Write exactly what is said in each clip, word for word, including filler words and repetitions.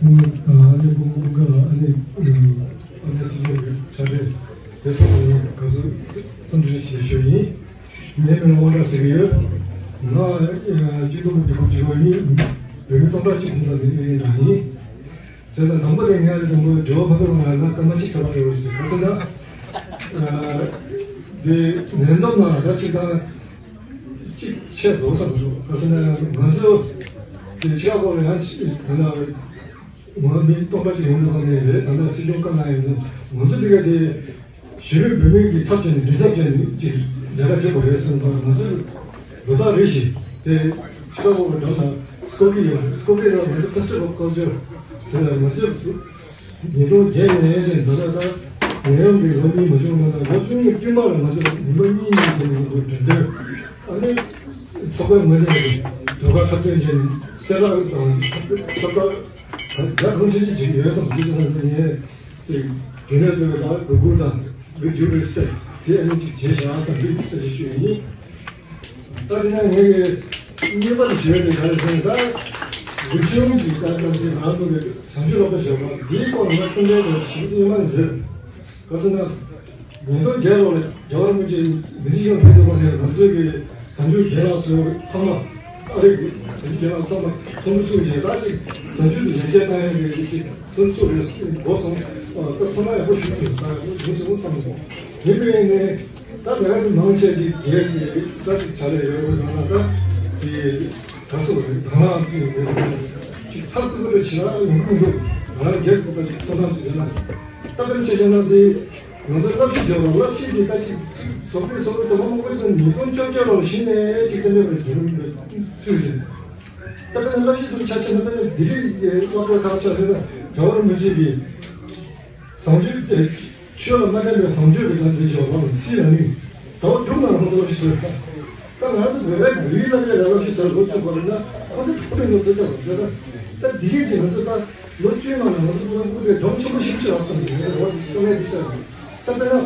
ཨ་ནི་ཀུན་དགའ་ཨ་ནི་ཨ་ནི་སྲིད་སྐྱོང་གི་ཕྱག་སྦྲེལ་དེ་ཚོ་ནས་ག་ཚོད་འཚམས་འདྲི་ཞུ་ཞུ་ཡིན། ངའི་མིང་ལ་དབང་གྲགས་ཟེར་གྱི་ཡོད། ང་སྤྱི་འཐུས་ཀྱི་སྐུ་ཚེ་བ་ཡིན། བོད་མི་སྟོང་ཕྲག་གཅིག་ཙམ་དང་ལྡན་པའི་འདྲ་ཡིན། བྱས་ཙང་དང་པོ་དེ་ངས་དང་པོ་དྲི་བ་ཕ་གི་རང་ལ་ན་སྐར་མ་གཅིག་ཐོབ་པ་རེད་ཟེར་ག་ཚོད་ན། དེ་ནན་སྟོན་ན་ད་གཅིག་དང་། གཅིག་ཆད་འགྲོ་བསམ་འདུག་ག་ཟེར་ན་ང་ཚོ་དེ་ཆེ་བ་ལ་ཡང་ཆེ་ད་ལྟ་ང་མི་སྟོང་ཕྲག་གཅིག་ཡོང་འདུག་ག་ནས་རེད། ད་ལྟ་སྲིད་སྐྱོང་བཀའ་གནང་ཡོད་ནས་ང་ཚོ་དེ་ག་དེ་གཞིས་ལུས་བོད་མི་གི་ཚབ་བྱས་ནས་མགྲིན་ཚབ་བྱས་ནས་ཅིག་ལས་ཀ་བྱེད་དགོས་རེད་བསམ་པ་ང་ཚོ་ལོ་ལྟར་རེ་བཞིན་དེ་ཆེ་བ་ལ་འགྲོ་ན་སྐོར་གྱི་ཡོད། སྐོར་གྱི་ཡོད་ང་ཚོ་ཕེ་སི་ཊི་བལ་ཀལ་ཅར་ཟེར་ན་ང་ཚོ། ཉིས་སྟོང་བརྒྱད་ནས་བྱས་ད་ལྟ་ད་ནད་ཡམས་ཀྱི་ལོ་གཉིས་མ་བྱུང་བ་དང་ལོ་བཅུ་གཉིས་བསྟུད་མར་ང་ཚོ་ཉི་མ་གཉིས་གཉིས་ཀྱི་ནང་དུ་འགྲེམས་སྟོན་ཨ་ནི་ཚོགས་པའི་ངོས་ནས་ཟློས་གར་འཁྲབ་སྟོན་བྱས་ནས་གསལ་བསྒྲགས་དང་ཚོགས་པ་བརྒྱ་གང་ཆེ་ཆེ་བྱེད་ཀྱི་ཡོད་བསམ་གྱི་ཚང་མ་ངས་རྒྱུན་ལས་ཚོ་ལ་གུས་བཀུར་དང་with due respect དེ་ཨ་ནི་ཅིག་བྱས་བཞག་བསམ་གྱི་གསལ་བཤད་ཞུ་ཡི་ཡིན། ད་དེ་ནས་ངས་ཀྱི་གཉིས་པ་དེ་ཞུ་ཡ་དེ་ག་རེ་ཟེར་ན་ད་རིག་གཞུང་གི་ད་ལྟ་དེ་ང་ཚོ་གི་བཟང་སྤྱོད་སློབ་གྲྭ་ཞེས་པ་འདིའི་སྐོར་ལ་ང་ཚོ་འདྲའི་དང་ཞིབ་ཏུ་ཉི་མ་ནས་འདོད། ག་ཟེར་ན་ཉིས་སྟོང་བརྒྱད་ལོ་ལ་རྒྱལ་བ་རིན་པོ་ཆེ་མི་ཚེ་ཡང་ཕེབས་འདུག་པ་ནས་ང་ཚོའི་གི་བཟང་སྤྱོད་རྒན་ལགས་ཚོ་ཚང་མ་ཨ་རི་གི་བཟང་སྤྱོད་རྒན་ལགས་ཚང་མ་ཚོགས་འདུ་ཚུགས་བྱས་ད་ཅིག་བཟང་སྤྱོད་དེ་ཡར་རྒྱས་གཏང་ཡ་གི་ཅིག་ཚོགས་འདུ་ཚུགས་རེད་འགོ་སོང་། ད་ཚང་མ་ཡག་པོ་ཞུ་དགོས་ད་ཡིན་སོང་བསམ་སོང་། ཡིན་པས་ནས། ད་ལས་ཀ་དེ་མང་ཆེ་ཅིག་རྒྱལ་གྱི་ད་ཅིག་བྱ་ལས་ཡོད་པ་ཡང་ན་ད་དེ་ག་སོ་རེད་ད་ང་ཅིག་ཡོད་ཅིག་ཚགས་ཚུད་པོ་རེ་བྱེད་ན་ཡོང་གི་མི་འདུག་ང་རང་རྒྱལ་ཁོ་ད་ཅིག་ཚོ་ཐམས་ཅིག་ཡོད་ན་ད་དཔེར་ན་ཆ་བཞག་ན་དེ་ང་ཚོ་བསླབ་གཞི་བརྗོད་པ་བསླབ་གཞི་དེ་ད་ཅིག་བཟོ་པའི་བཟོ་པའི་བཟོ་པ་མང་པོ་ཚོ་ཉིས་སྟོང་བཅོ་བརྒྱད་ལོར་གཞི་ནས་ཅིག་གཏན་འབེབས་རེ་བྱུང་བའི་ཚུལ་རེད། ད་དཔེར་ན་བསླབ་གཞི་ཚོ་ཆ་བཞག་ན་དཔེར་ན་ལྡི་ལི་སློབ་གྲྭའི་ཁག་ཆ་བཞག་ན་རྒྱལ་བ་རིན་པོ་ཆེ་གི་བཟང་སྤྱོད་དེ། ཆོས་ལ་མ་བརྟེན་པའི་བཟང་སྤྱོད་ཀྱི་ལམ་དེ་འཇོག་པ་ལ་སྲིད་ལ་ནི། ཟླ་བ་དྲུག་ནང་ལ་ཁོ་ཚོ་ཞིག་བཟོས་ད། ད་ང་ཚོ་བོད་པའི་བོད་ཡིག་སློབ་གྲྭའི་ལ་ལོ་ཞིག་བཟོས་ལོ་བཅུ་བར་ན་ཁོ་ཚོ་ཐུགས་ཕན་ལོ་ཟེར་ཀྱང་ཟེར་ད། ད་འདི་གས་ཀྱི་ང་ཚོ་ད་ལོ་བཅུའི་ནང་ལ་ང་ཚོ་ཁོ་ཚོ་ཁུ་དེ་གདོང་ཆེན་པོ་ཞིག་ཆེ་བ་སོང་གི་ངས་རོགས་ཀྱི་ལྟོ་ངས་འདི་ཆ་ད་དཔེར་ན་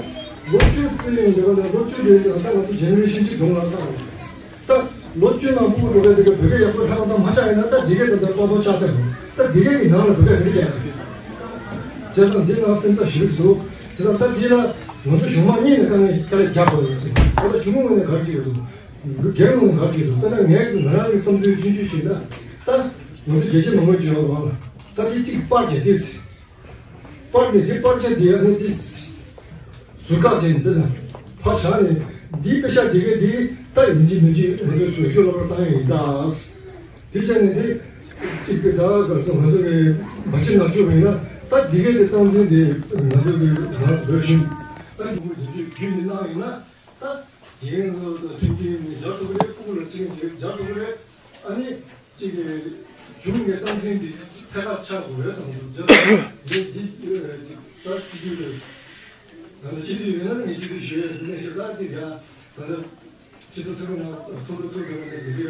ལོ་བཅུ་བརྩི་ཡོང་འདི་ག་ད་ལོ་བཅུ་དེ་ད་ང་ཚོ་ཇེ་ནེ་རེ་ཤན་གཅིག་གདོང་ལ་བསགས་རོགས། ད་ལོ་བཅུ་ནང་ཕྲུ་གུ་འགྲོ་གི་འདུག་གི་བོད་སྐད་ཡག་པོ་ཧྲ་ལ་དང་མ་ཆགས་ཡིན་ན་ད་འདི་གའི་ད་ལྟ་པགས་པ་ཆགས་ཐལ་རུང་ད་འདི་གའི་ནང་ལ་བོད་སྐད་མི་རྒྱག་གི་བྱས་ཙང་འདི་ནང་སེམས་ཚ་ཞིབ་འདུག་བྱས་ཙང་ད་འདི་ལ་ང་ཚོ་གཞུང་མང་གཉིས་ནས་དཀའ་ངལ་དཀའ་ལས་རྒྱག་དགོས་ཡོད་ཟེར། ད་ལྟ་གཞུང་ངོས་ནས་ག་རེ་བྱེད་ཀྱི་འདུག་སྒེར་ངོས་ནས་ག་རེ་བྱེད་ཀྱི་འདུག་དཔེར་ན་ངས་ང་རང་གི་བསམ་ཚུལ་ཆུང་ཆུང་ཞིག་ན་ད་ང་ཚོ་རྒྱལ་སྤྱི་མང་མོས་བྱེད་ཡོད་རང་ལ་ད་འདི་གཅིག་པར་བྱས་ཏེ་ཟེར། པར་ནི་འདི་པར་ཆས་འདི་ཨ་ནི་འདི་ཟུར་བཀག་བྱས་ནས་འདི་ལ་ཕར་བཞག་ནས་འདི་དཔེ་ཆ་འདི་གའི་འདི་ད་ཡིན་གཅིག་མིན་གཅིག་ང་ཚོའི་ཟུར་ཤོག་ལ་པར་བཏང་ཡ་ཡིན་ད། འདི་བྱས་ནས་འདི་གཅིག་གི་ད་ག་ཚོད་ང་ཚོ་གི་མ་ཕྱི་ནག་ཕྱོགས་ཡིན་ན་ད་འདི་གའི་འདི་སྟངས་འཛིན་འདི་ང་ཚོ་གི་ང་འདོད་བཞིན་ད་འདི་མོ་འདི་ཚོས་རྒྱུད་ནས་གནང་ཡིན་ན་ད་འདི་གའི་ང་ཚོ་མཐུན་རྐྱེན་ནི་སྦྱར་ཐུབ་ཀྱི་རེད། ཕྲུ་གུ་ལ་ཚིག་ངན་བྱེད་སྦྱར་ཐུབ་ཀྱི་རེད། ཨ་ནི། གཅིག་གི་གཞུང་གི་སྟངས་འཛིན་འདི་ཐད་ཀར་ཆགས་དགོས་རེད་བསམ་འདུག་ད་འདི་ད་སྤྱི་འཐུས་རེད། ད་ནི་སྤྱི་འཐུས་ཡོད་ན་ངས་སྤྱི་འཐུས་ཞུ་ཡས་འདི་ནས་ཞུ་ད་གཅིག་ཡ་ད་ནི་སྤྱི་འཐུས་ཚོགས་པའི་ནང་ཚོགས་འདུ་ཚོགས་དགོས་ན་འདི་འདི་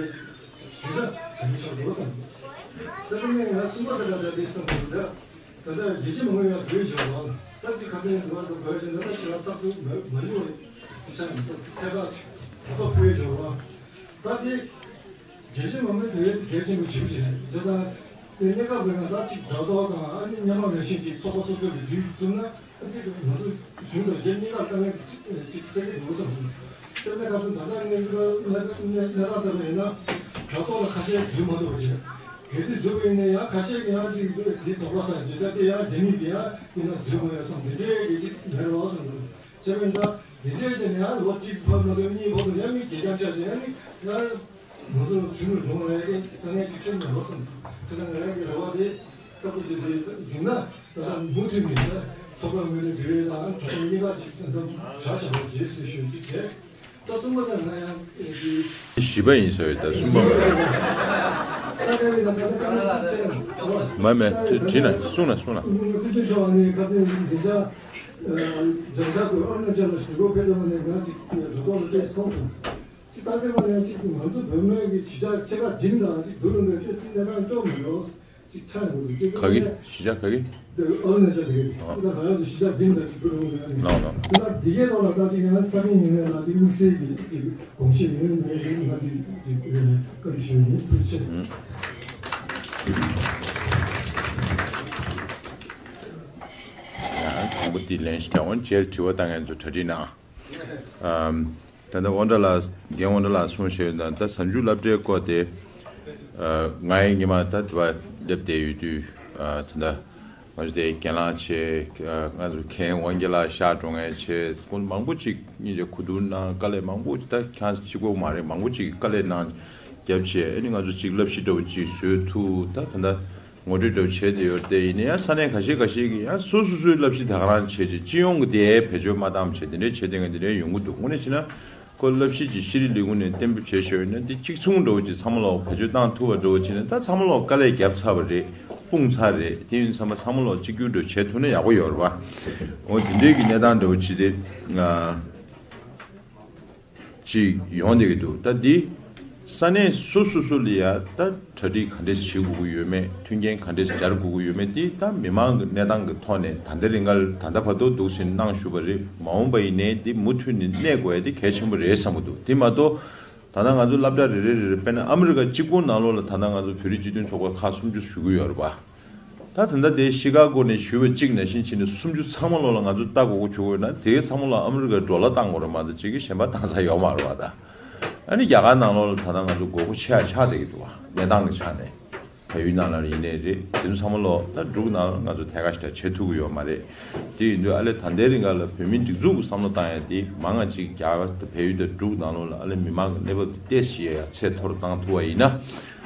ཞུ་ད་ག་མི་ཆགས་འགྲོ་བསམ་འདུག་ད་ནི་ང་གསུམ་པ་ད་ད་ད་འདི་བསམ་འདུག་ད་ད་རྒྱལ་སྤྱི་མང་པོ་ཡང་བོད་འབྱོར་བ་ད་འདི་ཁ་སང་འདི་བ་ད་བོད་ཞིག་ན་ད་ཕྱི་ལ་ཚགས་ཚུད་མ་མ་འབྱོར་བའི་ཆ་ནས་ད་ཐད་ཀར་ད་བོད་འབྱོར་བ་ད་འདི། རྒྱལ་སྤྱི་མང་པོའི་དོན་གལ་ཆེན་པོ་ཞིག་རེད། བྱས་ཙང་དེ་གནས་སྐབས་རིང་ལ་ད་ཅིག་བརྡ་ཐོ་དང་ཨ་ནི་སྔོན་མ་ནང་བཞིན་ཅིག་ཚོགས་པ་སོ་སོ་གི་བསྡུས་ཐུབ་ན་ཨ་ཙི་ང་ཚོ་གཞུང་དང་རྒྱལ་གཉིས་ཀར་དཀའ་ངལ་ཅིག་སེལ་གྱི་འདུག་བསམ་འདུག་དཔེར་ན་ཁ་སང་ད་ལྟ་གནས་ཚུལ་གནས་གནས་སྟངས་ལྟར་ན་ཡིན་ན་བརྡ་ཐོ་ལ་ཁ་ཤས་འཛུལ་མ་ཐུབ་པ་བྱས། གལ་ཏེ་འཛུལ་བ་ཡིན་ན་ཡང་ཁ་ཤས་ཀྱིས་ཡང་ཅིག་འདི་དོགས་པ་ཟ་ཡ་ཅིག་ད་དེ་ཡང་རྒྱ་མི་དེ་ཡང་ཡིན་ན་འཛུལ་དགོས་ཡ་བསམ་དེ་འདྲའི་གི་ཅིག་མེད་རོགས་བསམ་འདུག་བྱས་པ་ཡིན་ད་དེ་འདྲའི་ཅིག་ཡང་ལོ་གཅིག་ཕར་མ་གཏོགས་གཉིས་ཕར་མ་ཡང་མི་གད་རྒྱངས་ཆགས་ཅིག་ཡང་ནི་ཡང་། ང་ཚོ་ཚུལ་མིན་ལོང་རེད་དཀའ་ངལ་ཅིག་ཐེབས་ནས་ལོ་གསུམ་དེ་དང་ང་རང་གི་རེ་བ་དེ་ལྟ་བུ་དེ་དེ་བྱུང་ན་ད་ལྟ་མུ་མཐུད་ནས་ད་ཚོགས་པ་ངོས་ནས་འབྲེལ་ཡོད་དང་གྲོགས་པོ་གཉིས་ཀ་ཅིག་ད་བྱ་བྱ་བ་རྗེས་སུ་ཞུ་རྒྱུ་བྱས་ད་གསུམ་པ་ད་ང་ཡང་དེ་བཞི་པ་ཡིན་ཟེར་བའི་ད་གསུམ་པ་མ་རེད། མ་མེད་དྲིས་ན་གསུང་ན་གསུང་ན། སྲིད་སྐྱོང་མཆོག་ནས་ཁ་སང་འདི་ཆ་འཇམ་ཆག་གི་ཨ་རུ་ན་ཅལ་ལ་གཟིགས་སྐོར་ཕེབས་ཡོང་ནས་ང་ཅིག་འགྲོ་ཐོག་ལ་ཏོག་ཙམ་མཐོང་སོང་། ཅིག་ད་ལྟའི་བར་ཡང་ཅིག་ང་ཚོ་བོད་མི་གི་གཞིས་ཆགས་ཆེ་ཁག་བདུན་དང་ཅིག་བསྡུར་ཡོང་དུས་ཏོག་ཙམ་གནས་སྟངས་སྐྱོ་མི་འདུག་ཅིག་ཆགས་ཡོང་གི་འདུག་ཅིག་ག་གི་གཞིས་ཆགས་ག་གི་འདི་ཨ་རུ་ན་ཅལ་དེ་གི་ཨ་ད་ང་རང་ཚོ་གཞིས་ཆགས་བདུན་དང་ཅིག་བསྡུར་ཡོང་དུས་ཨ་ནི་ལགས་ལགས། ཅིག་ད་འདི་གའི་ཐོག་ལ་ད་ཅིག་ང་ས་མིག་ཉི་མའི་ལ་ཅིག་དམིགས་བསལ་གྱི་ཅིག་དགོངས་བཞེས་ཡོད་མེད་ཡིན་ང་འདི་ཅིག་བཀའ་འདྲི་ཞུ་ཡིན། ཐུགས་རྗེ་ཆེ། མུ་མཐུད་ལན་ཞིག་ཀྱང་འོང་། རྗེས་དྲི་བ་བཏང་མཁན་ཚོ་གྲ་སྒྲིག་གནང་། ཨམ། ད་ལྟ་དབང་གྲགས་ལགས། རྒན་དབང་གྲགས་ལགས་གསུངས་བཞག་ན། ད་གཟའ་མཇུག་སློབ་གྲྭའི་སྐོར་དེ། ཨ། ང་ཡི་ཉི་མ་ད་དེ་བ་སླེབས་བསྡད་ཡོད་དུས། ཨ། ད་ལྟ་ང་ཚོ་དེ་གྱེན་ལངས་བྱས། ཨ། ང་ཚོ་མཁན་དབང་རྒྱལ་ལགས་གཤགས་འགྲོ་མཁན་བྱས། ཁོང་མང་པོ་ཅིག་སྙིང་རྗེ་གོ་བསྡུར་གནང་། དཀའ་ལས་མང་པོ་ཅིག་ད་ཁྱེད་གཅིག་པོ་མ་རེད། མང་པོ་ཅིག་དཀའ་ལས་གནང་རྒྱབ་བྱས། ཨ་ནི་ང་ཚོ་གཅིག་བསླབ་གཞི་འདྲ་བོ་ཅིག་བཟོས་ཐུབ། ད་ད་ལྟ་ངོ་སྤྲོད་འདྲ་བོ་བྱས་བསྡད་ཡོད་རེད་དེ། ཡིན་ན་ཡང་ས་གནས་ཁ་ཤས་ཁ་ཤས་ཀྱིས་ཡང་སོ་སོ་སོའི་བསླབ་གཞི་དེ་ག་རང་བྱས་བྱས། སྤྱི་ཡོངས་ཀྱི་དེ་བེད་སྤྱོད་མ་བཏང་བྱས། དེ་འདྲའི་བྱས་བསྡད་མཁན་དེ་འདྲའི་ཡོང་གི་འདུག། དངོས་གནས་བྱས་ན་ཁོ་བསླབ་གཞི་ཅིག་ཤེས་རིག་ལས་ཁུངས་ནས་གཏན་འབེབས་བྱས་བཞག་ཡོད་ན། དེ་གཅིག་མཚུངས་འདྲ་བོ་ཅིག་ཚང་མ་ལོག་བེད་སྤྱོད་བཏང་ཐུབ་པ་འདྲ་བོ་བྱས་ན། ད་ཚང་མ་ལོག་དཀའ་ལས་བརྒྱབ་ཚར་བ་རེད། སྤུངས་ཚར་རེད། དེ་ཡིན་ཙང་ཚང་མ་ལོག་གཅིག་གྱུར་འདྲ་བོ་བྱས་ཐུབ་ན་ཡག་པོ་ཡོད་རེད་པ། འོ། དེ་འདྲའི་གི་གནས་སྟངས་འདྲ་བོ་ཅིག་དེ། ཨ། ཅིག་ཡོང་བསྡད་ཀྱི་འདུག། ད་འདི་ས་གནས་སོ་སོ་སོ་ལ་ཡ་ད་གྲ་སྒྲིག་ག་འདྲས་བྱེད་དགོས་ཀྱི་ཡོད་མེད། མཐུན་རྐྱེན་ག་འདྲས་སྦྱར་དགོས་ཀྱི་ཡོད་མེད། འདི་ད་མི་མང་གི་གནས་སྟངས་ཀྱི་ཐོག་ནས། ད་ལྟའི་རིང་ག་ད་ལྟ་བར་དུ་འདུག་སེ་གནང་བཞུགས་པ་རེད། མ་འོངས་པ་ཡིན་ནའི་འདི་མུ་མཐུད་ནས་གནས་དགོས་ཡ་འདི་གལ་ཆེན་པོ་རེད་བསམ་གྱི་འདུག། དེ་མ་གཏོགས་ད་ལྟ་ང་ཚོ་སློབ་གྲྭ་རེ་རེ་རེ་རེ། དཔེར་ན་ཨ་མི་རི་ཀ་གཅིག་པོ་ནང་ལོགས་ལ་ད་ལྟ་ང་ཚོ་བོད་རིགས་སྤྱི་མཐུན་ཚོགས་པ་ཁག་སུམ་ཅུ་ཞུ་གི་ཡོད་རེད་པ། ད་ད་ལྟ་དེ་ཤི་ཀ་གོ་ནས་ཞུས་པ་གཅིག་ནང་བཞིན་བྱས་ནས། སུམ་ཅུ་ཚང་མ་ལོགས་ལ་ང་ཚོ་ལྟ་དགོས་མཁོ་བྱུང་དགོས་ན། དེ་ཚང་མ་ལོགས་ཨ་མི་རི་ཀའི་ཌོ་ལར་བཏང་དགོས་རེད་མ་གཏོགས། གཅིག་གི་གཞན་པ་བཏང་ས་ཡོད་མ་རེད་པ། ད་ཨ་ནི་རྒྱ་གར་ནང་ལོགས་ལ་ད་ལྟ་ང་ཚོ་དགོས་མཁོ་ཆེ་ཡ་ཆགས་བསྡད་ཀྱི་འདུག་པ། གནས་སྟངས་ཀྱི་ཆ་ནས། བལ་ཡུལ་ནང་ལ་ཡིན་ནའི་རེད། དེ་ཚོ་ཚང་མ་ལོགས་ད་འབྲུག་ནང་ལ་ང་ཚོ་ཐད་ཀ་ཞིག་ད་བྱེད་ཐུབ་ཀྱི་ཡོད་མ་རེད། དེ་ཡིན་དུས་ཨ་ལས་ད་ལྟའི་རིང་ག་ལ་བོད་མིའི་སྒྲིག་འཛུགས་ཀྱི་བསམ་བློ་བཏང་ཡ་དེ། མང་ང་ཅིག་རྒྱ་གར་དང་བལ་ཡུལ་དང་འབྲུག་ནང་ལོགས་ལ་ཨ་ལས་མི་མང་གི་གནས་བབ་དེ་ཏོག་ཙམ་ཡ་ཚད་མཐོ་རུ་བཏང་ཐུབ་པ་ཡིན་ན།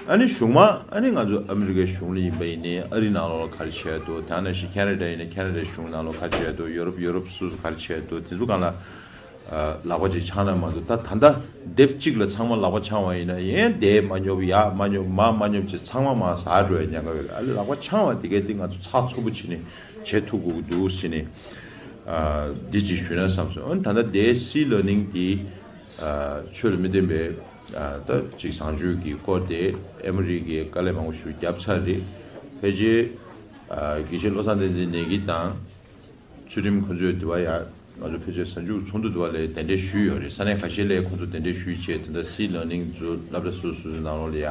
ཨ་ནི་གཞུག་མ་ཨ་ནི་ང་ཚོ་ཨ་མི་རི་ཀའི་གཞུང་ལ་ཡིན་པ་ཡིན་ནའི། ཨ་རི་ནང་ལོགས་ལ་ག་རེ་བྱས་འདུག། དེ་ནང་བཞིན་ཁེ་ན་ཌ་ཡིན་ན་ཁེ་ན་ཌའི་གཞུང་ནང་ལོགས་ག་རེ་བྱས་འདུག། ཡོ་རོབ་ཡོ་རོབ་སོ་སོ་ག་རེ་བྱས་འདུག། དེ་ཚོ་སྒང་ལ་ཨ་ལག་པ་ཅིག་འཆང་ན་མ་གཏོགས། ད་ད་ལྟ་སྡེབ་གཅིག་ལ་ཚང་མ་ལག་པ་འཆང་བ་ཡིན་ན། ཡང་འདི་མ་ཉོབ། ཡ་མ་ཉོབ། མ་མ་ཉོབ་བྱས། ཚང་མ་མར་ཟག་འགྲོ་ཡ་ཉེན་ཁ་ཡོད་རེད། ཨ་ལས་ལག་པ་འཆང་བ་དེ་གས་དེ་ང་ཚོ་ཚགས་ཚུད་པོ་བྱས་ནས་བྱེད་ཐུབ་དགོས་ཀྱི་འདུག་ཟེར་ནས། ཨ། འདི་ཅིག་ཞུས་ན་བསམ་སོང་། ཨ་ནི་ད་ལྟ་དེ་སི་ལར་ནིང་དེ། ཨ། ཆོས་ལ་མི་བརྟེན་པའི། ཨ། ད་ཅིག་བཟང་སྤྱོད་ཀྱི་སྐོར་དེ་ཨ་མི་རི་ཀས་དཀའ་ལས་མང་པོ་ཞིག་བརྒྱབ་ཚར་རེད། ཕལ་ཆེར། ཨ། དགེ་བཤེས་བློ་བཟང་བསྟན་འཛིན་ནས་ཀྱི་དང་། ཚུལ་ཁྲིམས་ཁོང་ཚོས་དེ་བ་ཡ། ང་ཚོ་ཕལ་ཆེར་གཟའ་མཇུག་ཚོགས་འདུ་དེ་བ་ལ་གདན་འདྲེན་ཞུས་ཡོད་རེད། ས་གནས་ཁ་ཤས་ལ་ཁོང་ཚོ་གདན་འདྲེན་ཞུས་བྱས། དེ་འདྲ་སི་ལར་ནིང་ཚོ་སློབ་གྲྭ་སོ་སོའི་ནང་ལོགས་ལ་ཡ།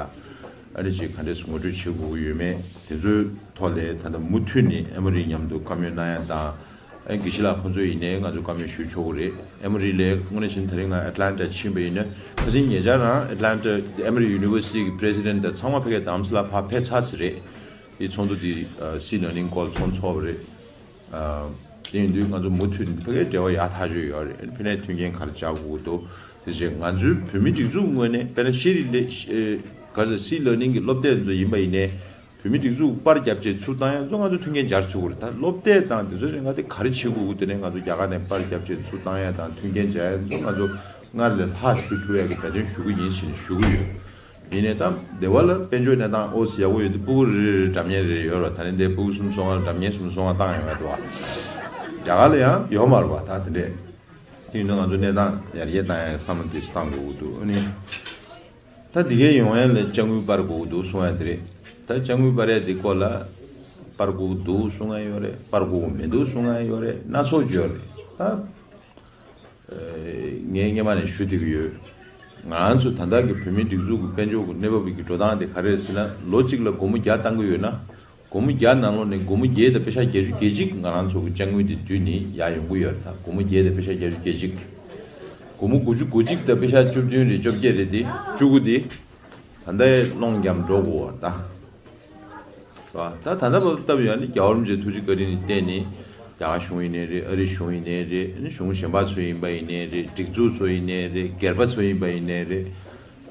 ཨ་ནི་ཅིག་ག་འདྲས་ངོ་སྤྲོད་བྱེད་དགོས་ཀྱི་ཡོད་མེད། དེ་ཚོའི་ཐོག་ལ་ད་ལྟ་མུ་མཐུད་ནས་ཨ་མི་རི་མཉམ་དུ་བཀའ་མོལ་གནང་ཡ་དང་། ཨ་ནི་དགེ་བཤེས་ལགས་ཁོང་ཚོ་ཡིན་ནའི་ང་ཚོ་བཀའ་མོལ་ཞུ་ཆོག་གི་རེད། ཨ་མི་རི་ལ་དངོས་གནས་བྱས་ན་དེ་རིང་ང་ཨེ་ཊ་ལན་ཊ་ཕྱིན་པ་ཡིན་ན། ཁ་སང་ཉེ་ཆར་རང་ཨེ་ཊ་ལན་ཊ་ཨ་མི་རི་ཡུ་ནི་ཝར་སི་ཊི་གི་པི་རེ་སི་ཌེན་ཊི་དང་ཚང་མ་ཕ་གིའི་དྷ་རམ་ས་ལ་ཕར་ཕེབས་ཚར་ཟིན་རེད། དེ་ཚོགས་འདུ་དེ་སི་ལར་ནིང་སྐོར་ཚོགས་ཚོགས་པ་རེད། ཨ། དེ་ཡིན་དུས་ང་ཚོ་མུ་མཐུད་ནས་ཕ་གིའི་འབྲེལ་བ་ཡག་ཐག་ཆོད་ཡོད་རེད། ཕ་གིའི་མཐུན་རྐྱེན་ག་རེ་སྦྱར་དགོས་འདུག། དེ་བཞིན་ང་ཚོའི་བོད་མིའི་སྒྲིག་འཛུགས་ངོས་ནས། དཔེར་ན་ཤེས་རིག་ལས། ཨེ། ག་ཟེར། སི་ལར་ནིང་གི་སློབ་དེབ་ཚོ་ཡིན་པ་ཡིན་ནའི། བོད་མིའི་སྒྲིག་འཛུགས་པར་རྒྱབ་བྱས་ཚུར་བཏང་ཡ་ཚོ་ང་ཚོ་མཐུན་རྐྱེན་སྦྱར་ཚུགས་ཀྱི་རེད། ད་སློབ་དེབ་དང་དེ་ཚོ་རིགས་ང་དེ་ག་རེ་བྱེད་དགོས་ཀྱི། དེ་ནས་ང་ཚོ་རྒྱ་གར་ནས་པར་རྒྱབ་བྱས་ཚུར་བཏང་ཡ་དང་མཐུན་རྐྱེན་སྦྱར་ཡ་ཚོ་ང་ཚོ་སྔར་ལས་ལྷག་ཞུ་ཐུབ་ཡ་གི་འབད་བརྩོན་ཞུ་གི་ཡིན་ཞེས་ཞུ་གི་ཡོད། ཡིན་ནའི་ད་སྡེ་བ་ལ་དཔལ་འབྱོར་གནས་སྟངས་ཨོ་ཙི་ཡག་པོ་ཡོད་དུས་སྤུ་གུ་རེ་རེ་ལ་སྒྲ་སྙན་རེ་རེ་ཡོད་རེད། ད་ནི་འདི་སྤུ་གུ་གསུམ་གསུམ་ལ་སྒྲ་སྙན་གསུམ་གསུམ་བཏང་ཡོང་ཡ་འདུག་བ། རྒྱ་གར་ལ་ཡང་ཡོད་མ་རེད་བ། ད་དེ་འདྲས། དེ་ཡིན་ན་ང་ཚོ་གནས་སྟངས་ཡར་རྒྱས་བཏང་ཡ་བསམ་བློ་དེ་ཞིག་བཏང་དགོས་ཀྱི་འདུག། ཨ་ནི་ད་འདི་གའི་ཡོང་ཡ་ལ་དཔྱ་དངུལ་སྤར་དགོས་ཀྱི་འདུག་གསུང་ཡ་དེ་རེད། ད་དཔྱ་དངུལ་སྤར་ཡ་དེ་སྐོར་ལ་སྤར་དགོས་ཀྱི་འདུག་གསུང་ཡ་ཡོད་རེད། སྤར་དགོས་ཀྱི་མི་འདུག་གསུང་ཡ་ཡོད་རེད། སྣ་ཚོགས་ཡོད་རེད། ད། ཨ། ངས་སྔོན་མ་ནས་ཞུ་བསྡད་ཀྱི་ཡོད། ང་ཚོ་ད་ལྟ་གི་བོད་མིའི་སྒྲིག་འཛུགས་ཀྱི་དཔལ་འབྱོར་གྱི་གནས་བབ་ཀྱི་འགྲོ་སྟངས་དེ་ག་རེ་རེད་ཟེར་ན། ལོ་གཅིག་ལ་སྒོར་མོ་བརྒྱ་བཏང་གི་ཡོད་ན། སྒོར་མོ་བརྒྱ་ནང་ལོགས་ནས་སྒོར་མོ་བརྒྱད་དང་པེ་ཤ་བརྒྱད་ཅུ་གྱ་གཅིག་ང་རང་ཚོ་གི་དཔྱ་དངུལ་དེ་བསྡུས་ནས་ཡར་ཡོང་གི་ཡོད་རེད། ད་སྒོར་མོ་བརྒྱད་དང་པེ་ཤ་བརྒྱད་ཅུ་གྱ་གཅིག། སྒོར་མོ་དགུ་བཅུ་གོ་གཅིག་དང་པེ་ཤ་བཅུ་བདུན་རེད། བཅོ་བརྒྱད་རེད། དེ་བཅུ་དགུ་དེ་ད་ལྟའི་སློང་རྒྱབ་འགྲོ་དགོས་པ་རེད་ད། རེད་བ། ད་ད་ལྟ་བར་སྟབས་ཡག་ནི་རྒྱལ་བ་རིན་པོ་ཆེའི་ཐུགས་རྗེ་བཀའ་དྲིན་ལ་བརྟེན་ནས། རྒྱ་གར་གཞུང་ཡིན་ནའི་རེད། ཨ་རི་གཞུང་ཡིན་ནའི་རེད། ཨ་ནི་གཞུང་གཞན་པ་ཚོ་ཡིན་པ་ཡིན་ནའི་རེད། སྒྲིག་འཛུགས་ཚོ་ཡིན་ནའི་རེད། སྒེར་པ་ཚོ་ཡིན་པ་ཡིན་ནའི་རེད།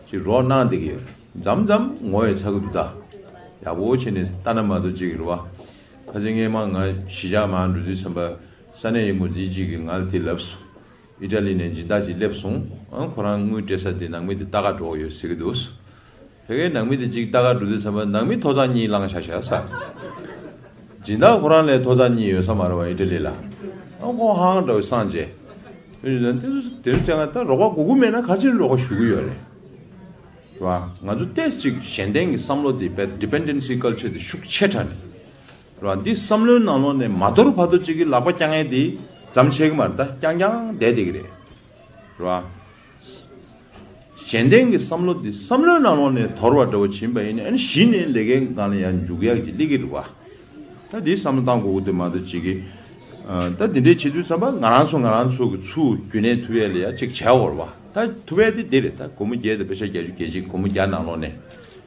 ཅིག་རོགས་གནང་བསྡད་ཀྱི་ཡོད་རེད། མཚམས་མཚམས་ངོ་ཡི་ཚ་གི་འདུག། ད་ཡག་པོ་བྱས་ནས་ལྟ་ན་མ་གཏོགས་ཅིག་རེད་བ། ཁ་སང་སྔོན་མ་ང་གཞིས་ཆགས་མར་འགྲོ་དུས་ཙམ་པ་ས་གནས་ཀྱི་འགོ་འཛིན་ཅིག་གིས་ང་ལ་དེ་ལབ་སོང་། ཨི་ཊ་ལི་ནས་སྦྱིན་བདག་ཅིག་སླེབས་སོང་། ཨང་། ཁོ་རང་དངུལ་སྤྲད་ས་དེ་ནང་མི་དེ་ལྟ་ག་འགྲོ་གི་ཡོད་ཟེར་གི་འདུག། ཕ་གིའི་ནང་མི་དེ་གཅིག་ལྟ་ག་འགྲོ་དུས་ཙམ་པ་ནང་མི་ཐོག་ཚང་གཉིས་བླངས་བཞག་བཞག་ས། སྦྱིན་བདག་ཁོ་རང་ལས་ཐོག་ཚང་གཉིས་ཡོད་ས་མ་རེད་བ། ཨི་ཊ་ལི་ལ། ཨང་། ཁོ་ཧང་འདྲ་བོ་སངས་རྒྱས། དེ་ཚོ་དེ་ཚོ་ཅང་ད་རོགས་པ་དགོས་ཀྱི་མེད་ན་ག་ཅིར་རོགས་པ་ཞུ་གི་ཡོད་རེད། རེད་བ། ང་ཚོ་ཏོག་ཙམ་ཅིག་གཞན་བརྟེན་གྱི་བསམ་བློ་དེ་བས། ཌི་པེན་ཌེན་སི་ཀལ་ཆར་དེ་ཤུགས་ཆེ་དྲགས་ནས། རེད་བ། འདི་བསམ་བློའི་ནང་ལོགས་ནས་མ་དོར་བར་དུ་ཅིག་གི་ལག་པ་བརྐྱང་ཡས་དེ་མཚམས་ཆད་ཀྱི་མ་རེད། ད་རྐྱང་རྐྱང་བསྡད་བསྡད་ཀྱི་རེད། རེད་བ། གཞན་བརྟེན་གྱི་བསམ་བློ་འདི་བསམ་བློའི་ནང་ལོགས་ནས་དོར་བ་འདྲ་བོ་ཕྱིན་པ་ཡིན་ན། ཨ་ནི་གཞི་ནས་ལས་ཀའི་སྒང་ལ་ཡར་འཇུག་ཡག་ཅིག་སླེབས་ཀྱི་རེད་བ། ད་འདི་བསམ་བློ་བཏང་དགོས་ཀྱི་འདུག་མ་གཏོགས་ཅིག་གི་ ཨ། ད་འདི་འདྲའི་བྱེད་དུས་ཙམ་པ་ང་རང་ཚོ་ང་རང་ཚོ་གི་ཚུར་རྒྱུན་གནས་ཐུབ་ཡས་ལ་ཡ་གཅིག་བྱས་འོར་བ། ད་ཐུབ་ཡས་དེ་འདི་རེད། ད་སྒོར་མོ་བརྒྱད་དང་པེ་ཤ་བརྒྱད་ཅུ་གྱ་གཅིག་སྒོར་མོ་བརྒྱ་ནང་ལོགས་ནས་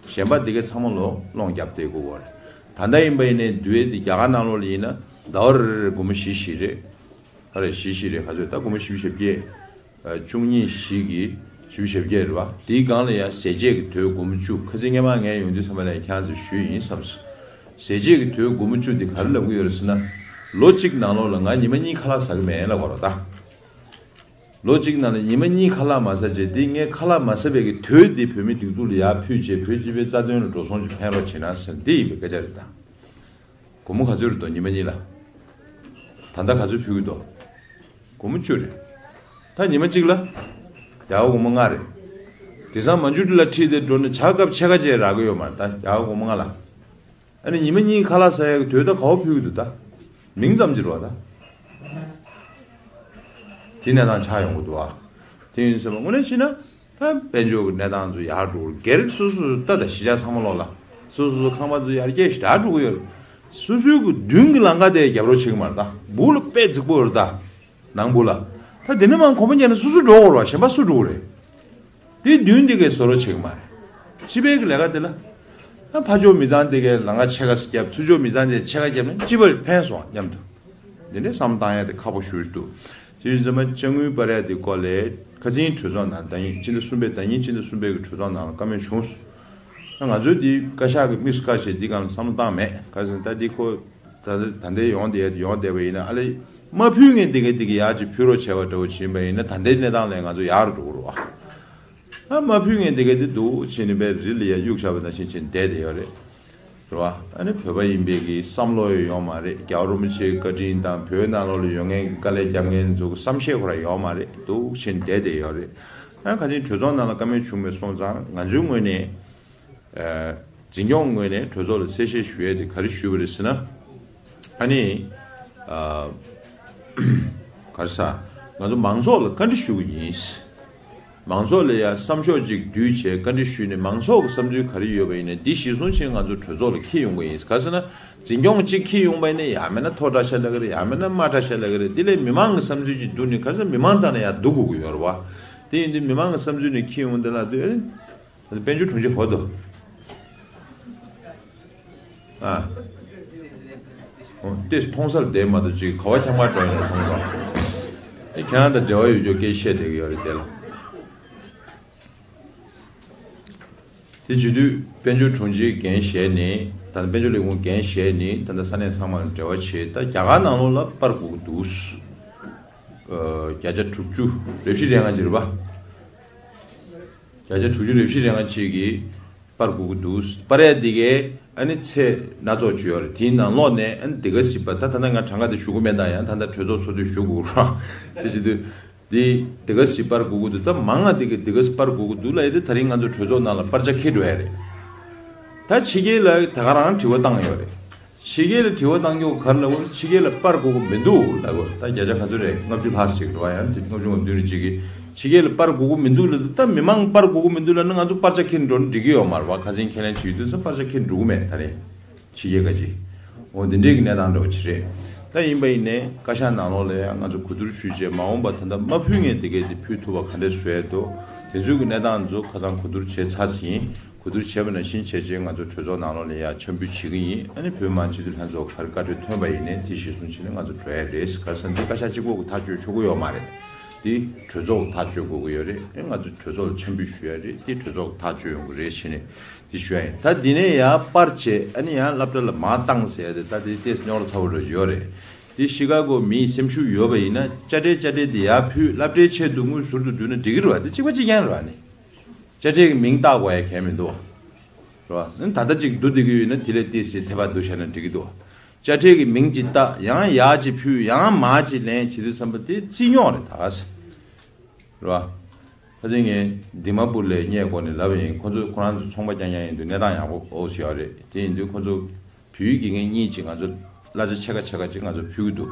གཞན་པ་འདི་གའི་ཚང་མ་ལོ་སློང་རྒྱབ་བསྡད་དགོས་པ་རེད། ད་ལྟ་ཡིན་པ་ཡིན་ནའི་བསྡུ་ཡས་དེ་རྒྱ་གར་ནང་ལོགས་ལ་ཡིན་ན་ཟླ་བ་རེ་རེ་སྒོར་མོ་བཞི་བཞི་རེད། ཨ་རེ་བཞི་བཞི་རེད། ག་ཚོད་ད་སྒོར་མོ་བཞི་བཞི་བརྒྱད། ཨ། བཅུ་གཉིས་བཞི་གི་བཞི་བཞི་བརྒྱད་རེད་བ། དེའི་སྒང་ལ་ཡ་ཟས་བཅད་ཀྱི་དོད་སྒོར་མོ་བཅུ། ཁ་སང་སྔས་མ་ངས་ཡོང་དུས་ཙམ་པ་ལ་ཡ་ཁྱེད་རང་ཚོ་ཞུས་ཡིན་བསམ་སོང་། ཟས་བཅད་ཀྱི་དོད་སྒོར་མོ་བཅུ་འདི་ག་རེ་ལབ་ཀྱི་ཡོད་རེད་ཟེར་ན། ལོ་གཅིག་ནང་ལོགས་ལ་ང་ཉི་མ་གཉིས་ཁ་ལག་ཟ་གི་མེད་ལབ་དགོས་རེད་ད། ལོ་གཅིག་ནང་ལ་ཉི་མ་གཉིས་ཁ་ལག་མ་ཟ་བྱས་དེ་ངས་ཁ་ལག་མ་ཟ་བའི་གི་དོད་འདི་བོད་མི་སྒྲིག་འཛུགས་ལ་ཡར་ཕུལ་བྱས་བོད་སྤྱི་པའི་རྩ་དོན་ལ་འགྲོ་སོང་ཅིག་ཕན་རོགས་བྱེད་ན་ཟེར་འདི་ཡིན་པའི་སྐད་ཆ་རེད་ད། སྒོར་མོ་ག་ཚོད་རེད་དོ་ཉི་མ་གཉིས་ལ། ད་ལྟ་ག་ཚོད་ཕུལ་གི་འདུག་སྒོར་མོ་བཅུ་རེད། ད་ཉི་མ་གཅིག་ལ་བརྒྱ་སྒོར་མོ་ལྔ་རེད། དེང་སང་མ་འཇུ་ལ་ཁྲིད་དེ་འགྲོ་ནས་བྱ་སྐབས་ཕྱེད་ཀ་ཅིག་རག་གི་ཡོད་མ་རེད་ད། བརྒྱ་སྒོར་མོ་ལྔ་ལ། ཨ་ནི་ཉི་མ་གཉིས་ཁ་ལག་ཟ་ཡག་གི་དོད་ད་ག་པར་ཕུལ་གི་འདུག་ད། མིང་ཙམ་གྱིས་རེད་བ་ད། དེ་གནས་སྟངས་ཆགས་ཡོང་གི་འདུག་ཨ། དེ་ཡིན་ཟེར་བ་དངོས་གནས་བྱས་ན། ད་དཔལ་འབྱོར་གྱི་གནས་སྟངས་ཚོ་ཡག་འགྲོ་གི་རེད། སོ་སོ་ད་ད་གཞིས་ཆགས་ཚང་མ་ལོག་ལ། སོ་སོ་སོ་ཁང་པ་ཚོ་ཡར་རྒྱས་ཞེ་དྲག་འགྲོ་གི་ཡོད་རེད། སོ་སོའི་གི་མདུན་གྱི་ལམ་ཁ་དེ་རྒྱབ་རོགས་བྱེད་ཀྱི་མ་རེད་ད། སྦུག་ལ་དཔེ་རྫིག་པོ་ཡོད་རེད་ད། ནང་སྦུག་ལ། ད་དེ་ནས་མར་གོམ་པ་རྒྱག་ན་སོ་སོ་འགྲོ་དགོས་རེད་བ། གཞན་པ་སུ་འགྲོ་གི་རེད། དེ་མདུན་དེ་གས་བཟོ་རོགས་བྱེད་ཀྱི་མ་རེད། སྤྱི་པའི་གི་ལས་ཀ་དེ་ལ། ཨ། ཕར་ཕྱོགས་མི་ཚང་དེ་གས་ལམ་ཁ་ཕྱེད་ཀ་བརྒྱབ། ཚུར་ཕྱོགས་མི་ཚང་དེ་ཕྱེད་ཀ་བརྒྱབ་ན་སྤྱི་པར་ཕན་སོང་མཉམ་དུ། འདི་འདྲའི་བསམ་བཏང་ཡ་དེ་ཁག་པོ་ཞེ་པོ་ཅིག་འདུག་དེ་བཞིན་ཚང་མ་ཅ་དངུལ་སྤར་ཡ་དེ་སྐོར་ལས་ཁ་སང་གྲོས་ཚོགས་ནང་ཟླ་ཉིན་ཕྱི་ཟླ་གསུམ་པའི་ཟླ་ཉིན་ཕྱི་ཟླ་གསུམ་པའི་གི་གྲོས་ཚོགས་ནང་ལ་བཀའ་མོལ་བྱུང་སོང་། ང་ཚོའི་འདི་བཀའ་ཤག་གི་དམིགས་སུ་བཀར་བྱས་འདི་སྒང་ལ་བསམ་བློ་བཏང་མེད། ག་རེ་ཟེར་ན་ད་འདི་ཁོ། ད་ད་ལྟའི་ཡོང་བསྡད་ཡོང་བསྡད་པ་ཡིན་ན་ཨ་ལེ། མ་ཕུལ་མཁན་དེ་གའི་དེ་གི་ཡག་ཅིག་ཕུལ་རོགས་བྱས་པ་འདྲ་བོ་བྱིན་པ་ཡིན་ན་ད་ལྟའི་གནས་སྟངས་ལས་ང་ཚོ་ཡག་རུ་འགྲོ་གི་རེད་བ། ཨ། མ་ཕུལ་མཁན་དེ་གའི་དེ་འདུག་བྱས་ནས་པའི་རི་ལ་ཡ་གཡུག་བཞག་པ་ནང་བཞིན་བྱས་བསྡད་བསྡད་ཡོད་རེད། རེད་བ། ཨ་ནི་བོད་པ་ཡིན་པའི་གི་བསམ་བློ་ཡང་ཡོད་མ་རེད། རྒྱལ་བ་རིན་པོ་ཆེའི་བཀའ་དྲིན་དང་བོད་ནང་ལོགས་ལ་ཡོད་མཁན་གི་དཀའ་ལས་རྒྱབ་མཁན་ཚོ་གི་བསམ་ཤེས་ཁོ་རང་ཡོད་མ་རེད་འདུག་བྱས་ནས་བསྡད་བསྡད་ཡོད་རེད། ཨ། ཁ་སང་གྲོས་ཚོགས་ནང་ལ་བཀའ་མོལ་བྱུང་བའི་སོང་ཙང་ང་ཚོའི་ངོས་ནས། ཨ། འཛིན་སྐྱོང་ངོས་ནས་གྲོས་ཚོགས་ལ་གསལ་བཤད་ཞུ་ཡས་དེ་ག་རེ་ཞུས་པ་རེད་ཟེར་ན། ཨ་ནི། ཨ། ག་རེ་ཟ། ང་ཚོ་མང་ཚོགས་ལ་བཀའ་འདྲི་ཞུ་གི་ཡིན། མང་ཚོགས་ལ་ཡ་བསམ་ཤོག་ཅིག་བསྡུས་བྱས་བཀའ་འདྲི་ཞུས་ནས་མང་ཚོགས་ཀྱི་བསམ་ཚུལ་ག་རེ་ཡོད་པ་ཡིན་ནའི་འདི་གཞིར་བཟུང་བྱས་ང་ཚོ་གྲོས་ཚོགས་ལ་འཁྱེར་ཡོང་གི་ཡིན། ག་རེ་ཟེར་ན། འཛིན་སྐྱོང་གཅིག་འཁྱེར་ཡོང་པ་ཡིན་ན་ཡང་མིན་ན་མཐོ་དྲགས་ཤ་ལབ་ཀྱི་རེད། ཡང་མིན་ན་དམའ་དྲགས་ཤ་ལབ་ཀྱི་རེད། དེ་ལས་མི་མང་གི་བསམ་ཚུལ་ཅིག་བསྡུས་ནས་ག་རེ་ཟེར་མི་མང་རྩ་ནས་ཡར་བསྡུ་དགོས་ཀྱི་ཡོད་རེད་བ། དེ་ཡིན་དུས་མི་མང་གི་བསམ་ཚུལ་ནས་འཁྱེར་ཡོང་དེ་ལ་ལྟོས། དཔལ་འབྱོར་དྲུང་ཆེ་གོ་དོ། ཨ། འོ། དེ་མཐོང་སར་བསྡད་མ་གཏོགས་ཅིག་ག་བ་འཁྱམ་ག་འགྲོ་ཡིན་ན་བསམ་སོང་། ཨེ། ཁྱེད་རང་དང་འབྲེལ་བ་ཡོད་རྒྱུ་སྐད་བཤད་བསྡད་ཀྱི་ཡོད་རེད་དེ་ལ། དེ་བྱེད་དུས་དཔལ་འབྱོར་དྲུང་ཆེའི་འགན་བཞེས་ནས་ད་ལྟ་དཔལ་འབྱོར་ལས་ཁུངས་འགན་བཞེས་ནས་ད་ལྟ་ས་གནས་ཚང་མ་ལ་འབྲེལ་བ་བྱས། ད་རྒྱ་གར་ནང་ལོགས་ལ་སྤར་དགོས་ཀྱི་འདུག་ཨ། བརྒྱ་ཆ་དྲུག་ཅུ་རེ་བཞི་རེ་ལྔ་ཅིག་རེད་པ། བརྒྱ་ཆ་དྲུག་ཅུ་རེ་བཞི་རེ་ལྔ་ཅིག་གིས་སྤར་དགོས་ཀྱི་འདུག་སྤར་ཡ་འདི་གའི་ཨ་ནི་ཚད་སྣ་ཚོགས་ཅིག་ཡོད་རེད། དེའི་ནང་ལོགས་ནས་ཨ་ནི་འདི་ག་ཞིག་པ་ད་ད་ལྟ་ང་གྲངས་ཀ་དེ་ཞུ་གི་མེད། ད་ཡང་ད་ལྟ་གྲོས་ཚོགས་ཚོགས་དུས་ཞུ་དགོས་རེད་པ། དེ་བྱེད་དུས། འདི་འདི་ག་ཞིག་སྤར་དགོས་ཀྱི་འདུག་ད་མང་ང་འདི་ག་འདི་ག་སྤར་དགོས་ཀྱི་འདུག་ལབ་ཡ་དེ་ད་རིང་ང་ཚོ་གྲོས་ཚོགས་ནང་ལ་སྤར་ཆ་འཁྱེར་འགྲོ་ཡ་རེད། ད་ཕྱི་རྒྱལ་ལ་ད་ག་རང་དྲི་བ་བཏང་ཡོད་རེད། ཕྱི་རྒྱལ་ལ་དྲི་བ་བཏང་རྒྱུ་ག་རེ་ལབ་པ་རེད། ཕྱི་རྒྱལ་ལ་སྤར་དགོས་ཀྱི་མི་འདུག་ལབ་པ། ད་བརྒྱ་ཆ་ག་ཚོད་རེད། ལྔ་བཅུ་ལྷག་ཅིག་རེད་པ། ཡང་དེ་ལྔ་བཅུ་ང་བདུན་རེ་གཅིག་གིས་ཕྱི་རྒྱལ་ལ་སྤར་དགོས་ཀྱི་མི་འདུག་ལབ། ད་མི་མང་སྤར་དགོས་ཀྱི་མི་འདུག་ལབ་ན་ང་ཚོ་སྤར་ཆ་འཁྱེར་འགྲོ་ན་འགྲིག་གི་ཡོད་མ་རེད་པ། ཁ་སང་ཁས་ལེན་བྱེད་དུས་ཙམ་སྤར་ཆ་འཁྱེར་འགྲོ་གི་མེད་ད་རེད། ཕྱི་རྒྱལ་ཁ་ཅིག་འོ་འདི་འདྲའི་གི་གནས་སྟངས་འདྲ་བོ་ཅིག་རེད། ད་ཡིན་པ་ཡིན་ནའི་བཀའ་ཤག་ནང་ལོགས་ལ་ཡང་ང་ཚོ་གོ་བསྡུར་ཞུས་རྗེས་མ་འོངས་པ་ད་ལྟ་མ་ཕུལ་མཁན་དེ་གས་དེ་ཕུལ་ཐུབ་པ་ག་འདྲས་བཟོ་ཡས་འདུག་དེ་ཚོའི་གི་གནས་སྟངས་ཚོ་ཁ་སང་གོ་བསྡུར་བྱས་ཚར་ཟིན། གོ་བསྡུར་བྱས་པ་ནང་བཞིན་བྱས་རྗེས་ང་ཚོ་གྲོས་ཚོགས་ནང་ལོགས་ལ་ཡང་འཆམ་འབུལ་བྱེད་ཀྱི་ཡིན། ཨ་ནི་བོད་མི་མང་སྤྱི་འཐུས་ལྷན་ཚོགས་ག་རེ་བཀའ་འཁྲོལ་ཐོན་པ་ཡིན་ནའི་དེ་གཞིར་བཟུང་བྱས་ནས་ང་ཚོ་འགྲོ་ཡས་རེད། ག་རེ་ཟེར་ན་འདི་བཀའ་ཤག་གཅིག་པོ་གི་ཐག་གཅོད་ཆོག་གི་ཡོད་མ་རེད། འདི་གྲོས་ཚོགས་ཀྱི་ཐག་གཅོད་དགོས་ཀྱི་ཡོད་རེད། ཨེ། ང་ཚོ་གྲོས་ཚོགས་ལ་འཆམ་འབུལ་ཞུ་ཡ་རེད། འདི་གྲོས་ཚོགས་ཀྱི་ཐག་གཅོད་ཡོང་གི་རེད་ཟེར་ནས། དེ་ཞུ་ཡ་ཡིན། ད་འདི་ནས་ཡར་སྤར་བྱས་ཨ་ནི་ཡང་སློབ་གྲྭ་ལ་མར་བཏང་ཟེར་ཡ་དེ་ད་དེ་ཏོག་ཙམ་རྙོག་དྲ་ཚ་པོ་འདྲ་ཡོད་རེད། དེ་ཤི་ཀ་གོ་མིའི་སེམས་ཤུགས་ཡོད་པ་ཡིན་ན་དཔྱ་ཁྲལ་དཔྱ་ཁྲལ་དེ་ཡར་ཕུལ། སློབ་གྲྭའི་ཆེད་དུ་དངུལ་ཟུར་དུ་བསྡུས་ན་འགྲིག་གི་རེད་བ། དེ་གཅིག་པ་གཅིག་རྐྱང་རེད་བ། ནི་དཔྱ་ཁྲལ་གྱི་མིང་བཏགས་དགོས་ཡ་གལ་མི་འདུག་བ། རེད་བ། ནི་ད་ལྟ་གཅིག་བསྡུ་བསྡད་ཀྱི་ཡོད་ན་དེ་ལས་ཏོག་ཙམ་ཐེ་བ་བསྡུ་བྱས་ན་འགྲིག་གི་འདུག་བ། དཔྱ་ཁྲལ་གྱི་མིང་གཅིག་བཏགས། ཡང་ཡར་གཅིག་ཕུལ། ཡང་མར་གཅིག་ལེན་བྱེད་དུས་ཙམ་པ་དེ་རྩིས་རྙོག་རེད་ད། རེད་བ། ཁ་སང་ངས་དི་མ་པུར་ལ་ཉལ་གོ་ནས་ལབ་པ་ཡིན། ཁོ་ཚོ་ཁོ་རང་ཚོ་ཚོང་པ་རྐྱང་རྐྱང་ཡིན་དུས་གནས་སྟངས་ཡག་པོ་ཨོ་ཙི་ཡོད་རེད། དེ་ཡིན་དུས་ཁོ་ཚོ་བོད་ཡིག་དགེ་རྒན་གཉིས་ཅིག་ང་ཚོ་གླ་ཆ་ཕྱེད་ཀ་ཕྱེད་ཀ་ཅིག་ང་ཚོ་ཕུལ་གྱི་འདུག་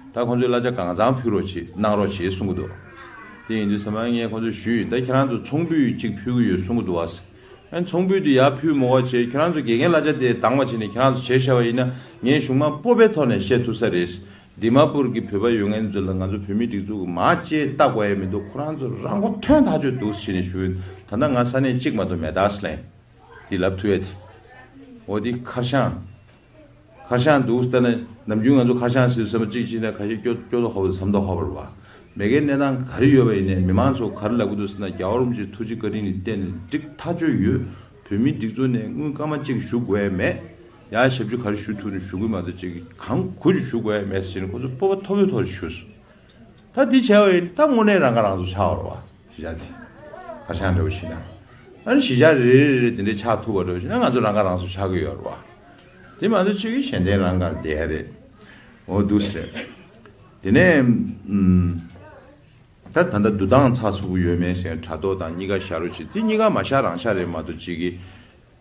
ད་ཁོ་ཚོས་གླ་ཆ་གང་ཚང་ཕུལ་རོགས་བྱེད་གནང་རོགས་བྱེད་གསུང་གི་འདུག་དེ་ཡིན་དུས་ཚང་མ་ངས་ཁོ་ཚོ་ཞུས་ཡིན། ད་ཁྱེད་རང་ཚོ་ཚོང་འབུལ་ཅིག་ཕུལ་གྱི་ཡོད་གསུང་གི་འདུག་བ། ཨ་ནི་ཚོང་འབུལ་དེ་ཡར་ཕུལ་མི་དགོས་བྱས། ཁྱེད་རང་ཚོ་དགེ་རྒན་གླ་ཆ་དེ་འདང་བ་བྱས་ནས་ཁྱེད་རང་ཚོ་བྱས་བཞག་པ་ཡིན་ན་ངས་གཞུང་མང་སྤོབས་པའི་ཐོག་ནས་བཤད་ཐུབ་ས་རེད། དི་མ་པུར་གྱི་བོད་པ་ཡོད་མཁན་ཚོ་ལ་ང་ཚོ་བོད་མིའི་སྒྲིག་འཛུགས་ཀྱི་མ་བཅད་ལྟ་དགོས་ཡ་མི་འདུག་ཁོ་རང་ཚོ་རང་མགོ་ཐོན་ཐག་ཆོད་འདུག་ཟེར་ནས་ཞུ། ད་ལྟ་ང་ས་གནས་གཅིག་མ་གཏོགས་མེད་ད་ཟེར་ལན་འདི་ལབ་ཐུབ་ཡ་དེ། འོ་དེ་ཁར་ཤང་། ཁར་ཤང་འདུག་ལྟ་ན་ནམ་རྒྱུན་ང་ཚོ་ཁར་ཤང་ཟེར་བསམ་པ་གཅིག་གཅིག་ན་ཁ་ཤས་སྐྱོ་སྐྱོ་དོ་ཧོབ་བསམ་དོ་ཧོབ་ར་བ། མེ་གའི་གནས་སྟངས་ག་རེ་ཡོད་པ་ཡིན་ནའི་མི་མང་ཚོ་ག་རེ་ལབ་གི་འདུག་ཟེར་ན་རྒྱལ་བ་རིན་པོ་ཆེ་ཐུགས་རྗེ་བཀའ་དྲིན་ནི་གཏན་ནས་འགྲིག་ཐག་ཆོད་ཡོད། བོད་མིའི་སྒྲིག་འཛུགས་ནས་དངུལ་སྐར་མ་གཅིག་ཞུ་དགོས་ཡ་མེད། ཡང་ཞབས་ཞུ་ག་རེ་ཞུ་ཐུབ་ནས་ཞུ་གི་མ་གཏོགས་ཅིག་གང་དགོས་ཀྱི་ཞུ་དགོས་ཡ་མེད་ཟེར་ནས་ཁོ་ཚོ་སྤོབས་པ་མཐོ་པོའི་ཐོག་ཞུས་སོང་། ད་འདི་བྱས་པ་ཡིན་ད་དངོས་གནས་རང་ཁ་རང་གསོ་ཆགས་པ་རེད་བ། གཞིས་ཆགས་དེ་ཁར་ཤང་འདྲ་བོ་ཞིག་ན། ཨ་ནི་གཞིས་ཆགས་རེ་རེ་རེ་དེ་འདྲའི་ཆགས་ཐུབ་པ་འདྲ་བོ་ཞིག་ན་ང་ཚོ་རང་ཁ་རང་གསོ་ཆགས་ཀྱི་ཡོད་རེད་བ། དེ་མ་གཏོགས་ཅིག་གཞན་དོན་རང་ག་བསྡད་ཡ་རེད། འོ་འདུག་སེ་རེད། དེ་ནས་ཨུམ། ད་ད་ལྟ་བསྡུ་སྟངས་ཚགས་ཚུད་པོ་ཡོད་མེད་ཟེར་དྲ་ཐོག་དང་གཉིས་ཀ་བཞག་རོགས་བྱེད། དེ་གཉིས་ཀ་མ་བཞག་རང་བཞག་རེད་མ་གཏོགས་ཅིག་གི་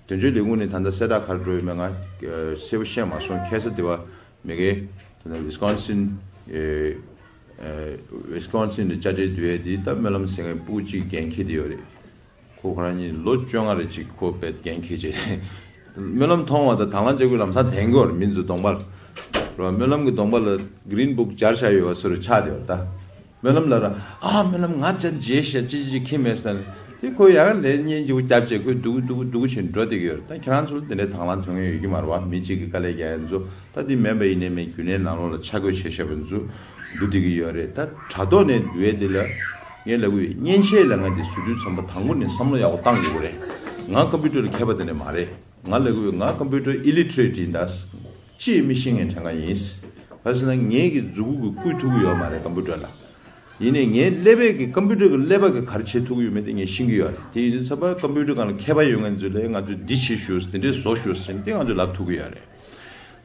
དོན་གཅོད་ལས་ཁུངས་ནས་ད་ལྟ་གསལ་བསྒྲགས་ག་རེ་འགྲོ་ཡོད་མེད་ང་གསལ་པོ་ཤེས་མ་སོང་། ཁ་སང་དེ་བ་མེ་གའི་ད་ལྟ་ཝི་སི་ཀོན་སིན་ཨེ་ཨེ་ཝི་སི་ཀོན་སིན་དུ་དཔྱ་ཁྲལ་བསྡུ་ཡས་དེ་ད་སྨོན་ལམ་ཟེར་མཁན་སྤུ་གུ་གཅིག་འགན་འཁྱེར་བསྡད་ཡོད་རེད། ཁོ་ཁོ་རང་གཉིས་ལོ་བཅོ་ལྔ་རེ་གཅིག་ཁོ་བེད་འགན་འཁྱེར་བྱས། སྨོན་ལམ་མཐོང་བ་དང་དང་བླངས་བྱ་དགོས་ལམ་སང་དེང་གོར་མི་ཚོ་གདོང་པར་རོ་སྨོན་ལམ་གྱི་གདོང་པ་ལ་གི་རིན་བུག་སྦྱར་བཞག་ཡོད་བ་སོ་རུ་ཆགས་བསྡད་པ་ད། སྨོན་ལམ་ལ་ར་ཨ་སྨོན་ལམ་ང་ཅན་རྗེས་ཤ་ཅི་ཅི་ཁྱི་མེད་སན་དེ་ཁོ་ཡང་ལས་གཉེན་གྱི་རྒྱབ་བྱས་ཁོས་སྡུག་སྡུག་སྡུག་བཞིན་འགྲོ་བསྡད་ཀྱི་ཡོད་རེད། ད་ཁྱེད་རང་ཚོ་ལ་དེ་འདྲའི་དང་བླངས་ཐོན་མཁན་ཡོད་ཀྱི་མ་རེད་བ། མི་གཅིག་གི་དཀའ་ལས་རྒྱག་ཡ་ཚོ་ད་དེ་མིན་པ་ཡིན་ནའི་མིན་རྒྱུན་ལས་ནང་ལོགས་ལ་ཆ་བགོས་བྱས་བྱས་པ་ཚོ་འདུག་བསྡད་ཀྱི་ཡོད་རེད། ད་དྲ་ཐོག་ནས་འདུལ་བའི་དེ་ལ་ངས་ལབ་གི་ཡོད། མཉེན་ཆས་ལ་ང་དེ་བཟོ་དུས་ཙམ་པ་དང་པོ་ནས་བསམ་བློ་ཡག་པོ་བཏང་དགོས་ཀྱི་རེད། ང་ཀམ་པུ་ཊར་ལ་མཁས་པ་དེ་འདྲ་མ་རེད། ང་ལབ་གི་ཡོད། ང་ཀམ་པུ་ཊར་ཨི་ལི་ཊི་རེ་ཊི་ཡིན་ད། ཅི་ཡང་མི་ཤེས་མཁན་གྲངས་ཀ་ཡིན། ག་རེ་ཟེར་ན་ངའི་གི་མཛུབ་གུ་གི་བསྐུལ་ཐུབ་ཀྱི་ཡོད་མ་རེད་ཀམ་པུ་ཊར་ལ། ཡིན་ནའི་ངའི་ཀླད་པའི་གི་ཀམ་པུ་ཊར་གི་ཀླད་པ་གི་ག་རེ་བྱེད་ཐུབ་ཀྱི་ཡོད་མེད་དེ་ངས་ཤེས་ཀྱི་ཡོད་རེད། དེ་ཡིན་དུས་ཙམ་པ་ཀམ་པུ་ཊར་སྒང་ལ་མཁས་པ་ཡོད་མཁན་ཚོ་ལ་ང་ཚོས་འདི་བྱེད་ཤོག་འདི་འདྲས་བཟོ་ཤོག་ཟེར་ནས་དེ་ང་ཚོས་ལབ་ཐུབ་ཀྱི་ཡོད་རེད།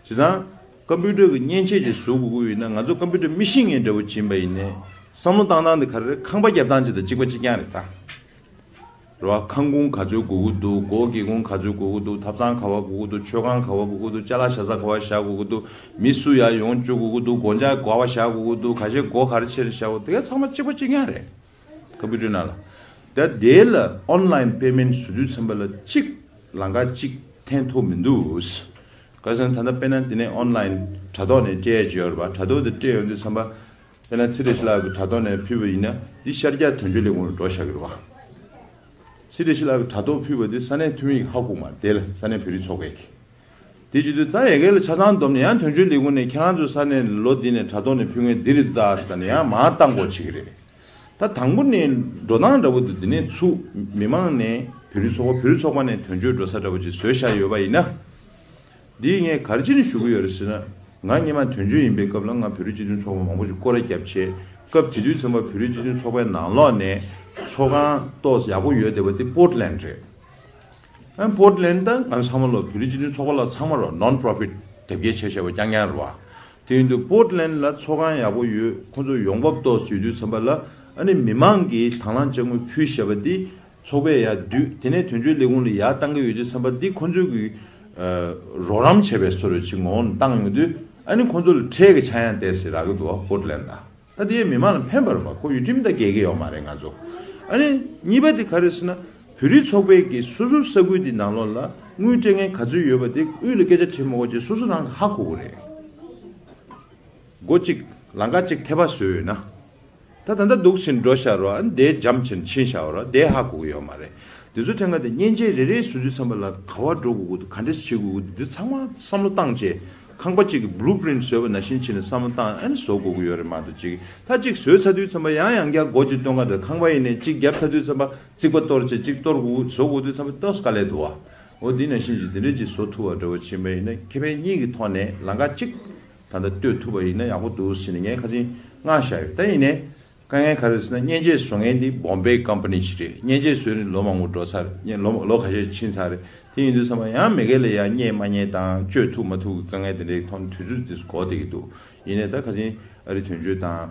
བྱས་ཙང་། ཀམ་པུ་ཊར་གི་མཉེན་ཆས་ཅིག་བཟོ་དགོས་ཀྱི་ཡོད་ན་ང་ཚོ་ཀམ་པུ་ཊར་མི་ཤེས་མཁན་འདྲ་བོ་ཕྱིན་པ་ཡིན་ནའི། བསམ་བློ་བཏང་སྟངས་འདི་ག་རེ་རེད། ཁང་པ་རྒྱབ་སྟངས་ཅིག་དང་གཅིག་པ་གཅིག་རྐྱང་རེད་ད། རེད་བ། ཁང་ཁུངས་ག་ཚོད་དགོས་ཀྱི་འདུག་སྒོ་སྒེའུ་ཁུང་ག་ཚོད་དགོས་ཀྱི་འདུག་ཐབ་ཚང་ག་བ་དགོས་ཀྱི་འདུག་མཆོད་ཁང་ག་བ་དགོས་ཀྱི་འདུག་ཅ་ལག་བཞག་ས་ག་བ་བཞག་དགོས་ཀྱི་འདུག་མི་སུ་ཡར་ཡོང་བཅུག་དགོས་ཀྱི་འདུག་སྒོ་ལྕགས་ག་བ་བཞག་དགོས་ཀྱི་འདུག་ག་ཤེད་སྒོ་ག་རེ་ཕྱེ་ནས་བཞག་དགོས་དེ་ག་ཚང་མ་གཅིག་པ་གཅིག་རྐྱང་རེད། ཀམ་པུ་ཊར་ནང་ལ། ད་དེ་ལ་ཨོན་ལའིན་པེ་མེན་ཊི་བཟོ་དུས་ཙམ་པ་ལ་གཅིག་ལམ་ཁ་གཅིག་འཐེན་ཐུབ་མི་འདུག་ག་རེ་ཟེར་ན་ད་ལྟ་དཔེར་ན་དེ་ནས་ཨོན་ལའིན་དྲ་ཐོག་ནས་སྤྲད་ཡ་ཅིག་ཡོད་རེད་པ། དྲ་ཐོག་དེ་སྤྲད་ཡོང་དུས་ཙམ་པ། དཔེར་ན་ཚེ་བཀྲ་ཤིས་ལགས་ཀྱི་དྲ་ཐོག་ནས་ཕུལ་བ་ཡིན་ན་འདི་ཤར་རྒྱག་དོན་གཅོད་ལས་ཁུངས་ལ་འགྲོ་བཞག་གི་རེད་བ། ཚེ་བཀྲ་ཤིས་ལགས་ཀྱི་དྲ་ཐོག་ཕུལ་བ་འདི་ས་གནས་འཐུས་མི་ཡིས་ཧ་གོ་མ་རེད། དེ་ལ་ས་གནས་བོད་རིགས་ཚོགས་པས་ཀྱི། དེ་བྱེད་དུས་ད་ཡ་གི་ལ་ཆ་ཚང་བསྡོམས་ནས་ཡང་དོན་གཅོད་ལས་ཁུངས་ནས་ཁྱེད་རང་ཚོའི་ས་གནས་ལོ་འདི་ནས་དྲ་ཐོག་ནས་ཕུལ་མཁན་འདི་རེད་ད་ཟེར་ནས་ཡང་མར་བཏང་དགོས་བྱེད་ཀྱི་རེད། ད་དང་པོ་ནས་འགྲོ་སྟངས་འདྲ་པོ་འདི་འདི་ནས་ཚུགས། མི་མང་ནས་བོད་རིགས་ཚོགས་པ་བོད་རིགས་ཚོགས་པ་ནས་དོན་གཅོད་འགྲོ་ས་འདྲ་པོ་ཅིག་བཟོས་བཞག་ཡོད་པ་ཡིན་ན། འདི་ངས་ག་རེ་བྱས་ནས་ཞུ་གི་ཡོད་རེད་ཟེར་ན། ང་སྔོན་མ་དོན་གཅོད་ཡིན་པའི་སྐབས་ལ་ང་བོད་རིགས་སྤྱི་མཐུན་ཚོགས་པ་མང་པོ་ཞིག་སྐོར་ར་བརྒྱབ་བྱས། སྐབས་དེ་དུས་ཙམ་པ་བོད་རིགས་སྤྱི་མཐུན་ཚོགས་པའི་ནང་ལོགས་ནས་ཚོགས་ཁང་ཏོག་ཙམ་ཡག་པོ་ཡོད་བསྡད་པ་དེ་པོར་ཊི་ལེན་ཌི་རེད། ཨ་པོར་ཊི་ལེན་ཌི་ད་ང་ཚོ་ཚང་མ་ལོ་བོད་རིགས་སྤྱི་མཐུན་ཚོགས་པ་ལ་ཚང་མ་རོ་ནོན་པོ་རོ་ཕི་ཊི་དེབ་སྐྱེལ་བྱས་བྱས་པ་རྐྱང་རྐྱང་རེད་བ། དེ་ཡིན་དུས་པོར་ཊི་ལེན་ཌི་ལ་ཚོགས་ཁང་ཡག་པོ་ཡོད། ཁོང་ཚོ་ཡོང་འབབ་ཏོག་ཙམ་ཡོད་དུས་ཙམ་པ་ལ་ཨ་ནི་མི་མང་གིས་དང་བླངས་དཔྱ་དངུལ་ཕུལ་བཞག་པ་འདི། ཚོགས་པས་ཡར་བསྡུས། དེ་ནས་དོན་གཅོད་ལས་ཁུངས་ལ་ཡར་བཏང་གི་ཡོད་དུས་ཙམ་པ་འདི་ཁོང་ཚོས་ཀྱི་ཨ་རོགས་རམ་བྱས་པའི་བཟོ་འདྲ་ཅིག་ངོ་བོ་ནས་བཏང་ཡོང་དུས་ཨ་ནི་ཁོང་ཚོ་ལ་ཁྲལ་གྱི་ཆག་ཡང་བསྡད་ཟེར་རག་གི་འདུག་པོར་ཊི་ལེན་ཌི་ལ། ད་དེ་མི་མང་ལ་ཕན་པ་རེད་པ། ཁོ་ཡུལ་ཁྲིམས་དང་འགལ་གྱི་ཡོད་མ་རེད་ང་ཚོ། ཨ་ནི་གཉིས་པ་དེ་ག་རེ་ཟེར་ན་བོད་རིགས་ཚོགས་པའི་གི་སོ་སོའི་ས་ཁུལ་དེ་ནང་ལོགས་ལ་དངུལ་སྤྲད་མཁན་ག་ཚོད་ཡོད་པ་དེ་དབུས་ལ་སྐད་ཆ་དྲིས་མ་དགོས་ཅེས་སོ་སོ་རང་གིས་ཧ་གོ་གི་རེད། སྒོ་གཅིག་ལམ་ཁ་གཅིག་ཐེ་བ་བཟོས་ཡོད་ན། ད་ད་ལྟ་འདུག་ཕྱིན་འགྲོ་ཤར་བ་འདས་འཇམ་ཕྱིན་ཕྱིན་ཤར་བ་འདས་ཧ་གོ་གི་ཡོད་མ་རེད། དེ་ཚོ་ཕྲན་ཁ་དེ་མཉེན་ཆས་རེ་རེ་བཟོ་དུས་ཙམ་པ་ལ་ག་བ་འགྲོ་དགོས་ཀྱི་འདུག་ག་འདྲས་བྱེད་དགོས་ཀྱི་འདུག་འདི་ཚང་མ་བསམ་བློ་བཏང་བྱས་ཁང་པ་གཅིག་གི་བྷུ་ལུ་པི་རིན་ཊི་བཟོས་པ་ནང་བཞིན་བྱས་ནས་བསམ་བློ་བཏང་ཨ་ནི་བཟོ་དགོས་ཀྱི་ཡོད་རེད་མ་གཏོགས་ཅིག་ད་གཅིག་བཟོས་ཚར་དུས་ཙམ་པ་ཡང་ཡང་བསྐྱར་སྒོ་གཅིག་སྟོན་ག་འདུག་ཁང་པ་ཡིན་ནའི་གཅིག་བརྒྱབ་ཚར་དུས་ཙམ་པ་རྩིག་པ་གཏོར་བྱས་གཅིག་གཏོར་དགོས་བཟོ་དགོས་དུས་ཙམ་པ་ཏོག་ཙམ་དཀའ་ལས་འདུག་བ། འོ་འདི་ནང་བཞིན་གྱི་འདི་འདྲས་ཅིག་བཟོ་ཐུབ་པ་འདྲ་བོ་ཕྱིན་པ་ཡིན་ན་ཁེ་ཕན་གཉིས་ཀྱི་ཐོག་ནས་ལམ་ཁ་གཅིག་ད་ལྟ་གཏོད་ཐུབ་པ་ཡིན་ན་ཡག་པོ་འདུག་ཟེར་ནས་ངས་ཁ་སང་མངགས་བཞག་ཡོད། ད་ཡིན་ནའི་དཀའ་ངལ་ག་རེ་ཟེར་ན་མཉེན་ཆས་བཟོ་མཁན་འདི་བོམ་བེ་ཀམ་པ་ནི་ཞིག་རེད། མཉེན་ཆས་བཟོས་ནས་ལོ་མང་པོ་འགྲོ་ཚར། མཉེན་ལོ་ལོ་ཁ་ཤས་ཕྱིན་ཚར་རེད། དེ་ཡིན་དུས་ཙམ་པ་ཡང་མི་སྒེར་ལ་ཡང་རྙེད་མ་རྙེད་དང་སྤྱོད་ཐུབ་མ་ཐུབ་ཀྱི་དཀའ་ངལ་དེ་འདྲའི་ཐོག་ནས་དུས་ཚོད་འདི་འགོར་བསྡད་ཀྱི་འདུག་ཡིན་ནའི་ད་ཁ་སང་ཨ་རི་དོན་གཅོད་དང་།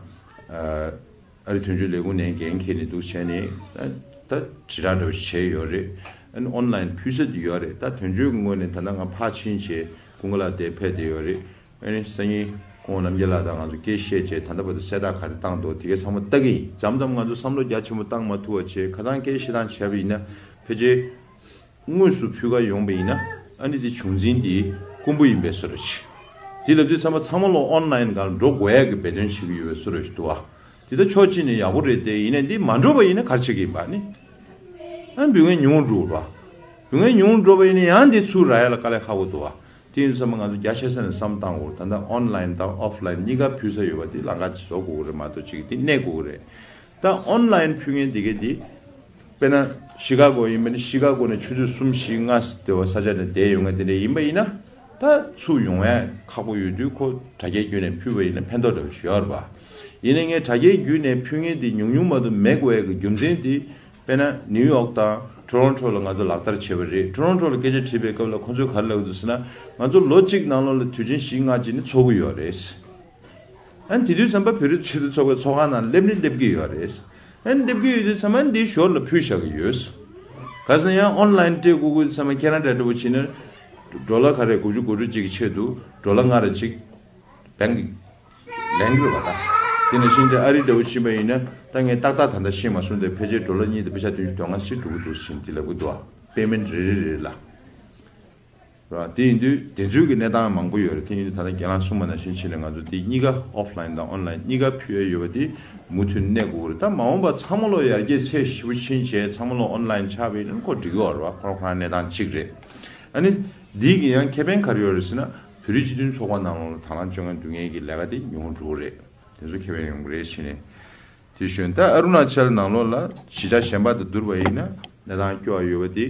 ཨ་རི་དོན་གཅོད་ལས་ཁུངས་ནས་འགན་འཁྱེར་ནས་འདུག་བྱས་ནས་ད་ད་དྲིལ་བསྒྲགས་འདྲ་བོ་བྱས་ཡོད་རེད། ཨ་ནི་ཨོན་ལའིན་ཕུལ་ས་དེ་ཡོད་རེད། ད་དོན་གཅོད་ངོས་ནས་ད་ལྟ་ང་ཕར་ཕྱིན་བྱས་ཀུན་དགའ་ལགས་དེ་ཕེབས་བསྡད་ཡོད་རེད། ཨ་ནི་སང་ཉིན་ཁོང་རྣམ་རྒྱལ་ལགས་དང་ང་ཚོ་སྐད་བཤད་བྱས་ད་ལྟ་བར་དུ་གསལ་བསྒྲགས་ག་རེ་བཏང་འདུག་དེ་གའི་ཚང་མ་ལྟ་གི་ཡིན། མཚམས་མཚམས་ང་ཚོ་བསམ་བློ་རྒྱ་ཆེན་པོ་བཏང་མ་ཐུབ་པ་བྱས་ཁ་སང་སྐད་བཤད་སྟངས་བྱས་པ་ཡིན་ན་ཕལ་ཆེར་དངོས་སུ་ཕུལ་ག་ཡོང་པ་ཡིན་ན་ཨ་ནི་དེ་བྱུང་འཛིན་དེ་དཀོན་པོ་ཡིན་པའི་བཟོ་འདྲ་ཞིག་དེ་ལབ་དུས་ཙམ་པ་ཚང་མ་ལོ་ཨོན་ལན་སྒང་ལ་འགྲོ་དགོས་ཡག་གི་འབད་བརྩོན་བྱེད་ཀྱི་ཡོད་པའི་བཟོ་འདྲ་ཞིག་འདུག་བ། དེ་ད་ཕྱོགས་གཅིག་ནས་ཡག་པོ་རེད་དེ། ཡིན་ནའི་འདི་མ་འགྲོ་བ་ཡིན་ན་ག་རེ་བྱེད་ཀྱི་ཡིན་པ་ནི། ཨ་འབུལ་མཁན་ཉུང་རུ་འགྲོ་བ། འབུལ་མཁན་ཉུང་རུ་འགྲོ་བ་ཡིན་ན་ཡང་འདི་ཚུར་རག་ཡ་ལ་དཀའ་ལས་ཁག་པོ་འདུག་བ། དེ་ཡིན་ཙང་ང་ཚོ་རྒྱ་ཆེ་ས་ནས་བསམ་བཏང་དགོས། ད་ལྟ་ཨོན་ལན་དང་ཨོཕ་ལན་གཉིས་ཀ་ཕུལ་ས་ཡོད་པ་དེ་ལམ་ཁ་བཟོ་དགོས་ཀྱི་རེད་མ་གཏོགས་ཅིག་དེ་གནས་དགོས་ཀྱི་རེད། ད་ཨོན་ལན་ཕུལ་མཁན་དེ་གས་དེ། དཔེར་ན་ཤི་ཀ་གོ་ཡིན་པ་ནི་ཤི་ཀ་གོ་ནས་ཆུ་ཚོད་གསུམ་བཞི་ལྔ་དེ་བ་ས་ཆ་ནས་བསྡད་ཡོང་མཁན་དེ་འདྲ་ཡིན་པ་ཡིན་ན། ད་ཚུར་ཡོང་ཡ་ཁག་པོ་ཡོད་དུས་ཁོ་དྲ་རྒྱའི་བརྒྱུད་ནས་ཕུལ་བ་ཡིན་ན་ཕན་ཐོགས་འདྲ་བོ་ཞིག་ཡོད་རེད་པ། ཡིན་ནའི་ངས་དྲ་རྒྱའི་བརྒྱུད་ནས་ཕུལ་མཁན་དེ་ཉུང་ཉུང་མ་གཏོགས་མེད་དགོས་ཡ་གི་རྒྱུ་མཚན་དེ། དཔེར་ན་ནིའུ་ཡོག་དང་ཊོ་རོན་ཊོ་ལ་ང་ཚོ་ལག་བསྟར་བྱས་པ་རེད། ཊོ་རོན་ཊོ་ལ་སྐད་ཆ་དྲིས་པའི་སྐབས་ལ་ཁོང་ཚོས་ག་རེ་ལབ་འདུག་ཟེར་ན། ང་ཚོ་ལོ་གཅིག་ནང་ལོགས་ལ་དུས་ཆེན་བཞི་ལྔ་ཅིག་ནི་འཚོགས་ཀྱི་ཡོད་རེད། ཨ་ནི་དེ་དུས་ཙམ་པ་བོད་རིགས་ཆེས་མཐོའི་ཚོགས་པའི་ཚོགས་ཁང་ནང་སླེབས་ནི་སླེབས་ཀྱི་ཡོད་རེད། ཨ་ནི་སླེབས་ཀྱི་ཡོད་དུས་ཙམ་པ་ཨ་ནི་འདིའི་ཞོར་ལ་ཕུལ་བཞག་གི་ཡོད། ག་ཟེར་ན་ཡང་ཨོན་ལན་སྤྲད་དགོས་དུས་ཙམ་པ་ཁེ་ན་ཌ་འདྲ་བོ་བྱས་ན། ཌོ་ལར་ག་རེ་དགུ་བཅུ་གོ་དྲུག་ཅིག་གི་ཆེད་དུ་ཌོ་ལར་ལྔ་རེ་ཅིག་བེང་གི་ལེན་གྱི་རེད་པ། ད་དེ་ནང་བཞིན་དེ་ཨ་རི་འདྲ་བོ་ཕྱིན་པ་ཡིན་ན་ད་ངས་ཏག་ཏག་ད་ལྟ་ཤེས་མ་སོང་། དེ་ཕལ་ཆེར་ཌོ་ལར་གཉིས་དང་པེ་ཤ་བདུན་ཅུ་དོན་ལྔ་ཞིག་འགྲོ་གི་འདུག་ཟེར་དེ་ལབ་ཀྱི་འདུག་ཨ། པེ་མེན་ཊི་རེ་རེ་རེ་ལ། ར། དེ་ཡིན་དུས་དེ་ཚོའི་གི་གནས་སྟངས་མང་པོ་ཡོད་རེད། དེ་ཡིན་དུས་ད་ལྟ་རྒན་ལགས་གསུངས་པ་ནང་བཞིན་བྱས་ནས་ང་ཚོ་དེ་གཉིས་ཀ་ཨོཕ་ལན་དང་ཨོན་ལན་གཉིས་ཀ་ཕུལ་ཡ་ཡོད་པ་དེ་མུ་མཐུད་གནས་དགོས་རེད། ད་མ་འོངས་པ་ཚང་མ་ལོ་ཡར་རྒྱས་ཚད་ཞེ་པོ་ཕྱིན་བྱས་ཚང་མ་ལོ་ཨོན་ལན་ཆགས་པ་ཡིན་ན་ཁོ་འགྲིག་གི་ཡོད་རེད་བ། ཁོ་རང་ཁོ་རང་གནས་སྟངས་གཅིག་རེད། ཨ་ནི་འདི་གི་ཡང་ཁེ་ཕན་ག་རེ་ཡོད་རེད་ཟེར་ན། བོད་རིགས་སྤྱི་མཐུན་ཚོགས་པ་ནང་ལོགས་ལ་དང་བླངས་སྤྱོད་མཁན་འདུག་མཁན་གྱི་ལས་ཀ་དེ་ཉུང་རུ་འགྲོ་གི་རེད། དེ་ཚོ་ཁེ་ཕན་ཡོང་གི་རེད་བྱས་ནས། དེ་བཞིན་ད་ཨ་རུ་ན་ཅལ་ནང་ལོགས་ལ་གཞིས་ཆགས་གཞན་པ་དང་བསྡུར་བ་ཡིན་ན་གནས་སྟངས་སྐྱོ་བ་ཡོད་པ་དེ་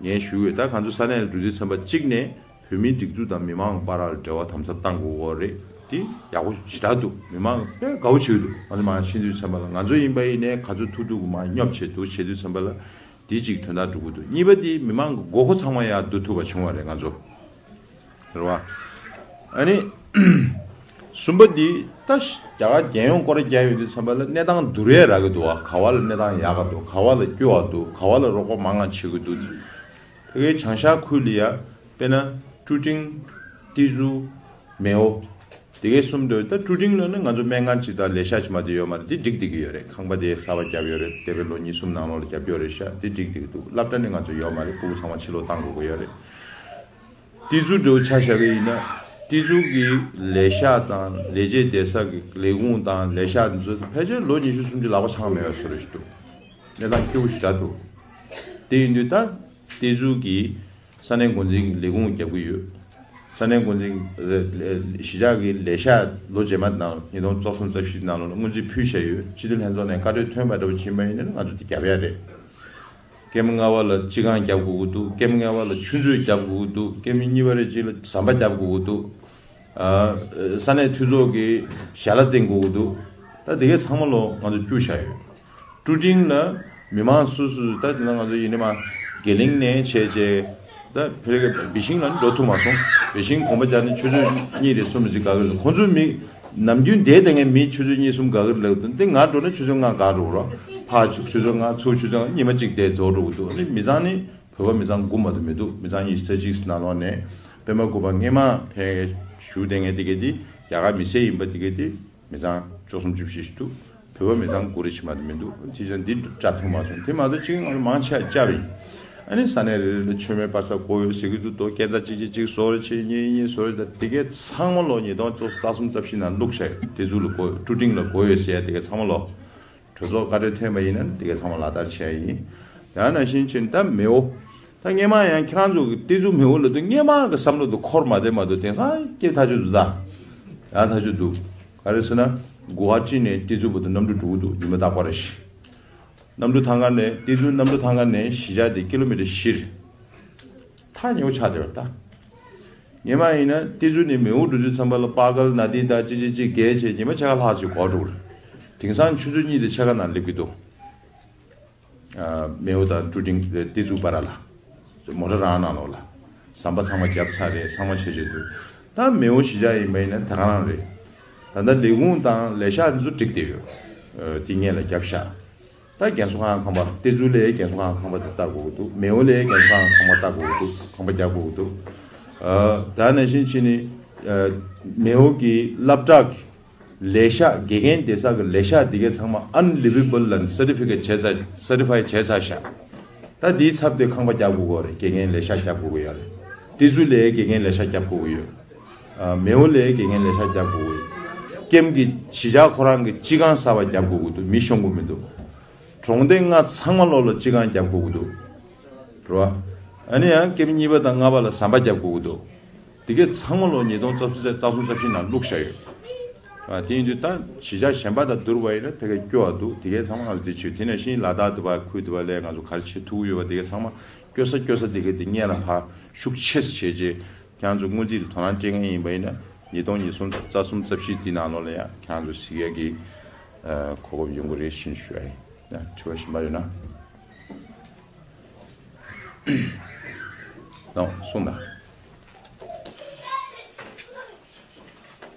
ངས་ཞུ་འོས། ད་ང་ཚོ་ས་གནས་ལ་འགྲོ་དུས་ཙམ་པ་གཅིག་ནས་བོད་མིའི་སྒྲིག་འཛུགས་དང་མི་མང་བར་ལ་འབྲེལ་བ་དམ་ཟབ་གཏང་དགོས་ཀྱི་རེད། དེ་ཡག་པོ་ཞེ་དྲག་འདུག་མི་མང་དཔེ་དགའ་བོ་བྱེད་ཀྱི་འདུག་ང་ཚོ་མར་ཕྱིན་དུས་ཙམ་པ་ལ་ང་ཚོ་ཡིན་པ་ཡིན་ནའི་ག་ཚོད་ཐུབ་ཐུབ་ཀྱིས་མར་སྙོབ་བྱེད་འདུག་བྱེད་དུས་ཙམ་པ་ལ་དེ་གཅིག་དོན་དག་འགྲུབ་ཀྱི་འདུག་གཉིས་པ་དེ་མི་མང་གི་དགོས་མཁོ་ཚང་མ་ཡར་བསྡུ་ཐུབ་པ་བྱུང་བ་རེད་ང་ཚོ། རེད་བ། ཨ་ནི། གསུམ་པ་འདི་ད་རྒྱ་གར་རྒྱལ་ཡོངས་སྐོར་རྒྱག་ཡོང་དུས་ཙམ་པ་ལ་གནས་སྟངས་བསྡུར་ཡས་རག་གི་འདུག་བ། ག་བ་ལ་གནས་སྟངས་ཡག་ག་འདུག་ག་བ་ལ་སྐྱོ་བ་འདུག་ག་བ་ལ་རོགས་པ་མང་ང་བྱེད་ཀྱི་འདུག་ཕ་གིའི་བྱང་ཤར་ཁུལ་ལ་ཡ་དཔེར་ན་ཀྲུ་ཀྲིང་། ཏི་ཛུ། མེའོ། དེ་གའི་གསུམ་འདུག་ད་ཀྲུ་ཀྲིང་ལ་ནི་ང་ཚོ་སྨན་ཁང་གཅིག་དང་ལས་ཤག་གཅིག་མ་གཏོགས་ཡོད་མ་རེད། འདི་འགྲིག་བསྡད་ཀྱི་ཡོད་རེད། ཁང་པ་དེ་གསར་པ་བརྒྱབ་ཡོད་རེད། འདས་པའི་ལོ་གཉིས་གསུམ་ནང་ལོགས་ལ་བརྒྱབ་ཡོད་རེད་ཤག་འདི་འགྲིག་བསྡད་ཀྱི་འདུག་སློབ་གྲྭ་ནི་ང་ཚོ་ཡོད་མ་རེད། ཕྲུ་གུ་ཚང་མ་ཕྱི་ལོགས་བཏང་དགོས་ཀྱི་ཡོད་རེད། ཏི་ཛུ་འདྲ་བོ་ཆ་བཞག་གི་ཡིན་ན། ཏི་ཛུ་གི་ལས་ཤག་དང་ལས་བྱེད་བསྡད་ས་གི་ལས་ཁུངས་དང་ལས་ཤག་འདི་ཚོ་ཕལ་ཆེར་ལོ་ཉི་ཤུ་སུམ་ཅུ་ལག་པ་འཆང་མེད་པའི་བཟོ་འདྲ་ཞིག་འདུག་གནས་སྟངས་སྐྱོ་པོ་ཞེ་དྲག་འདུག་དེ་ཡིན་དུས་ད་ཏི་ཛུ་གི་ས་གནས་འགོ་འཛིན་གྱི་ལས་ཁུངས་རྒྱབ་ཀྱི་ཡོད། ས་གནས་འགོ་འཛིན་གྱི་ལས་གཞིས་ཆགས་ཀྱི་ལས་ཤག་ལོ་རྗེས་མ་ནང་ཉིས་སྟོང་བཅུ་གསུམ་བཅུ་བཞི་ནང་ལོགས་ལ་སྔོན་རྩིས་ཕུལ་བཞག་ཡོད། སྤྱི་འཐུས་ལྷན་ཚོགས་ནས་བཀའ་འཁྲོལ་ཐོན་པ་འདྲ་བོ་ཕྱིན་པ་ཡིན་ན་ང་ཚོ་དེ་རྒྱབ་ཡ་རེད། ཀེམ་ལྔ་པ་ལ་སྤྱི་ཁང་རྒྱབ་དགོས་ཀྱི་འདུག་ཀེམ་ལྔ་པ་ལ་ཆུ་མཛོད་རྒྱབ་དགོས་ཀྱི་འདུག་ཀེམ་གཉིས་པ་རེ་གཅིག་ལ་ཟམ་པ་རྒྱབ་དགོས་ཀྱི་འདུག་ཨ། ས་གནས་འཐུས་ཚོགས་ཀྱི་ཞལ་ལག་བསྟན་དགོས་ཀྱི་འདུག་ད་དེ་གའི་ཚང་མ་ལོ་ང་ཚོ་བཅུག་བཞག་ཡོད། ཀྲུ་ཀྲིང་ལ་མི་མང་སུ་སུ་ད་དེ་ན་ང་ཚོ་ཡིན་ནི་མ་དགེ་ལིང་ནས་བྱས་བྱས། ད་བོད་རིགས་བི་ཤིང་ལ་འགྲོ་ཐུབ་མ་སོང་། བི་ཤིང་གོམ་པ་རྒྱག་ནས་ཆུ་ཚོད་གཉིས་རེ་གསུམ་རེ་ཅིག་དགའ་གི་རེད། ཁོང་ཚོའི་མི་ནམ་རྒྱུན་བསྡད་བསྡད་མཁན་མི་ཆུ་ཚོད་གཉིས་གསུམ་དགའ་གི་རེད་ལབ་དུས་འདི་ང་འགྲོ་ན་ཆུ་ཚོད་ལྔ་དགའ་འགྲོ་རོགས། ཕར་ཆུ་ཆུ་ཚོད་ལྔ་ཚུར་ཆུ་ཚོད་ལྔ་གཉིས་མ་གཅིག་བསྡད་རྫོགས་འགྲོ་གི་འདུག་ཨ་ནི་མི་ཚང་ནི་བོད་པ་མི་ཚང་དགུ་མ་གཏོགས་མི་འདུག་མི་ཚང་ཉི་ཤུ་རྩ་གཅིག་ནང་ལོགས་ནས་པད་མ་དགུ་པ་སྔས་མ་ཕེ་བཞུགས་བསྡད་མཁན་དེ་གས་དེ་རྒྱ་གར་མི་སེར་ཡིན་པ་དེ་གས་དེ། མི་ཚང་བཅུ་གསུམ་བཅུ་བཞི་ཞིག་འདུག་བོད་པ་མི་ཚང་དགུ་རེ་ཕྱི་མ་དེ་མི་འདུག་དེ་ཚོ་འདི་བཀྲ་ཐུབ་མ་སོང་། དེ་མ་གཏོགས་ཅིག་ང་ཚོ་མང་ཆེ་བ་བཅར་བ་ཡིན། ཨ་ནི་ས་གནས་རེ་རེ་ལ་མཆོད་མེ་སྤར་ས་དགོས་ཡོད་ཟེར་གྱི་འདུག་དོ་སྐད་བརྡ་གཅིག་གཅིག་གཅིག་བཟོ་རེ་བྱེད་གཉིས་གཉིས་བཟོ་རེ་ད་དེ་གས་ཚང་མ་ལོ་ཉིས་སྟོང་བཅུ་གསུམ་རྩ་བཞི་ནང་བླུགས་བཞག་དེ་ཚོ་ལ་དགོས་ཀྲུ་ཀྲིང་ལ་དགོས་ཡོད་ཟེར་ཡ་དེ་གས་ཚང་མ་ལོ་གྲོས་ཚོགས་བཀའ་འཁྲོལ་ཐོན་པ་ཡིན་ན་དེ་གས་ཚང་མ་ལག་བསྟར་བྱས་ཡིན། ཡང་ན་བཞིན་ཕྱིན་ད་མེའོ། ད་སྔས་མ་ཡང་ཁྱེད་རང་ཚོ་གི་ཏི་ཛུ་མེའོ་ལ་དུ་སྔས་མ་གི་བསམ་བློ་དུ་འཁོར་མ་བསྡད་མ་གཏོགས་དེང་སང་སྐྱེས་ཐག་ཆོད་འདུག་ད། ཡང་ཐག་ཆོད་འདུག་ག་རེ་ཟེར་ན། གུ་ཝ་ཊི་ནས་ཏི་ཛུ་བར་དུ་གནམ་གྲུ་འགྲོ་གི་འདུག་ཉི་མ་རྟག་པར་རེ་བཞིན། གནམ་གྲུ་ཐང་ག་ནས་ཏི་ཛུ་གནམ་གྲུ་ཐང་ག་ནས་གཞིས་ཆགས་དེ་ཀི་ལོ་མི་ཊར་བཞི་རེད། ཐག་ཉེ་བོ་ཆགས་བསྡད་པ་རེད་ད། སྔས་མ་ཡིན་ན་ཏི་ཛུ་ནས་མེའོ་འགྲོ་དུས་ཙམ་པ་ལ་པ་གལ་ན་དི་ད་ཅི་ཅི་ཅི་བརྒལ་བྱས་ཉི་མ་ཕྱེད་ཀ་ལྷག་ཅིག་འགོར་འགྲོ་གི་རེད། དེང་སང་ཆུ་ཚོད་གཉིས་དང་ཕྱེད་ཀ་ནང་སླེབས་ཀྱི་འདུག་མེའོ་དང་ཀྲུ་ཀྲིང་ཏི་ཛུ་བར་ལ། མོ་ཊ་རང་ནང་ལོགས་ལ། ཟམ་པ་ཚང་མ་བརྒྱབ་ཚར་རེད། ཚང་མ་བྱས་བྱས་འདུག་ད་མེའོ་གཞིས་ཆགས་ཡིན་པ་ཡིན་ན་ད་ག་རང་རེད། ད་ལྟ་ལས་ཁུངས་དང་ལས་ཤག་འདི་ཚོ་འགྲིག་བསྡད་ཡོད། དེ་སྔོན་ལ་བརྒྱབ་ཤག་ད་རྒན་གསོ་ཁང་ཁང་པ་ཏི་ཛུ་ལའི་རྒན་གསོ་ཁང་ཁང་པ་དེ་བལྟ་དགོས་ཀྱི་འདུག་མེའོ་ལའི་རྒན་གསོ་ཁང་ཁང་པ་བལྟ་དགོས་ཀྱི་འདུག་ཁང་པ་རྒྱག་དགོས་ཀྱི་འདུག་ད་ནང་བཞིན་བྱས་ནས་མེའོ་གི་སློབ་གྲྭ་གི་ལས་ཤག་དགེ་རྒན་བསྡད་ས་གི་ལས་ཤག་འདི་གའི་ཚང་མ་unlivable land certificate་བྱས་ཚར་certify་བྱས་ཚར་ཤག་ད་འདིའི་ཚབ་དེ་ཁང་པ་རྒྱག་དགོས་ཀྱི་རེད། དགེ་རྒན་ལས་ཤག་རྒྱག་དགོས་ཀྱི་ཡོད་རེད། ཏི་ཛུ་ལའི་དགེ་རྒན་ལས་ཤག་རྒྱག་དགོས་ཀྱི་ཡོད། མེའོ་ལའི་དགེ་རྒན་ལས་ཤག་རྒྱབ་དགོས་ཀྱི་འདུག་ཀེམ་གྱི་གཞིས་ཆགས་ཁོ་རང་གི་སྤྱི་ཁང་གསར་པ་རྒྱབ་དགོས་ཀྱི་འདུག་མི་ཤོང་གི་མི་འདུག་གྲོང་སྡེ་ལྔ་ཚང་མ་ལོག་ལ་སྤྱི་ཁང་རྒྱབ་དགོས་ཀྱི་འདུག་རེད་བ། ཨ་ནི་ཡང་ཀེམ་གཉིས་པ་དང་ལྔ་པ་ལ་ཟམ་པ་རྒྱབ་དགོས་ཀྱི་འདུག་དེ་གས་ཚང་མ་ལོག་ཉིས་སྟོང་རྩ་གསུམ་རྩ་གསུམ་རྩ་བཞི་ནང་བླུགས་བཞག་ཡོད། ཨ་དེ་ཡིན་དུས་ད་གཞིས་ཆགས་གཞན་པ་དང་བསྡུར་བ་ཡིན་ན་ཕ་གིར་སྐྱོ་བ་འདུག་དེ་གས་ཚང་མ་ང་ཚོ་འདི་བྱེད། དེ་ནང་བཞིན་ལ་དྭགས་དེ་པ་ཁུལ་དེ་པ་ལ་ང་ཚོ་ག་རེ་བྱེད་ཐུབ་ཀྱི་ཡོད་པ་དེ་གས་ཚང་མ་སྐྱོ་ས་སྐྱོ་ས་དེ་གས་དེ་སྔོན་ལ་ཕར་ཤུགས་ཆེ་ཙམ་བྱས་རྗེས་ཁྱེད་རང་ཚོ་དངུལ་རྩིས་ལ་དོ་སྣང་སྤྲད་མཁན་ཡིན་པ་ཡིན་ན་ཉིས་སྟོང་ཉི་ཤུ་རྩ་གསུམ་རྩ་བཞི་དེ་ནང་ལོགས་ལ་ཡང་ཁྱེད་རང་ཚོ་གཟིགས་ཡག་གི་གོ་སྐབས་ཡོང་གི་རེད་ཞེས་ཞུ་ཡ་ཡིན། དྲི་བ་གཞན་པ་ཡོད་ན། ཨོ་གསུངས་དང་།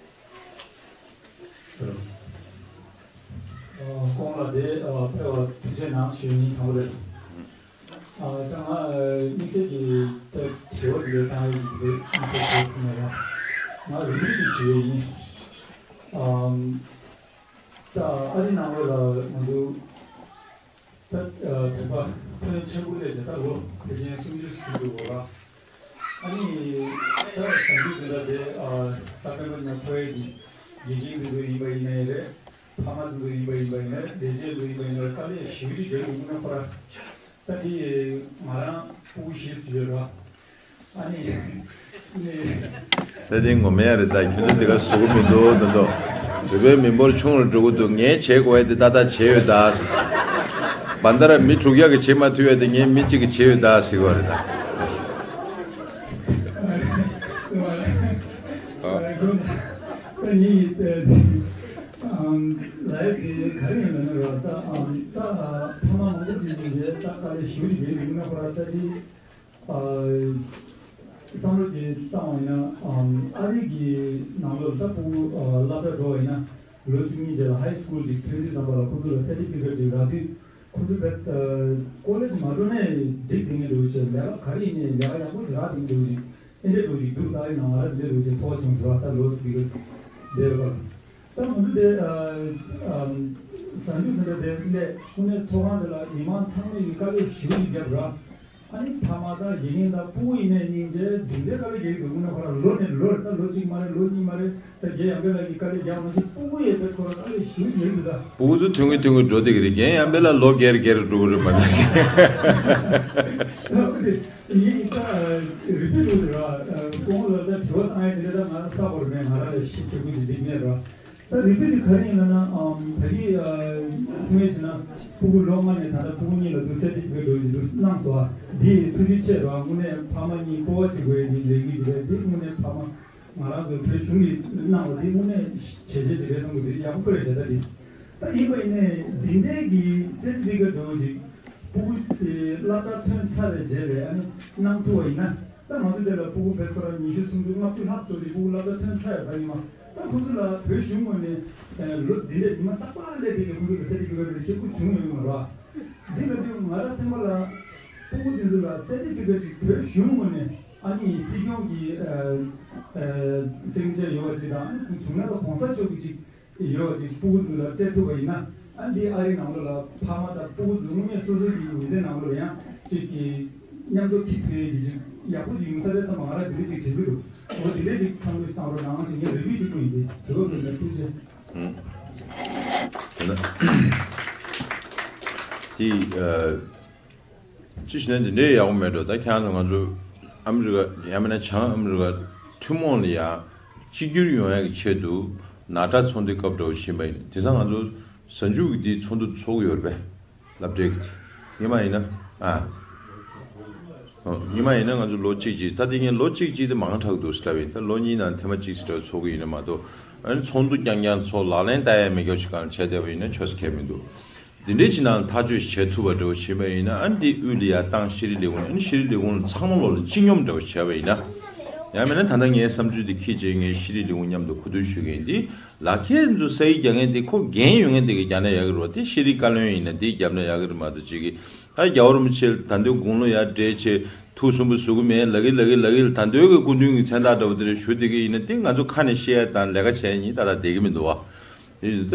ཨ། སྐུ་ངོ་ལགས་དེ་ཨ་ཕེབས་པར་ཐུགས་རྗེ་གནང་ཞུ་ཡིན་དང་པོ་རེད། ཨ་ད་ང་དམིགས་བསལ་གྱི་ད་དྲི་བ་འདི་འདྲ་བཏང་ཡོད་ཀྱི་འདུག་དམིགས་བསལ་དྲི་བ་ཟེར་ན་ཡང་ང་རིན་པོ་ཆེ་ཞུ་ཡས་ཡིན། ཨམ། ད་ཨ་རི་ནང་ལོགས་ལ་ང་ཚོ་ད་ཨ་དོན་པ་ཕོན་ཆེན་པོ་སླེབས་བྱས་ད་ལོ་ཕལ་ཆེར་སུམ་ཅུ་ཟིན་འདུག་གོ་ལ། ཨ་ནི་ད་གཟའ་མཇུག་འདི་འདྲ་དེ་ཨ་ས་གནས་པ་ནང་འཚོ་བའི་གི་དགེ་རྒན་འདི་ཚོ་ཡིན་པ་ཡིན་ན་ཡང་རེད། ཕ་མ་འདི་ཚོ་ཡིན་པ་ཡིན་པ་ཡིན་ན་རེད། ལས་བྱེད་འདི་ཚོ་ཡིན་པ་ཡིན་ན་རེད། དཀའ་ལས་ཞེ་པོ་ཅིག་རྒྱག་གི་འདུག་ན་ཁོ་ར་ད་དེ་ང་རང་ཕྲུ་གུ་བཞི་ཟིན་ཡོད་ར། ཨ་ནི། ད་དེ་ངོ་མ་ཡ་རེད་ད། ཁྱོད་ཚོ་འདི་ག་བཟོ་གི་མི་འདུག་ད་དོ། བོད་པའི་མི་འབོར་ཆུང་རུ་འགྲོ་གི་འདུག་ངས་བྱེད་དགོས་ཡ་དེ་ཏག་ཏག་བྱས་ཡོད་ད། བན་ད་ར་མི་དྲུག་བརྒྱ་གི་བྱེད་མ་ཐུབ་ཡ་དེ་ངས་མི་གཅིག་གིས་བྱས་ཡོད་ད་ཟེར་གི་རེད་ད། ཨ་ནི། ལའི་དེ་ག་རེ་ཡིན་ན་ར་ད་ད་ཕ་མ་མང་པོ་ཅིག་ཡིན་རེད། ད་དཀའ་ལས་ཞེ་པོ་ཅིག་རྒྱག་གི་འདུག་ན་ཁོ་ར་ད་དེ། བསམ་བློ་ཅིག་བཏང་བ་ཡིན་ན། ཨ་རི་གི་ནང་ལོགས་ལ་ཕྲུ་གུ་སློབ་གྲྭ་འགྲོ་བ་ཡིན་ན་ལོ་བཅུ་གཉིས་རྗེས་ལ་ཧའི་སི་ཀུལ་ཅིག་ཐོན་དུས་ཙམ་པ་ལ་ཁོ་ཚོ་ལ་སེར་ཊི་ཕི་ཀེཊ་ཅིག་རག་དུས་ཁོ་ཚོ་བས་ཀོ་ལེཇ་མ་འགྲོ་ནའི་འགྲིག་བསྡད་མཁན་འདྲ་བོ་ཞིག་ལས་ཀ་ག་རེ་ཡིན་ནའི་ལས་ཀ་ཡག་པོ་ཞིག་རག་བསྡད་མཁན་འདྲ་བོ་ཞིག་ཨེ་འདྲ་འདྲ་བོ་ཞིག་འདུག་ད་ཡིན་ན་ང་རང་འདི་འདྲ་བོ་ཞིག་ཚོར་བ་བྱུང་འདུག་ད་ལོ་འདི་གི་འདས་པ། ད་ང་ཚོ་དེ་གཟའ་མཇུག་དེ་འདྲ་དེ་སླེབས་དངོས་གནས་ཚོགས་ཁང་དེ་ལ་མི་མང་ཚང་མས་ཀྱི་དཀའ་ལས་ཞེ་པོ་ཞིག་བརྒྱབ་ར། ཨ་ནི་ཕ་མ་དང་དགེ་རྒན་དང་ཕྲུ་གུ་ཡིན་ནའི་སྙིང་རྗེ་འདི་འདྲའི་དཀའ་ལས་རྒྱག་གི་འདུག་དངོས་གནས་ཁོ་རང་ལོ་ནས་ལོར་ད་ལོ་གཅིག་མ་རེད་ལོ་གཉིས་མ་རེད། ད་རྒན་ཡང་པེ་ལགས་ཀྱིས་དཀའ་ལས་རྒྱག་མ་ཤེས་ཕྲུ་གུ་ཡས་དེ་ཁོ་རང་དཀའ་ལས་ཞེ་པོ་ཞིག་རྒྱག་གི་འདུག་ད། ཕྲུ་གུ་ཚོ་ཐོན་གི་ཐོན་གི་འགྲོ་བསྡད་ཀྱི་རེད། རྒན་ཡང་པེ་ལགས་ལོ་བརྒྱད་རེ་བརྒྱད་རེ་འགྲོ་གི་རེད་མ་གཏོགས། ཡིན་ད་རིག་པའི་ལུགས་ར། ཁོང་ལ་ད་དྲི་བ་བཏང་ཡ་དེ་འདྲ་ད་ང་ས་བོར་མེད། ང་རང་ལ་ཤེས་ཐུབ་ཀྱི་ཅིག་འདི་མེད་ར། ད་རིག་པའི་ལུགས་ག་རེ་ཡིན་ན་ན་ཨམ་ད་གི་ཨ་སུ་མེད་ཅེ་ན་ཕྲུ་གུ་ལོ་ལྔ་ནས་ད་ལྟ་ཕྲུ་གུ་གཉིས་ལ་འདུག་སེ་དེ་བོད་འགྲོ་ཡི་འདུག་གནང་སོང་། ཨ་འདི་ཐུགས་རྗེ་ཆེ་ར། དངོས་གནས་ཕ་མ་གཉིས་སྤོབས་པ་བྱེད་དགོས་ཡ་འདི་ལས་འགུལ་འདི་རེད། འདི་དངོས་གནས་ཕ་མ་ང་རང་ཚོ་བོད་གཞུང་གིས་གནང་བ་འདི་དངོས་གནས་བྱས་རྗེས་ཅིག་རེད་བསམ་གི་འདུག་ཡག་པོ་དཔེ་རེད་བྱས་ད་འདི། ད་ཡིན་པ་ཡིན་ནའི་འདི་འདྲའི་གི་སེར་ཊི་ཕི་ཀེཊ་འདྲ་བོ་ཅིག་ཕྲུ་གུ་དེ་སློབ་གྲྭ་ཐོན་ཚར་བའི་རྗེས་ལ་ཨ་ནི་གནང་ཐུབ་པ་ཡིན་ན། ད་ང་ཚོ་དེ་ལ་ཕྲུ་གུ་བོད་ཁོ་རང་ཉི་ཤུ་སུམ་ཅུ་ལྔ་བཅུ་ལྷག་ཙམ་ཅིག་ཕྲུ་གུ་སློབ་གྲྭ་ཐོན་ཚར་ཡོད་པ་ཡིན་ན། ད་ཁོ་ཚོ་ལ་བོད་གཞུང་ངོས་ནས་ལོ་འདི་འདྲའི་ཉི་མ་རྟག་པར་སླེབས་དེ་གི་ཁོ་ཚོ་ལ་སེར་ཊི་ཕི་ཀེཊ་རེ་སྐྱེ་དགུ་བྱུང་ཡོད་མ་རེད། འདི་ལ་དུས་ང་རང་སེམས་པ་ལ་ཕྲུ་གུ་འདི་ཚོ་ལ་སེར་ཊི་ཕི་ཀེཊ་ཅིག་བོད་གཞུང་ངོས་ནས་ཨ་ནི་སྲིད་སྐྱོང་གི་སིག་ནེ་ཅར་ཡོད་པ་ཅིག་དང་། ཨ་ནི་བྱུང་ན་ད་གོང་ས་མཆོག་གི་ཅིག་ཡོད་ཅིག་ཕྲུ་གུ་ཚོ་ལ་སྤྲད་ཐུབ་པ་ཡིན་ན། ཨ་འདི་ཨ་རིའི་ནང་ལོགས་ལ་ཕ་མ་དང་ཕྲུ་གུ་ཚོ་ངོ་མས་སོ་སོ་གི་མི་ཚེ་ནང་ལོགས་ལ་ཡང་ཅིག་གི་མཉམ་དུ་ཁྲིད་ཐུབ་ཡས་ཀྱི་ཅིག་ཡག་པོ་ཅིག་ཡོང་ས་རེད་བསམ་པ་ང་རང་འདི་འདྲ་ཅིག་དྲན་གྱི་འདུག་འོ་འདི་འདྲ་ཅིག་བསམ་བློ་ཞིག་བཏང་རོགས་གནང་ཞེས་ངས་རེ་སྐུལ་ཅིག་ཕུལ་ཡིན་ཏེ། དྲི་བ་ཕུལ་ནས་ཐུགས་རྗེ་ཆེ། ཨུམ། དེ་ན་དེ་ཨ། ཅི་ཞིག་ན་འདི་འདྲའི་ཡག་པོ་མེད་འགྲོ། ད་ཁྱེད་རང་ཚོ་ང་ཚོ་ཨ་མི་རི་ཀ་ཡང་མིན་ན་བྱང་ཨ་མི་རི་ཀ་ཐུན་མོང་ལ་ཡང་གཅིག་གྱུར་ཡོང་ཡག་གི་ཆེད་དུ་ནཱ་ཊ་ཚོགས་འདུའི་སྐབས་འདྲ་བོ་ཕྱིན་པ་ཡིན། དེང་སང་ང་ཚོ་གཟའ་མཇུག་གི་འདི་ཚོགས་འདུ་ཚོགས་ཀྱི་ཡོད་རེད་པས། སློབ་གྲྭའི་གི་ཉི་མ་ཡིན་ན་ཨ། ཨོ། ཉི་མ་ཡིན་ན་ང་ཚོ་ལོ་གཅིག་གཅིག་ད་དེ་ངས་ལོ་གཅིག་གཅིག་དེ་མང་དྲགས་འདུག་ཟེར་བ་ཡིན། ད་ལོ་གཉིས་ནང་ཐེངས་མ་གཅིག་ཟེར་བ་ཚོགས་ཀྱི་ཡིན་ན་མ་གཏོགས། ཨ་ནི་ཚོགས་འདུ་རྐྱང་རྐྱང་ཚོགས་ལག་ལེན་བསྟར་ཡ་མེད་སྐྱོ་ཞིག་གང་བྱས་བསྡད་པ་ཡིན་ན་ཆོས་སུ་ཁེལ་མི་འདུག་འདི་འདྲའི་ཕྱི་ནང་ཐག་གཅོད་བྱེད་ཐུབ་པ་འདྲ་བོ་བྱེད་པ་ཡིན་ན། ཨ་ནི་འདི་དབུས་ལ་ཡ་ཏང་ཤེས་རིག་ལས་ཁུངས། ཨ་ནི་ཤེས་རིག་ལས་ཁུངས་ཚང་མ་ལོག་ལ་སྤྱི་སྙོམས་འདྲ་བོ་བྱས་པ་ཡིན་ན། ཡང་མིན་ན་ད་ལྟ་ངའི་བསམ་ཚུལ་འདི་ཁྱེད་ཀྱིས་ངའི་ཤེས་རིག་ལས་ཁུངས་མཉམ་དུ་གོ་བསྡུར་ཞུ་གི་ཡིན། འདི་ལག་ཁྱེར་ཚོ་ས་ཡིག་རྒྱག་མཁན་དེ་ཁོ་འགན་ཡོད་མཁན་དེ་གིས་རྒྱག་ན་ཡག་གི་རེད་བ། དེ་ཤེས་རིག་བཀའ་བློན་ཡིན་ན་དེས་རྒྱབ་ན་ཡག་གི་རེད་མ་གཏོགས། ཅིག་གིས་ད་རྒྱལ་བ་རིན་པོ་ཆེ་ད་དུང་དགུང་ལོ་ཡར་བགྲེས་ཆེ་ཐུགས་སུན་པོ་བཟོ་གི་མེད། ལག་གི་ལག་གི་ལག་གི་ད་དུང་གི་སྐུ་མདུན་གྱི་མཚན་རྟགས་འདྲ་བོ་དེ་འདྲ་ཞུ་བསྡད་ཀྱི་ཡིན་ན། དེ་ང་ཚོ་ཁ་ནས་བཤད་ཡ་དང་ལས་ཀ་བྱས་ཡ་གཉིས་ཏག་ཏག་བསྡད་ཀྱི་མི་འདུག་བ། དེ་ད་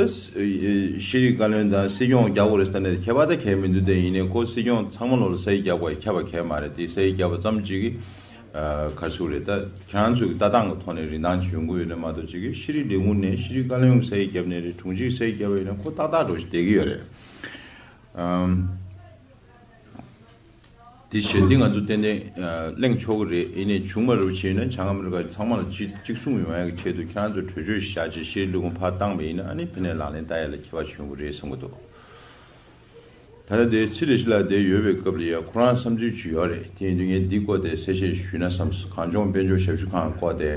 ཤེས་རིག་བཀའ་བློན་དང་སྲིད་སྐྱོང་རྒྱག་དགོས་རེད་ཟེར་ནས་ཁྱད་པར་ད་གང་ཡང་མི་འདུག་དེ་ཡིན་ནའི་ཁོ་སྲིད་སྐྱོང་ཚང་མ་ལོག་ལ་ས་ཡིག་རྒྱག་དགོས་ཡ་ཁྱབ་པ་གང་ཡང་མ་རེད། དེ་ས་ཡིག་རྒྱབ་པ་ཙམ་ཅིག་གིས་ ཨ་ག་རེ་ཟེར་དགོས་རེད། ད་ཁྱེད་རང་ཚོའི་གི་ལྟ་སྟངས་ཀྱི་ཐོག་ནས་རིན་ཐང་ཅིག་ཡོང་གི་ཡོད་ན་མ་གཏོགས། ཅིག་གི་ཤེས་རིག་ལས་ཁུངས་ནས་ཤེས་རིག་བཀའ་བློན་གྱིས་གསལ་བརྒྱབ་ནའི་རེད། དྲུང་ཆེ་གིས་གསལ་བརྒྱབ་པ་ཡིན་ན་ཁོ་ཏག་ཏག་འགྲོ་ཞིག་བསྡད་ཀྱི་ཡོད་རེད། ཨམ། དེ་བྱས་དེ་ང་ཚོ་ཏན་ཏན་ཨ་གླེང་ཆོག་གི་རེད། ཡིན་ནའི་བྱུང་མ་རུ་ཕྱིན་ན་བྱང་ཨ་མི་རི་ཀ་ཚང་མ་ལ་གཅིག་གཅིག་མཚུངས་ཡོང་ཡག་གི་ཆེད་དུ་ཁྱེད་རང་ཚོ་གྲོས་ཆོད་ཞིག་བཞག་བྱས་ཤེས་རིག་ལས་ཁུངས་ཕར་བཏང་བ་ཡིན་ན། ཨ་ནི་ཕ་ནས་ལག་ལེན་བསྟར་ཡག་ལ་ཁྱད་པར་ཅིག་ཡོང་གི་རེད་བསམ་གྱི་འདུག། ད་ལྟ་དེ་ཚེ་རིང་ཞིག་ལ་དེ་ཡོད་པའི་སྐབས་ལ་ཡ་ཁོ་རང་བསམ་ཚུལ་ཅིག་ཡོད་རེད། དེ་ཡིན་དུས་ངས་འདི་སྐོར་དེ་གསལ་བཤད་ཞུས་ན་བསམས། གངས་ལྗོངས་དཔལ་འབྱོར་ཞབས་ཞུ་ཁང་སྐོར་དེ།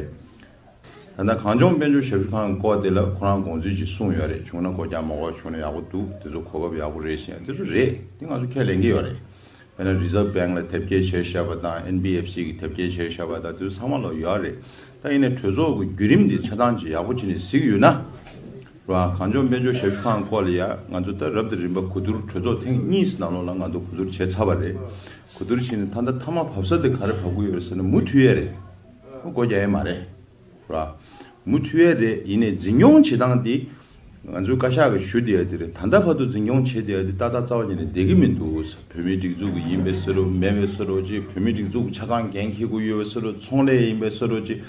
ད་ལྟ་གངས་ལྗོངས་དཔལ་འབྱོར་ཞབས་ཞུ་ཁང་སྐོར་དེ་ལ་ཁོ་རང་དགོངས་ཚུལ་ཅིག་གསུངས་ཡོད་རེད། བྱུང་ན་སྒོ་རྒྱག། མ་དགོས་བྱུང་ན་ཡག་པོ་འདུག། དེ་ཚོ་གོ་སྐབས་ཡག་པོ་རེད་ཟེར་ཡ་དེ་ཚོ་རེད། དེ་ང་ཚོ་ཁས་ལེན་གྱི་ཡོད་རེད། དཔེར་ན་Reserve Bank ལ་དེབ་སྐྱེལ་བྱས་བཞག་པ་དང་། ཨེན་བི་ཨེཕ་སི་གི་དེབ་སྐྱེལ་བྱས་བཞག་པ་དང་། དེ་ཚོ་ཚང་མ་ལོག་ཡོད་རེད། ད་ཡིན་ནའི་གྲོས་ཚོགས་ཀྱི་བརྒྱུད་རིམ་འདི་ཆ་ཚང་ཅིག་ཡག་པོ་བྱས་ནས་གཟིགས་ཡོད་ན། ར། གངས་ལྗོངས་དཔལ་འབྱོར་ཞབས་ཞུ་ཁང་སྐོར་ལ་ཡ་ང་ཚོ་ད་རབ་དང་རིམ་པ་གོ་བསྡུར། གྲོས་ཚོགས་ཐེངས་གཉིས་ནང་ལོགས་ལ་ང་ཚོ་གོ་བསྡུར་བྱས་ཚར་བ་རེད། གོ་བསྡུར་བྱས་ནས་ད་ལྟ་མཐའ་མ་བབས་ས་དེ་ག་རེ་བབས་ཀྱི་ཡོད་རེད་ཟེར་ན་མུ་མཐུད་ཡས་རེད། སྒོ་རྒྱག་ཡས་མ་རེད། ར། མུ་མཐུད་ཡས་རེད། ཡིན་ནའི་འཛིན་སྐྱོང་བྱེད་སྟངས་འདི་ང་ཚོའི་བཀའ་ཤག་གིས་ཞུ་བསྡད་ཡ་དེ་རེད། ད་ལྟ་བར་དུ་འཛིན་སྐྱོང་བྱེད་བསྡད་ཡ་དེ་ཏག་ཏག་རྩ་བ་ཉིད་ནས་བསྡད་ཀྱི་མི་འདུག། བོད་མིའི་སྒྲིག་འཛུགས་ཀྱི་ཡིན་པའི་ཟེར་རོ། མེད་པའི་ཟེར་རོ། ཅིག་བོད་མིའི་སྒྲིག་འཛུགས་ཀྱི་ཆ་ཚང་འགན་འཁྱེར་དགོས་ཡོད་པའི་ཟེར་རོ། ཚོང་ལས་ཡིན་པའི་ཟེར་རོ། ཅིག་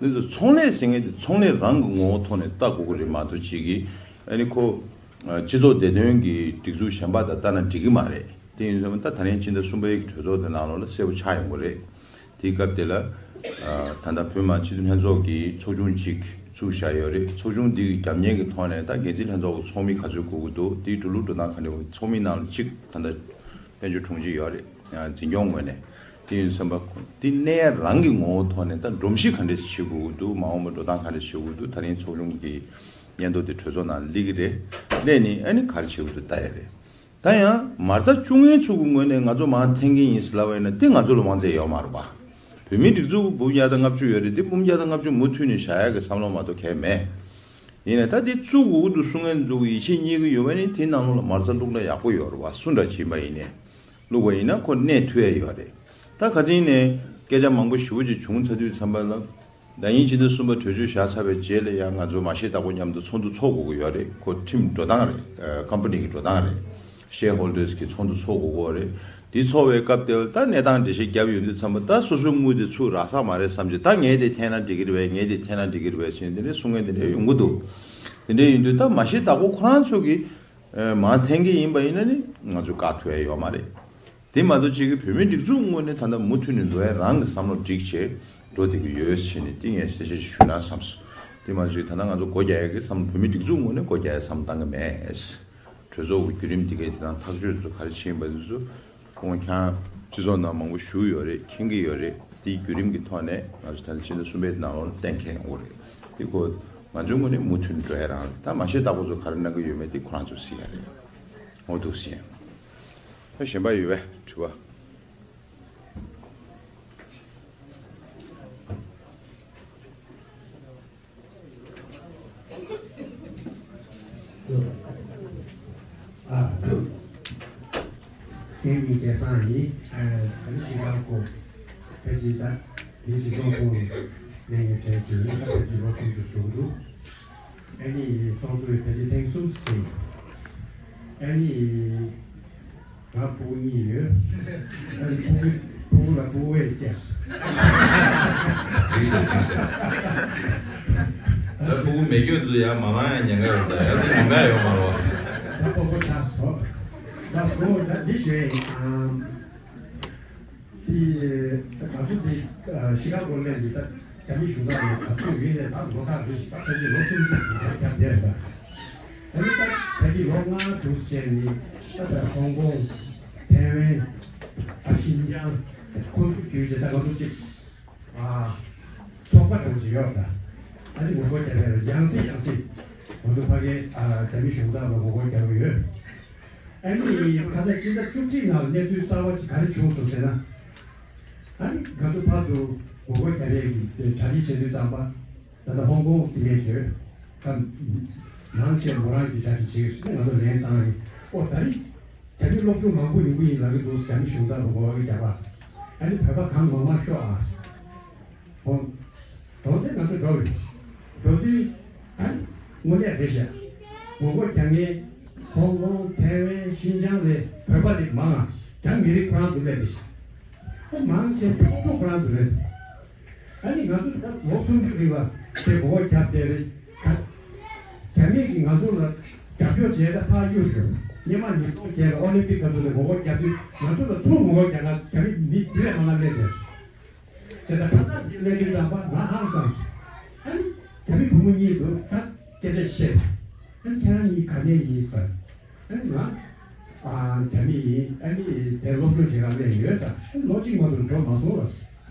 འདི་ཚོ་ཚོང་ལས་ཟེར་མཁན་དེ་ཚོང་ལས་རང་གི་ངོ་བོ་ཐོག་ནས་ལྟ་དགོས་ཀྱི་རེད་མ་གཏོགས། ཅིག་གིས་ཨ་ནི་ཁོ་སྤྱི་ཚོགས་བདེ་དོན་གྱི་སྒྲིག་འཛུགས་གཞན་པ་དང་ལྟ་ན་འགྲིག་གི་མ་རེད། དེ་ཡིན་ཙང་ད་ད་རིང་ཕྱི་ཟླ་གསུམ་པའི་གྲོས་ཚོགས་དེ་ནང་ལོགས་ལ་གསལ་པོ་ཆགས་ཡོང་གི་རེད། དེའི་སྐབས་དེ་ལ་ཨ་ད་ལྟ་བོད་མི་མང་སྤྱི་འཐུས་ལྷན་ཚོགས་ཀྱིས་ཚོགས་ཆུང་གཅིག་བཙུགས་བཞག་ཡོད་རེད། ཚོགས་ཆུང་འདི་གི་རྒྱབ་གཉེར་གྱི་ཐོག་ནས་ད་འགན་འཛིན་ལྷན་ཚོགས་ཀྱི་ཚོགས་མི་ག་ཚོད་དགོས་ཀྱི་འདུག། དེའི་འགྲོ་ལུགས་འགྲོ་སྟངས་ག་འདྲ། ཚོགས་མི་ནང་ལ་གཅིག་ད་ལྟ་དཔལ་འབྱོར་དྲུང་ཆེ་ཡོད་རེད། ཨ་འཛིན་སྐྱོང་ངོས་ནས། དེ་ཡིན་ཙང་དེ་གནས་རང་གི་ངོ་བོ་ཐོག་ནས་ད་སྒྲོམ་གཞི་ག་འདྲས་བྱེད་དགོས་ཀྱི་འདུག། མ་འོངས་པ་འགྲོ་སྟངས་ག་འདྲས་བྱེད་དགོས་ཀྱི་འདུག། ད་རིང་ཚོགས་ཆུང་གི་སྙན་ཐོ་དེ་གྲོས་ཚོགས་ནང་སླེབས་ཀྱི་རེད། སླེབས་ནས་ཨ་ནི་ག་རེ་བྱེད་དགོས་འདུག་ལྟ་ཡ་རེད། ད་ཡང་མ་རྩ་བཅུག་མཁན་ཚོ་གི་ངོས་ནས་ང་ཚོ་མར་འཐེན་གྱི་ཡིན་ཟེར་ལབ་པ་ཡིན་ན་དེ་ང་ཚོ་ལ་དབང་ཚད་ཡོད་མ་རེད་པ། བོད་མིའི་སྒྲིག་འཛུགས་འབུམ་བརྒྱ་དང་ལྔ་བཅུ་ཡོད་རེད། དེ་འབུམ་བརྒྱ་དང་ལྔ་བཅུ་མུ་མཐུད་ནས་བཞག་ཡག་གི་བསམ་བློ་མ་གཏོགས་གང་ཡང་མེད། ཡིན་ནའི་ད་དེ་བཙུགས་དགོས་ཀྱི་འདུག་གསུང་མཁན་ཚོ་གི་ཡིད་ཆེས་རྙེད་ཀྱི་ཡོད་པ་ཡིན་ན་དེའི་ནང་ལོགས་ལ་མ་རྩ་བླུགས་ན་ཡག་པོ་ཡོད་རེད་པ། སུ་འདྲ་ཅིག་ཡིན་པ་ཡིན་ནའི། བླུགས་པ་ཡིན་ན་ཁོ་གནས་ཐུབ་ཡ་ཡོད་རེད། ད་ཁ་སང་ནས་སྐད་ཆ་མང་པོ་ཞེ་པོ་ཅིག་བྱུང་ཚར་དུས་ཙམ་པ་ལ། ཟླ་ཉིན་ཕྱི་ཟླ་གསུམ་པ་གྲོས་ཆོད་བཞག་ཚར་བའི་རྗེས་ལ་ཡང་ང་ཚོ་མ་ཤེས་བདག་པོ་མཉམ་དུ་ཚོགས་འདུ་ཚོགས་དགོས་ཀྱི་ཡོད་རེད། ཁོ་ཁྲིམས་འགྲོ་སྟངས་རེད། ཨ་ཀམ་པ་ནི་གི་འགྲོ་སྟངས་རེད། ཤེར་ཧོལ་ཌར་སི་གི་ཚོགས་འདུ་ཚོགས་དགོས་ཀྱི་ཡོད་རེད། དེ་ཚོགས་པའི་སྐབས་དེ་ལ་ད་གནས་སྟངས་འགྲེལ་བཤད་བརྒྱབ་ཡོང་དུས་ཙམ་པ། ད་སོ་སོའི་དངུལ་དེ་ཚུར་རག་ས་མ་རེད་བསམ་བྱས། ད་ངས་དེ་འཐེན་ན་འགྲིག་གི་རེད་པས། ངས་དེ་འཐེན་ན་འགྲིག་གི་རེད་པས་ཟེར་ནས་དེ་འདྲའི་གསུང་མཁན་དེ་འདྲ་ཡོང་གི་འདུག། དེ་འདྲ་ཡིན་དུས་ད་མ་ཤེས་བདག་པོ་ཁོ་རང་ཚོ་གིས་ཨ་མར་འཐེན་གྱི་ཡིན་པ་ཡིན་ན་ནི་ང་ཚོ་བཀག་ཐུབ་ཡ་ཡོད་མ་རེད། དེ་མ་གཏོགས་ཅིག་གི་བོད་མིའི་སྒྲིག་འཛུགས་ངོས་ནས་ད་ལྟ་མུ་མཐུད་ནས་འགྲོ་ཡ་རང་གི་བསམ་བློ་སྒྲིག་བྱས་འགྲོ་བསྡད་ཀྱི་ཡོད་ཟེར་ནས་དེ་ངས་གསལ་བཤད་ཞུས་ན་བསམས་སོང་། དེ་མ་གཏོགས་ཅིག་ད་ལྟ་ང་ཚོ་སྒོ་རྒྱག་ཡ་གི་བསམ། བོད་མིའི་སྒྲིག་འཛུགས་ངོས་ནས་སྒོ་རྒྱག་ཡ་བསམ་བློ་བཏང་གི་མེད། གྲོས་ཚོགས་ཀྱི་བརྒྱུད་རིམ་དེ་གའི་དེ་དང་ཐག་གཅོད་ཚོ་ག་རེ་བྱས་ཡིན་པ་དེ་ཚོ་ཁོང་ཁྱེད་སྤྱི་ཚོགས་ནང་མང་པོ་ཞུགས་ཡོད་རེད། མཁྱེན་གྱི་ཡོད་རེད། དེའི་བརྒྱུད་རིམ་གྱི་ཐོག་ནས་ང་ཚོ་ད་ལྟ་ཕྱི་ཟླ་གསུམ་པའི་ནང་ལོགས་ལ་གཏན་འཁེལ་ཡོང་གི་རེད། དེ་ཁོ་ང་ཚོའི་ངོས་ནས་མུ་མཐུད་ནས་འགྲོ་ཡ་རང་རེད། ད་མ་ཤེས་བདག་པོ་ཚོ་ག་རེ་གནང་གི་ཡོད་མེད་དེ་ཁོ་རང་ཚོས་གཟིགས་ཡ་རེད། འོ་འདུག་སེ། ད་གཞན་པ་ཡོད་པས་དྲི་བ། ཨ། ངའི་མིང་སྐལ་བཟང་ཡིན། ཨ་ནི་ཤི་ཀ་གོ་ཕལ་ཆེར་ད་ལི་ཤི་ཙོང་ཁོང་ནས་ངའི་གྲས་ཀྱི་ཡིན། ད་ཕལ་ཆེར་ལོ་སུམ་ཅུ་ཞུགས་འདུག། ཨ་ནི་ཚོགས་གཙོས་ཕལ་ཆེར་ཐེངས་གསུམ་ཟིན། ཨ་ནི་ང་ཕྲུ་གུ་གཉིས་ཡོད། ཨ་ནི་ཕྲུ་གུ་ཕྲུ་གུ་ལ་ཕྲུ་གུ་བས་སྐྱེས། ད་ཕྲུ་གུ་མེད་རྒྱུ་འདུག་ཡ། མ་མང་ཡང་ཉེན་ཁ་ཡོད། ད་ཡ་ད་ཉེན་ཁ་ཡོད་མ་རེད། ད་ཕྲུ་གུ་ཆགས་སོང་། ད་སོང་། ད་འདི་ཞུ་ཡ་ཡིན། ཨམ། དེ་ང་ཚོ་འདི་ཤི་ཀ་གོ་སླེབས་ནས་ད་རྒྱ་མི་གཞུང་ཚབ་ནས་ག་ཚོད་ཡིན་ནས་ད་ལོ་ཁག་རེ་ཞིག་ད་ཕལ་ཆེར་ལོ་སུམ་ཅུ་གི་ཁ་ཁྱབ་བསྡད་པ། ཨ་ནི་ད་ཕལ་ཆེར་ལོ་ལྔ་དྲུག་ཟེར་ནས་ད་ད་ཧོང་ཀོང་། ཐའེ་ཝན། ཨ་ཤིན་ཅང་། ཁོ་ཚོ་བརྒྱུད་བྱས་ད་ང་ཚོ་གཅིག་ཨ་ཚོགས་པ་འདྲ་བོ་ཅིག་ཡོད་ད། ཨ་ནི་ངོ་རྒོལ་རྒྱག་ཡ་ཡང་སེ་ཡང་སེ་ང་ཚོ་ཕ་གིའི་ཨ་རྒྱ་མི་གཞུང་ཚབ་ལ་ངོ་རྒོལ་རྒྱག་གི་ཡོད། ཨ་ནི་ཁ་སང་ཕྱི་ཟླ་བཅུ་གཅིག་ནང་གནས་ཚུལ་གསར་པ་ཅིག་ག་རེ་བྱུང་སོང་ཟེར་ན། ཨ་ནི་ང་ཚོ་ཕར་ཚུར་ངོ་རྒོལ་རྒྱག་ཡས་ཀྱི་གྲ་སྒྲིག་བྱེད་དུས་ཙམ་པ། ད་ལྟ་ཧོང་ཀོང་དེ་ནས་བྱོས། ད་མང་ཆེ་མོ་རང་གི་གྲ་སྒྲིག་བྱེད་ཀྱི་ཟེར་ནས་ང་ཚོ་ལན་བཏང་ཡིན། ཨོ་ད་རེས་རྒྱ་མི་སློབ་ཕྲུག་མང་པོ་ཡོང་གི་ཡིན་ལབ་ཀྱི་འདུག། རྒྱ་མི་གཞུང་ཚབ་ལ་ངོ་རྒོལ་རྒྱག་པ། ཨ་ནི་བོད་པ་གང་མང་མང་ཤོག་ཨ། ཧོང་། དོན་དེ་ང་ཚོ་འགྲོ་བའི་འགྲོ་དུས་ཨ་དངོས་གནས་རེད་ཤག། ངོ་རྒོལ་རྒྱག་མཁན་ཧོང་ཀོང་། ཐའེ་ཝན། ཤིན་ཅང་ལ་བོད་པ་རིགས་མང་ང་རྒྱ་མི་རིགས་ཁོ་རང་ཚོ་སླེབས་རེད་ཤག། ཨ་མང་ཆེ་ཕྲུ་གུ་ཁོ་རང་ཚོ་རེད། ཨ་ནི་ང་ཚོ་ད་ལོ་སུམ་ཅུ་རིང་ལ་དེ་མགོ་སྐོར་བརྒྱབ་བསྡད་རེད། ད་རྒྱ་མི་གིས་ང་ཚོ་ལ་རྒྱབ་སྐྱོར་བྱས་ད་ཕར་གཡུག་ཞོར་སྔོན་མ་ཉིས་སྟོང་བརྒྱད་ལ་ཨོ་ལིམ་པིག་སྐབས་དུས་ལ་མགོ་སྐོར་བརྒྱབ་དུས་ང་ཚོ་ལ་ཚུར་མགོ་སྐོར་རྒྱག་ན་རྒྱ་མི་མི་དེ་བས་མང་བ་སླེབས་བསྡད་སོང་། དེ་ལྟར་ཁ་སང་འདི་སླེབས་དུས་ཙམ་པ་ང་ཧང་སངས་སོང་། ཨ་ནི་རྒྱ་མི་བུ་མོ་གཉིས་འདུག་ད་སྐད་ཆ་བཤད། ཨ་ནི་ཁྱེད་རང་གཉིས་ག་ནས་ཡིན་ཟེར། ཨ་ནི་ང་ཨ་རྒྱ་མི་ཡིན། ཨ་ནི་དེ་སློབ་སྦྱོང་བྱེད་ག་སླེབས་ཡོད་ཟེར། ཨ་ནི་ལོ་གཅིག་མ་གཏོགས་འགྲོ་མ་སོང་ལ།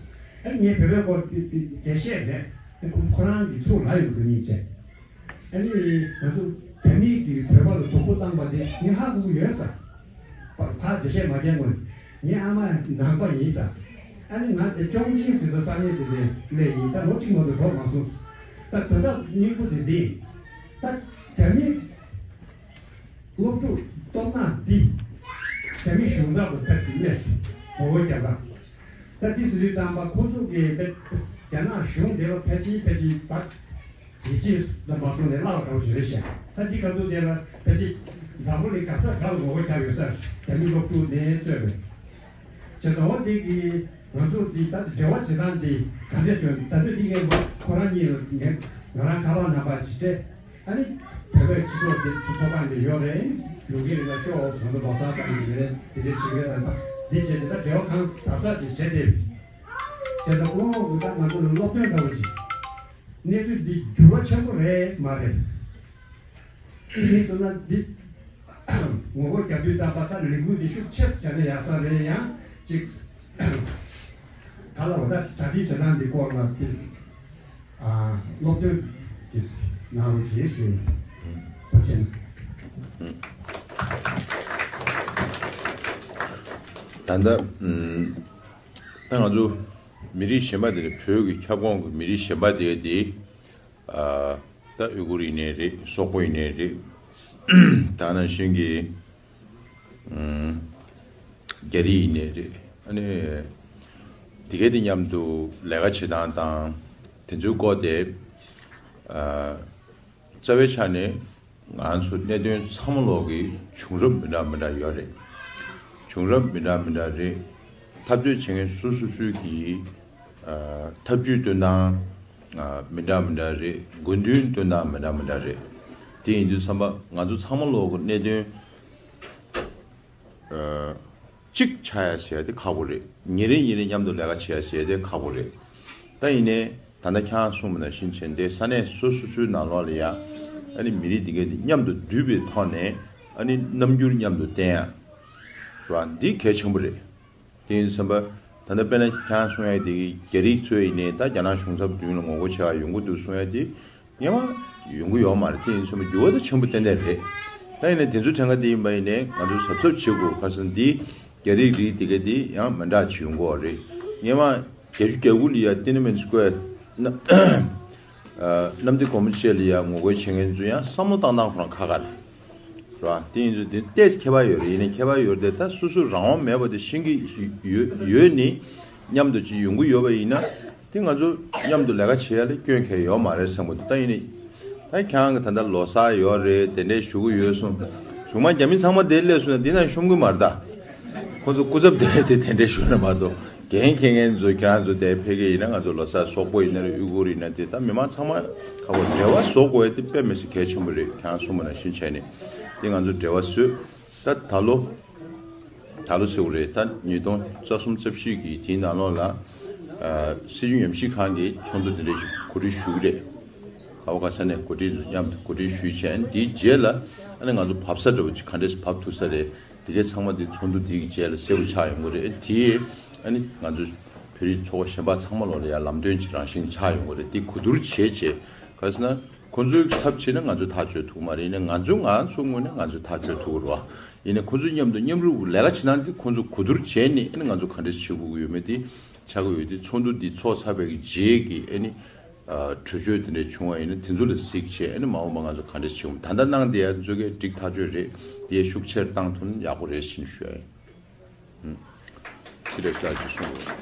ཨ་ནི་ངས་བོད་པའི་སྐོར་དེ་དེ་དེ་བཤད་མེད། ཨ་ཁོ་ཁོ་རང་གིས་ཚུར་ལབ་ཡོང་དུས་ཉིད་བྱས། ཨ་ནི་ང་ཚོ་རྒྱ་མི་གིས་བོད་པ་ལ་སྡུག་པོ་བཏང་པ་དེ་ངས་ཧ་གོ་གི་ཡོད་ས། ཕར་འགྲེལ་བཤད་མ་རྒྱག་དགོས། ངའི་ཨ་མ་ནང་པ་ཡིན་ས། ཨ་ནི་ང་དེ་ཅོང་ཅིང་ཟེར་ས་ས་གནས་དེ་ནས་སླེབས་ཡིན། ད་ལོ་གཅིག་མ་གཏོགས་འགྲོ་མ་སོང་། ད་དོན་དག་སྙིང་པོ་དེ་འདི་ཡིན། ད་རྒྱ་མི་སློབ་ཕྲུག་སྟོབས་ན་འདི་རྒྱ་མི་གཞུང་ཚབ་ཏུ་ད་འདི་སླེབས་སོང་། ངོ་རྒོལ་རྒྱག་པ། ད་འདི་ཟེར་དུས་ཙམ་པ་ཁོ་ཚོ་གིས་ད་རྒྱ་ནག་གཞུང་དེ་ལ་ཕལ་ཆེར་ཕལ་ཆེར་ད་ཡིད་ཆེས་ལ་མ་སོང་ནས་བརླག་པ་འདྲ་བོ་ཞིག་རེད་ཤག་ད་འདི་ག་ཚོད་དེ་ལ་ཕལ་ཆེར་འཛམ་བུ་གླིང་ག་ས་ག་ལ་ངོ་རྒོལ་རྒྱག་ཡོད་ས་རེད། རྒྱ་མི་སློབ་ཕྲུག་ནས་གཙོས་པའི་བྱས་ཙང་འོ་དེ་གིས་ང་ཚོ་འདི་ད་འབྲེལ་བ་བྱེད་སྟངས་འདི་ག་འདྲས་བྱུང་། ད་ལྟ་འདི་ངས་མ་ཁོ་རང་གཉིས་ལ་ངས་ང་རང་ཁ་པར་ནང་པར་ཅིག་སྤྲད། ཨ་ནི་བོད་པའི་སྤྱི་ཚོགས་དེ་ཚོ་ཚོགས་པ་འདི་ཡོད་རེད། ཡོང་གི་རེད་ལ་ཤོག་ཟེར་ནས་ལོ་གསར་པ་ཡིན་རེད། དེ་འདྲས་བྱེད་ཀྱི་རེད་ཟེར་ན་འདི་བྱས་ཙང་ད་འབྲེལ་བ་གང་ཟབ་ཟབ་ཅིག་བྱས་ཏེ། བྱས་ཙང་ཨོ་ད་ང་ཚོ་ལ་སློབ་སྟོན་འདྲ་བོ་ཅིག་གནས་ཚུལ་འདི་འགྱུར་བ་ཆེན་པོ་རེད་མ་རེད། དེ་ཡིན་ཟེར་ན་འདི་ངོ་རྒོལ་རྒྱག་དུས་ཙམ་པ་ད་ལས་འགུལ་འདི་ཤུགས་ཆེ་ཙམ་བྱས་ན་ཡག་ས་རེད། ཡང་ཅིག་ག་ལ་བ་ད་གྲ་སྒྲིག་བྱེད་སྟངས་འདི་སྐོར་ལ་ཏིས་ཨ་སློབ་སྟོན་ཅིག་གནང་རོགས་ཞེས་ཞུ་ཡིན། ཐུགས་རྗེ་ཆེ། ད་ལྟ་ཨམ། ད་ང་ཚོ་མི་རིགས་གཞན་པ་དེ་རེད། བོད་ཀྱི་ཁྱབ་ཁོངས་ཀྱི་མི་རིགས་གཞན་པ་དེ་དེ་ཨ་ད་ཨུ་གུར་ཡིན་ནའི་རེད། སོག་པོ་ཡིན་ནའི་རེད། ད་ནང་བཞིན་གྱི་ཨམ་རྒྱ་རིགས་ཡིན་ནའི་རེད། ཨ་ནི་དེ་གས་དེ་མཉམ་དུ་ལས་ཀ་བྱེད་སྟངས་དང་དེ་ཚོའི་སྐོར་དེ་ཨ་རྩ་བའི་ཆ་ནས་ང་ཚོ་གནད་དོན་ཚང་མ་ལོག་གི་བྱུང་རབས་མི་འདྲ་མི་འདྲ་ཡོད་རེད། བྱུང་རབས་མི་འདྲ་མི་འདྲ་རེད། འཐབ་རྩོད་བྱེད་མཁན་སོ་སོ་སོའི་གི་ཨ་ཐབས་ཇུས་སྟོན་སྟངས་ཨ་མི་འདྲ་མི་འདྲ་རེད། དགོས་འདུན་སྟོན་སྟངས་མི་འདྲ་མི་འདྲ་རེད། དེ་ཡིན་དུས་ཙམ་པ་ང་ཚོ་ཚང་མ་ལོག་གི་གནད་དོན་ཨ་གཅིག་ཆགས་ཡ་བྱས་ཏེ་ཁག་པོ་རེད། ཉིན་རེ་ཉིན་རེ་མཉམ་དུ་ལས་ཀ་བྱེད་ཡ་བྱས་ཏེ་ཁག་པོ་རེད། ད་ཡིན་ནའི་ད་ལྟ་ཁྱེད་རང་གསུངས་པ་ནང་བཞིན་བྱས་ཏེ་ས་གནས་སོ་སོ་སོའི་ནང་ལོགས་ལ་ཡ་ཨ་ནི་མི་རིགས་འདི་གས་འདི་མཉམ་དུ་འདུས་པའི་ཐོག་ནས་ཨ་ནི་རྣམ་འགྱུར་མཉམ་དུ་བསྟན་ཡ་ར་འདི་གལ་ཆེན་པོ་རེད། དེ་ཡིན་ཙམ་པ་ད་ལྟ་དཔེར་ན་ཁྱེད་རང་གསུང་ཡ་དེ་རྒྱ་རིགས་ཚོ་ཡིན་ནའི་ད་རྒྱ་ནག་གཞུང་ཚབ་མདུན་ལ་ངོ་རྒོལ་བྱེད་ཡ་ཡོང་གི་འདུག་གསུང་ཡ་དེ་སྔོན་མ་ཡོང་གི་ཡོད་མ་རེད། དེ་ཡིན་ཙམ་པ་འགྱུར་བ་ད་ཆེན་པོ་ཏན་ཏན་རེད། ད་ཡིན་ནའི་དེ་ཚོ་གྲངས་ཀ་དེ་ཡིན་པ་ཡིན་ནའི་ང་ཚོ་གཟབ་གཟབ་བྱེད་དགོས། ཁ་སང་འདི་རྒྱ་རིགས་རིགས་དེ་ག་དེ་ཡང་མི་འདྲ་ཅིག་ཡོང་གི་ཡོད་རེད། སྔོན་མ་བརྒྱད་ཅུ་གྱ་དགུ་ལ་ཡ་ཏི་ནན་མེན་སི་ཀོ་ཝེར་ན་ཨ་གནམ་བདེ་སྒོ་མོ་ཆེ་ལ་ཡ་ངོ་རྒོལ་བྱེད་མཁན་ཚོ་ཡང་བསམ་བློ་བཏང་སྟངས་ཁོ་རང་ཁ་ཁ་རེད། རེད་བ། དེ་ཡིན་ཚུལ་དེ་ཏོག་ཙམ་ཁྱད་པར་ཡོད་རེད། ཡིན་ནའི་ཁྱད་པར་ཡོད་རེད་དེ་ད་སོ་སོ་རང་དབང་མེད་པ་དེ་ཤེས་ཀྱི་ཡོད་ཡོད་ནི་མཉམ་དུ་ཅིག་ཡོང་གི་ཡོད་པ་ཡིན་ན་དེ་ང་ཚོ་མཉམ་དུ་ལས་ཀ་བྱེད་ཡ་ལ་སྐྱོན་གང་ཡང་ཡོད་མ་རེད་བསམ་གི་འདུག་ད་ཡིན་ནའི་ད་ཁྱེད་རང་གི་ད་ལྟ་ལོ་གསར་ཡོད་རེད། དེ་འདྲའི་ཞུ་གི་ཡོད་གསུངས། གཞུག་མ་རྒྱ་མི་ཚང་མ་དེ་སླེབས་སོང་ན་འདི་ན་ཤོང་གི་མ་རེད་ད། ཁོ་ཚོ་སྐུ་ཚབ་དེ་དེ་དེ་འདྲའི་ཞུ་ན་མ་གཏོགས་འགན་འཁྱེར་མཁན་ཚོ་ཁྱེད་རང་ཚོ་དེ་ཕེབས་ཀྱི་ཡིན་ན་ང་ཚོ་ལོ་གསར་སོག་པོ་ཡིན་ན་རེད། ཨུ་གུར་ཡིན་ན་དེ་ད་མི་མང་ཚང་མ་ཁ་བོ་འབྲེལ་བ་བཟོ་དགོས་ཡ་དེ་དཔེ་མི་སྲིད་གལ་ཆེན་པོ་རེད། ཁྱེད་རང་གསུངས་པ་ནང་བཞིན་བྱས་ནས་དེ་ང་ཚོ་འབྲེལ་བ་བཟོས། ད་ད་ལོ་ད་ལོ་ཟེར་བ་རེད། ད་ཉིས་སྟོང་རྩ་གསུམ་རྩ་བཞི་གི་དེའི་ནང་ལོགས་ལ་ཨ་སྲིད་སྐྱོང་ཉམས་ཞིབ་ཁང་གི་ཚོགས་འདུ་དེ་འདྲ་ཞིག་གོ་སྒྲིག་ཞུ་གི་རེད། ག་བ་ག་ས་ནས་གོ་སྒྲིག་མཉམ་དུ་གོ་སྒྲིག་ཞུས་བྱས། དེའི་རྗེས་ལ་ཨ་ནི་ང་ཚོ་བབས་ས་འདྲ་བོ་ཅིག་ག་འདྲས་བབས་ཐུབ་ས་རེད། དེ་གའི་ཚང་མ་དེ་ཚོགས་འདུ་དེའི་རྗེས་ལ་གསལ་པོ་ཆགས་ཡོང་གི་རེད། དེ་ཨ་ནི་ང་ཚོ་བོད་རིགས་ཚོགས་པ་གཞན་པ་ཚང་མ་ལོགས་ལ་ཡང་ལམ་སྟོན་ཅིག་རང་བཞིན་ཆགས་ཡོང་གི་རེད། དེ་གོ་བསྡུར་བྱས་བྱས་ག་རེ་ཟེར་ན་ཁོ་ཚོའི་ཚབ་བྱས་ན་ང་ཚོས་ཐག་གཅོད་ཐུབ་མ་རེད། ཡིན་ནའི་ང་ཚོ་ང་ཚོ་ངོས་ནས་ང་ཚོས་ཐག་གཅོད་ཐུབ་རེད་བ། ཡིན་ནའི་ཁོ་ཚོའི་མཉམ་དུ་མཉམ་རུབ་ལས་ཀ་བྱེད་སྟངས་དེ་ཁོ་ཚོ་གོ་བསྡུར་བྱས་ནས་ཨ་ནི་ང་ཚོ་ག་འདྲས་བྱེད་དགོས་ཀྱི་ཡོད་མེད་དེ་ཆགས་ཀྱི་ཡོད། དེ་ཚོགས་འདུ་འདི་ཚོགས་ཚར་བའི་རྗེས་ཀྱི་ཨ་ནི་ཨ་གྲོས་ཆོད་དེ་འདྲ་བྱུང་བ་ཡིན་ན་དེ་ཚོ་ལ་གཟིགས་བྱས་ཨ་ནི་མ་འོངས་པ་ང་ཚོ་ག་འདྲས་བྱེད་འོང་། ད་ལྟ་གནང་བསྡད་ཡ་ཚོ་གས་འགྲིག་ཐག་ཆོད་རེད། དེ་ཤུགས་ཆེར་བཏང་ཐུབ་ན་ཡག་པོ་རེད་ཞེས་ཞུ་ཡ་ཡིན། ཨུམ། ཕྱི་དྲིལ་བཀྲ་ཤིས་གསུང་རོགས།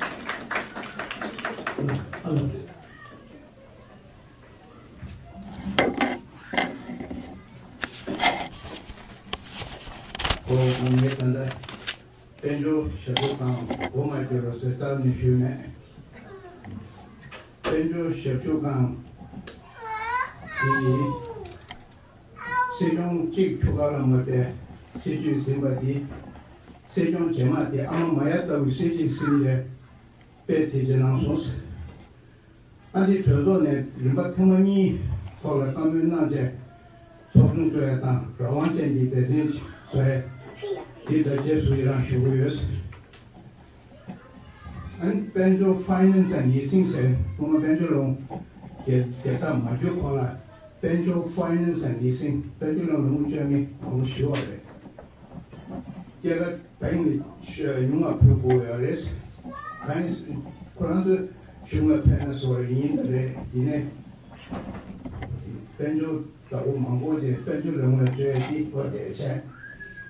ཨོ། ངས་ད་ལྟ་དཔལ་འབྱོར་ཞབས་ཏོག་དང་སྒོ་མ་བརྒྱབ་པ་བཟོས་ཚར་ནས་ཞུས་མེད། དཔལ་འབྱོར་ཞབས་ཞུ་ཁང་དེ་ཡིན། སྲིད་སྐྱོང་གཅིག་ཆུ་ཁ་ལ་མ་བསྡད། སྲིད་བྱུས་ཟིན་པ་འདི་སྲིད་སྐྱོང་རྗེས་མ་དེ་ཨ་མ་མ་ཡ་ལྟ་བུའི་སྲིད་ཇུས་ཟིན་རྗེས་དཔེ་དེ་རྗེས་གནང་སོང་། ཨ་འདི་གྲོས་ཚོགས་ནས་རིམ་པ་ཐེངས་མ་གཉིས་ཐོག་ལ་བཀའ་མོལ་གནང་རྗེས་ཚོགས་ཆུང་བཙུགས་ཡ་དང་རང་དབང་ཅན་གྱི་སྡེ་ཚན་བཟོ་ཡ་འདི་ད་རྗེས་སུ་ཡི་རང་ཞུ་གི་ཡོད། ཨ་ནི་དཔལ་འབྱོར་finance and leasing ཟེར་སྐུ་ངོ་དཔལ་འབྱོར་ལོ་རྒྱལ་རྒྱལ་ཐབས་མ་གྱུར་གོང་ལ་དཔལ་འབྱོར་finance and leasing དཔལ་འབྱོར་ལོ་ལོ་ངོ་བཅོ་ལྔའི་གོང་ཞུ་བ་རེད། སྐྱེད་ཀ་བེང་ནས་ཉུང་བ་ཕུལ་དགོས་ཡོད་རེད། གང་ཡིན་ཁོ་རང་ཚོས་གཞུང་ལ་ཕན་ན་བཟོ་བ་ཡིན་ད་རེད། ཡིན་ནའི་དཔལ་འབྱོར་བདག་པོ་མང་པོ་དེ་དཔལ་འབྱོར་ལས་ཁུངས་ལ་བཅོལ་ཡ་དེ་བར་དེ་བྱས།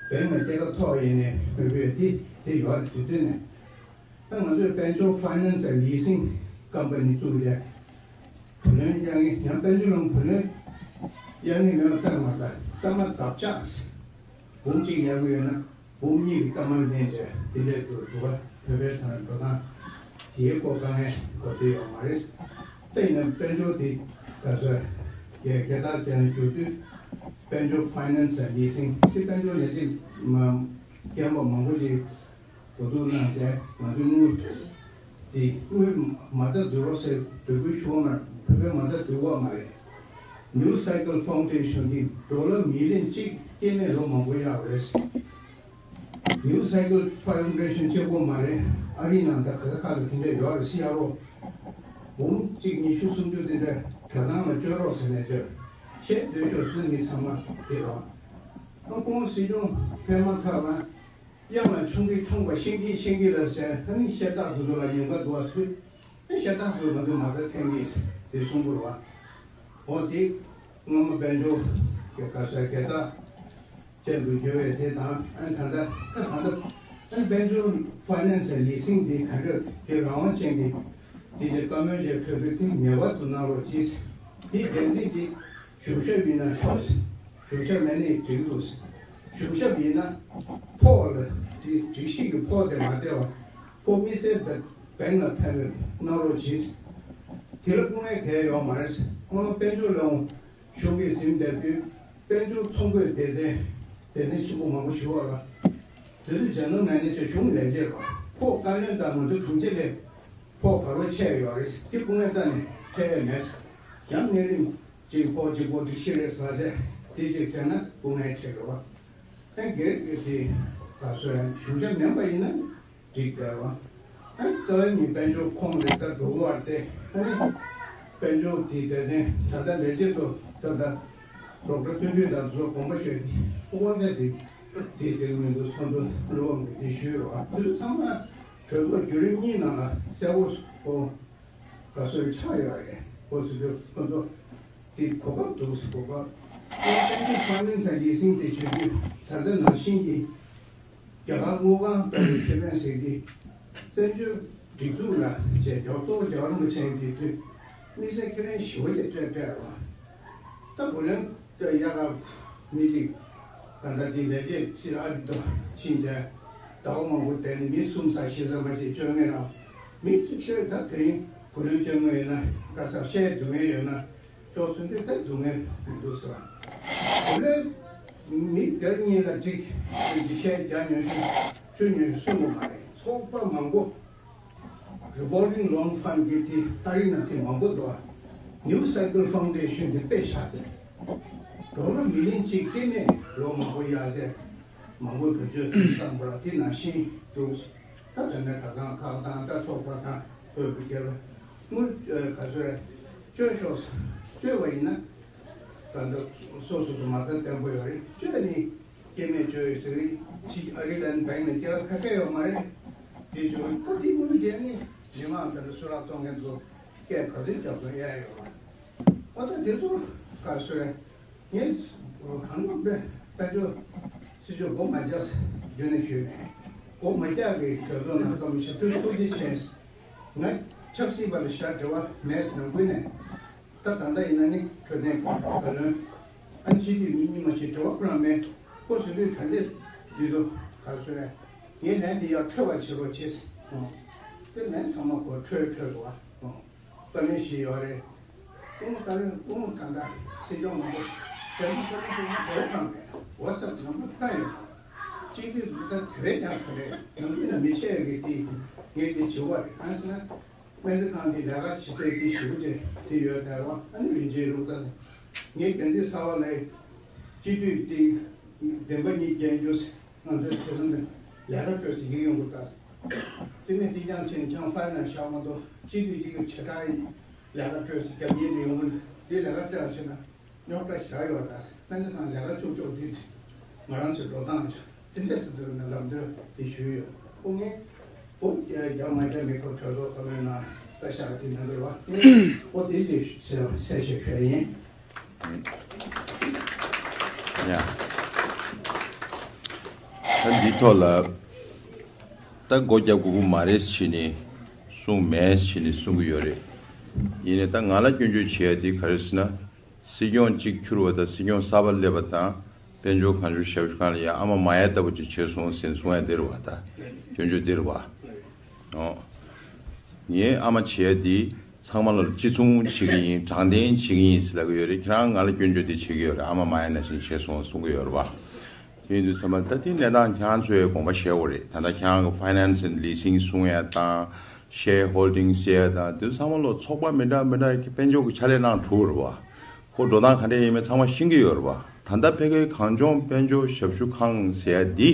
བེང་ལ་སྐྱེད་ཀ་ཐོག་ཡིན་ནའི་མི་དགོས་དེ་དེ་ཡོད་རེད། དེ་དུས་ནས་ད་ང་ཚོས་དཔལ་འབྱོར་finance and leasing company བཙུགས་རྗེས་བུ་ལོན་གཡར་མཁན་ཡང་དཔལ་འབྱོར་ལམ་བུ་ལོན་གཡར་མཁན་མེད་པ་ལྟར་མ་ལྟར་གཏའ་མ་ལྡབ་ཆགས་འབུམ་གཅིག་གཡར་གྱི་ཡོད་ན་འབུམ་གཉིས་ཀྱི་གཏའ་མ་ལེན་རྗེས་དེ་འདྲས་དུ་འདུག་ག་བོད་པའི་ཐོག་ནས་འགྲོ་སྟངས་དེའི་སྐོར་དཀའ་ངལ་གོ་བསྡད་ཡོད་མ་རེད། ད་ཡིན་ན་དཔལ་འབྱོར་དེ་ག་ཚོད་རྒྱལ་རྒྱལ་དར་བྱས་ནས་བསྒྱུར་དུས་དཔལ་འབྱོར་finance and leasing དེ་དཔལ་འབྱོར་ལས་བྱེད་མ་རྒན་པ་མང་པོ་ཞིག་གོ་བསྡུར་གནང་རྗེས་ང་ཚོའི་དངུལ་དེ་དངུལ་མ་རྩ་འཛུགས་རོགས་ཟེར་འབོད་སྐུལ་ཞུ་བ་མ་རེད། བོད་པའི་མ་རྩ་འཛུགས་པ་མ་རེད། New Cycle Foundation གིས་ཌོ་ལར་མི་ལི་ཡོན་གཅིག་སྐྱེད་མེད་ལོ་མང་པོ་གཡར་བ་རེད། New Cycle Foundation གཅིག་པོ་མ་རེད། ཨ་རིའི་ནང་ད་ག་ས་ག་ལ་དེ་འདྲ་ཡོད་རེད། སི་ཨར་ཨོ་འབུམ་གཅིག་ཉི་ཤུ་སུམ་ཅུ་དེ་འདྲ་དྲ་ཐང་ལ་བཅོལ་རོགས་ཟེར་ནས་བཅོལ། ཆེས་སྟོད་ཕྱོགས་སུ་མི་ཚང་མ་དེ་རོགས། ཨ་ཁོང་སྲིད་སྐྱོང་ཕེབས་མ་ཐག་ལ། གཡང་ལ་མཆོང་གི་མཆོང་པ་ཤིང་གི་ཤིང་གི་ལ་ཟེར། ཨ་ནི་ཤ་སྟག་དེ་ཚོ་ལ་ཉེན་ཁ་འདུག་ཨ་ཟེར། ཨ་ཤ་སྟག་ཚོས་ང་ཚོའི་མ་རྩ་འཐེན་གྱིས་དེ་གསུང་གི་རེད་བ། འོ་དེ་སྔོན་མ་དཔལ་འབྱོར་གྱི་ག་ས་རྒྱལ་རྟགས་ཅན་དུ་གྱུར་བའི་དེ་དང་ཨ་ད་ལྟ་ཨ་ད་ལྟ་ཨ་དཔལ་འབྱོར་finance and leasing དེ་ག་འདྲ་དེ་རང་དབང་ཅན་གྱི་དེ་ཅིག་བཀའ་མོལ་ཅིག་འཕྲོད་དུས་དེ་ངེས་པར་དུ་གནང་རོགས་གྱིས། དེ་འགན་འཛིན་དེ་གཞུང་ཞབས་ཡིན་ན་ཆོག་གཞུང་ཞབས་མེད་ནའི་འགྲིག་འདུག་གཞུང་ཞབས་ཡིན་ན་ཕོགས་ལ་དེ་སྒྲིག་གཞི་གི་ཕོགས་དེ་མ་སྟེར་བ་ཕོགས་མི་སེར་དང་བེང་ལ་ཕན་པའི་གནང་རོགས་གྱིས། དེ་ལ་སྐུ་ངལ་གང་ཡང་ཡོད་མ་རེད། སྔོན་མ་དཔལ་འབྱོར་ལས་ཁུངས་གཞུང་གིས་ཟིན་བསྡད་དུས་དཔལ་འབྱོར་ཚོང་དཔོན་སྡེ་ཚན་སྡེ་ཚན་ཆེན་པོ་མང་པོ་ཞིག་ཡོད་རེད། དེ་དུས་ཇ་ནལ་མེ་ནེ་ཇར་གཞུང་ལས་བྱེད་རེད། ཕོགས་བཀའ་བློན་དང་ང་ཚོ་དྲུང་ཆེ་ལས་ཕོགས་བར་པ་ཆད་ཡོད་རེད། དེ་སྐུ་ངལ་རྩ་ནས་འཕྲད་ཡས་མེད། ཡང་གནས་རིམ་གཅིག་ཕོགས་གཅིག་པོ་སྒྲིག་གཞི་རེད་ཟེར་ཏེ་དེ་གཅིག་འཕྲད་ན་སྐུ་ངལ་འཕྲད་ཡོད་རེད། ཨ་སྒེར་གྱི་དེ་ག་ཚོད་གཞུང་ཞབས་མིན་པ་ཡིན་ན་འགྲིག་བསྡད་རེད། ཨ་ནི་ལྟ་བའི་མི་དཔལ་འབྱོར་ཁོངས་རེ་ལྟར་འགྲོ་གི་བར་ཏེ་ཨ་ནི་དཔལ་འབྱོར་དེའི་སྡེ་ཚན་ད་ལྟ་ལས་བྱེད་དུ་ད་ལྟ་ཌོག་ཊར་བརྩོན་འགྲུས་དང་དུ་དགོངས་པ་ཞུས་ཏེ་དབང་ཚད་དེ་དེ་དེ་མི་འདུག་སོང་དུ་བློ་འགུག་དེ་ཞུས་ཡོད། ཨ་དེ་ཚོ་ཚང་མ་གྲོས་ཚོགས་བརྒྱུད་རིམ་གཉིས་ནང་ལ་གསལ་པོ་གོ་ག་ཚོད་ཆགས་ཡོད་རེད། ཁོ་ཚོ་ཚོ་ཁོ་ཚོ་དེ་གོ་སྐབས་འདུག་གོ་སྐབས་ཨ་ནི་དཔལ་འབྱོར་ཕ་ནན་སི་ལི་སིང་དེ་བྱེད་དུས་ད་ལྟ་ནང་བཞིན་གྱི། རྒྱ་གར་དངུལ་ཁང་ལྟ་བུའི་ཁེ་ཕན་ཟེར་གྱི་བཙན་བྱོལ་སྒྲིག་འཛུགས་ལ་བྱས་རྒྱ་གཙོ་བོ་རྒྱ་གར་རིན་པོ་ཆེ་ཡིན་པའི་དུས་དམིགས་བསལ་ཁེ་ཕན་ཞེ་པོ་ཅིག་སྤྲད་སྤྲད་པ། ད་བུ་ལོན་ཡག་ག་མི་གཅིག་ག་ད་དེ་ལས་བྱེད་ཕྱིར་ཨ་རི་དུ་ཕྱིན་བྱས་ཟླ་བ་མང་པོ་བསྡད་ནས་མི་གསུམ་ཙམ་བཞི་ཙམ་མ་ཞིག་བཅོལ་ངེས་རང་མི་གཅིག་ཤོས་ད་དེ་རིང་བུ་ལོན་བཅོལ་དངུལ་ཡོད་ན་ག་ས་བཤད་སྡུག་ངལ་ཡོད་ན། ཅོག་སུ་འདི་ལྟར་སྡུག་བསྔལ་མི་འདུག་ཟེར་བ། དེ་ལས་མི་སྒེར་གཉིས་ལ་གཅིག་གི་ཤས་བརྒྱ་ཉོས་ཤིང་བཅུ་ཉོས་ཤིང་གསུང་གི་མ་རེད། ཚོགས་པ་མང་པོ་Revolving Loan Fund གི་དེ་ཨ་རི་ནང་དེ་མང་པོ་འདུག New Cycle Foundation གི་དཔེ་བཞག་ཚེ་ཌོ་ལར་མི་ལི་ཡོན་གཅིག་སྐྱེད་མེད་ལོ་མང་པོ་གཡར་ཚེ་མང་པོ་བེད་སྤྱོད་བཏང་པ་ལ་དེ་ནང་བཞིན་འདུག་ད་དོན་ནས་ཁ་ཁང་ཁག་དང་ད་ཚོགས་པ་དང་བོད་ཀྱི་སྒེར་དངུལ་ག་ཚོད་བཅོལ་ཤོག་བཅོལ་བ་ཡིན་ན། ད་ལྟ་སོ་སོ་སོ་མ་རྩ་བརྟན་པོ་ཡོད་རེད། བཅོལ་ནི་སྐྱེད་མེད་བཅོལ་ཡོད་ཟེར་རེད། ཅིག་ཨ་རི་ལན་བེང་ནས་སྐྱེ་བ་ཁ་ཁ་ཡོད་མ་རེད། དེ་བཅོལ་ད་དེ་དངུལ་རྒྱལ་ནི་མི་མང་ད་ལྟ་སུ་རག་གཏོང་མཁན་ཚོ་སྐད་ག་དུས་རྒྱབ་ཏུ་གཡར་ཡོད་རེད། ཨོ་ད་དེ་ཚོ་ག་སོ་རེད། ངས་གང་ལོ་དཔེ་དཔལ་འབྱོར་སྲིད་ཇུས་སྒོ་མ་རྒྱག་རྒྱུ་ནས་ཞུས་ནས་སྒོ་མ་རྒྱག་གི་གྲོས་ཚོགས་ནང་སྐུ་ངོ་ཞབས་ཏོག་ཐུགས་རྗེ་ཆེ། ང་ཆབ་སྲིད་པ་ལ་ཞག་འབྲེལ་བ་མེད་ཟེར་ནང་ཁུལ་ནས། ད་ད་ལྟ་ཡིན་ན་ནི་འཕྲོད་བསྟེན་བཀའ་བློན་ཨ་ནི་སྤྱི་འཐུས་མི་གཉིས་མ་ཞིག་འབྲེལ་བ་ཁོ་རང་མེད། ཁོ་ཟེར་དུས་ད་འདིར་འདི་ཚོ་ག་རེ་ཟེར་རེད། ངས་ལན་འདི་ཡར་འཕྲོད་པ་བྱེད་རོགས་བྱེད་ཟེར། དེ་ལན་ཚང་མ་ཁོ་འཕྲོད་འཕྲོད་འདུག་བ། བཀའ་བློན་ཞིག་ཡོད་རེད། སྐུ་ངོ་བཀའ་བློན། སྐུ་ངོ་ད་ལྟ་སྲིད་སྐྱོང་མང་པོ་བྱས་ན། བཀའ་བློན་ཁོ་རང་ཚོ་ཡང་བོད་ནང་ནས་ཝ་ཚབ་ནང་པ་ལྟ་ཡོད། སྤྱི་འཐུས་འདི་ལྟར་དེ་བས་ཀྱང་ག་རེ་ནང་མི་ལ་མི་བཤད་ཀྱི་དེ་ངས་དེ་བྱེད་པ་རེད། གང་ཟེར་ན། སྨན་རྩིས་ཁང་གི་ལས་ཀ་བྱེད་སའི་དེ་ཞུ་རྒྱུ་དེ་ཡོད་དེ་བ། ཨ་ནི་རིན་ཆེན་ལུགས་ལྟར་ངས་འགན་འཛིན་གསར་པ་ལ་སྤྱི་འཐུས་དེ་འདེམས་པ་གཉིས་རྒྱན་རྒྱུ། ང་ཚོའི་ཚོགས་ཆུང་ནས་ལས་ཀ་སྤྲོད་ཟིན་གྱི་ཡོང་གི་ད། རྩིས་མེད་རྩིས་རྐྱང་ཕྱིན་ཀྱང་ཕར་ནས་བཞག་མ་གཏོགས། སྤྱི་འཐུས་གཅིག་གི་ཆེ་ཕྲ་ཡི་ལས་ཀ་སྤྲོད་ཟིན་རྒྱབ་ཉེས་ནས་ཡོང་གི། དེ་ལས་ཀ་སྤྲད་ཕྱིན་ན་རྙོག་དྲ་བཞག་ཡོད་ད། ཕན་ཚུན་ཚང་ལས་ཀ་ཅོག་ཅོག་འདི་ང་རང་ཚོའི་འགྲོ་སྟངས་ཆགས། དེ་འདྲས་སུ་འདུག་ན་ལམ་སྟོན་དེ་ཞུས་ཡོད། ཨོ་ངས་ཨོ་རྒྱ་རྒྱ་མ་རྒྱ་མི་ཁོ་གྲོས་ཚོགས་ཁོ་ལོའི་ནང་ལྟ་བཞག་དེ་མི་འདུག་བ། ཨོ་དེ་ཅིག་གསལ་བཤད་ཞུ་ཡིན། ཡ། ད་འདི་ཐོག་ལ་ད་སྒོ་རྒྱག་དགོས་ཀྱི་མ་རེད་ཟེར་ནས་གསུངས་མེད་ཟེར་ནས་གསུང་གི་ཡོད་རེད། ཡིན་ནའི་ད་ང་ལ་སྐྱོན་བརྗོད་བྱེད་ཡ་དེ་ག་རེ་ཟེར་ན། སྲིད་སྐྱོང་གཅིག་འཁྱུར་བ་དང་སྲིད་སྐྱོང་གསར་པ་སླེབས་པ་དང་། དཔལ་འབྱོར་གང་བྱུང་ཞབས་ཞུ་ཁང་ལ་ཡ་ཨ་མ་མ་ཡ་ལྟ་བུ་ཅིག་བྱས་སོང་ཟེར་གསུང་ཡ་དེ་རེད་བ་ད། སྐྱོན་བརྗོད་དེ་རེད་བ། ཨོ། ངའི་ཨ་མ་བྱེད་ཡ་དེ་ཚང་མ་ལ་གཅིག་མཚུངས་བྱེད་ཀྱི་ཡིན། དྲང་བདེན་བྱེད་ཀྱི་ཡིན་ཟེར་ལབ་ཀྱི་ཡོད་རེད། ཁྱེད་རང་ང་ལ་སྐྱོན་བརྗོད་དེ་བྱེད་ཀྱི་ཡོད་རེད། ཨ་མ་མ་ཡ་ནང་བཞིན་བྱས་སོང་གསུང་གི་ཡོད་རེད་བ། དེ་ཡིན་དུས་ཙམ་པ་ད་དེ་གནས་སྟངས་ཁྱེད་རང་ཚོས་དགོངས་པ་བཞེས་དགོས་རེད། ད་ལྟ་ཁྱེད་རང་གི་finance and leasing གསུང་ཡ་དང་། shareholding ཟེར་ཡ་དང་། དེ་ཚང་མ་ལོ་ཚོགས་པ་མི་འདྲ་མི་འདྲ་གི་དཔལ་འབྱོར་གྱི་ཕྱག་ལས་གནང་གྲུབ་རེད་བ། ཁོ་འགྲོ་སྟངས་ག་འདྲ་ཡིན་མིན་ཚང་མ་ཤེས་ཀྱི་ཡོད་རེད་བ། ད་ལྟ་ཕ་གིའི་གངས་ལྗོངས་དཔལ་འབྱོར་ཞབས་ཞུ་ཁང་ཟེར་ཡ་འདི།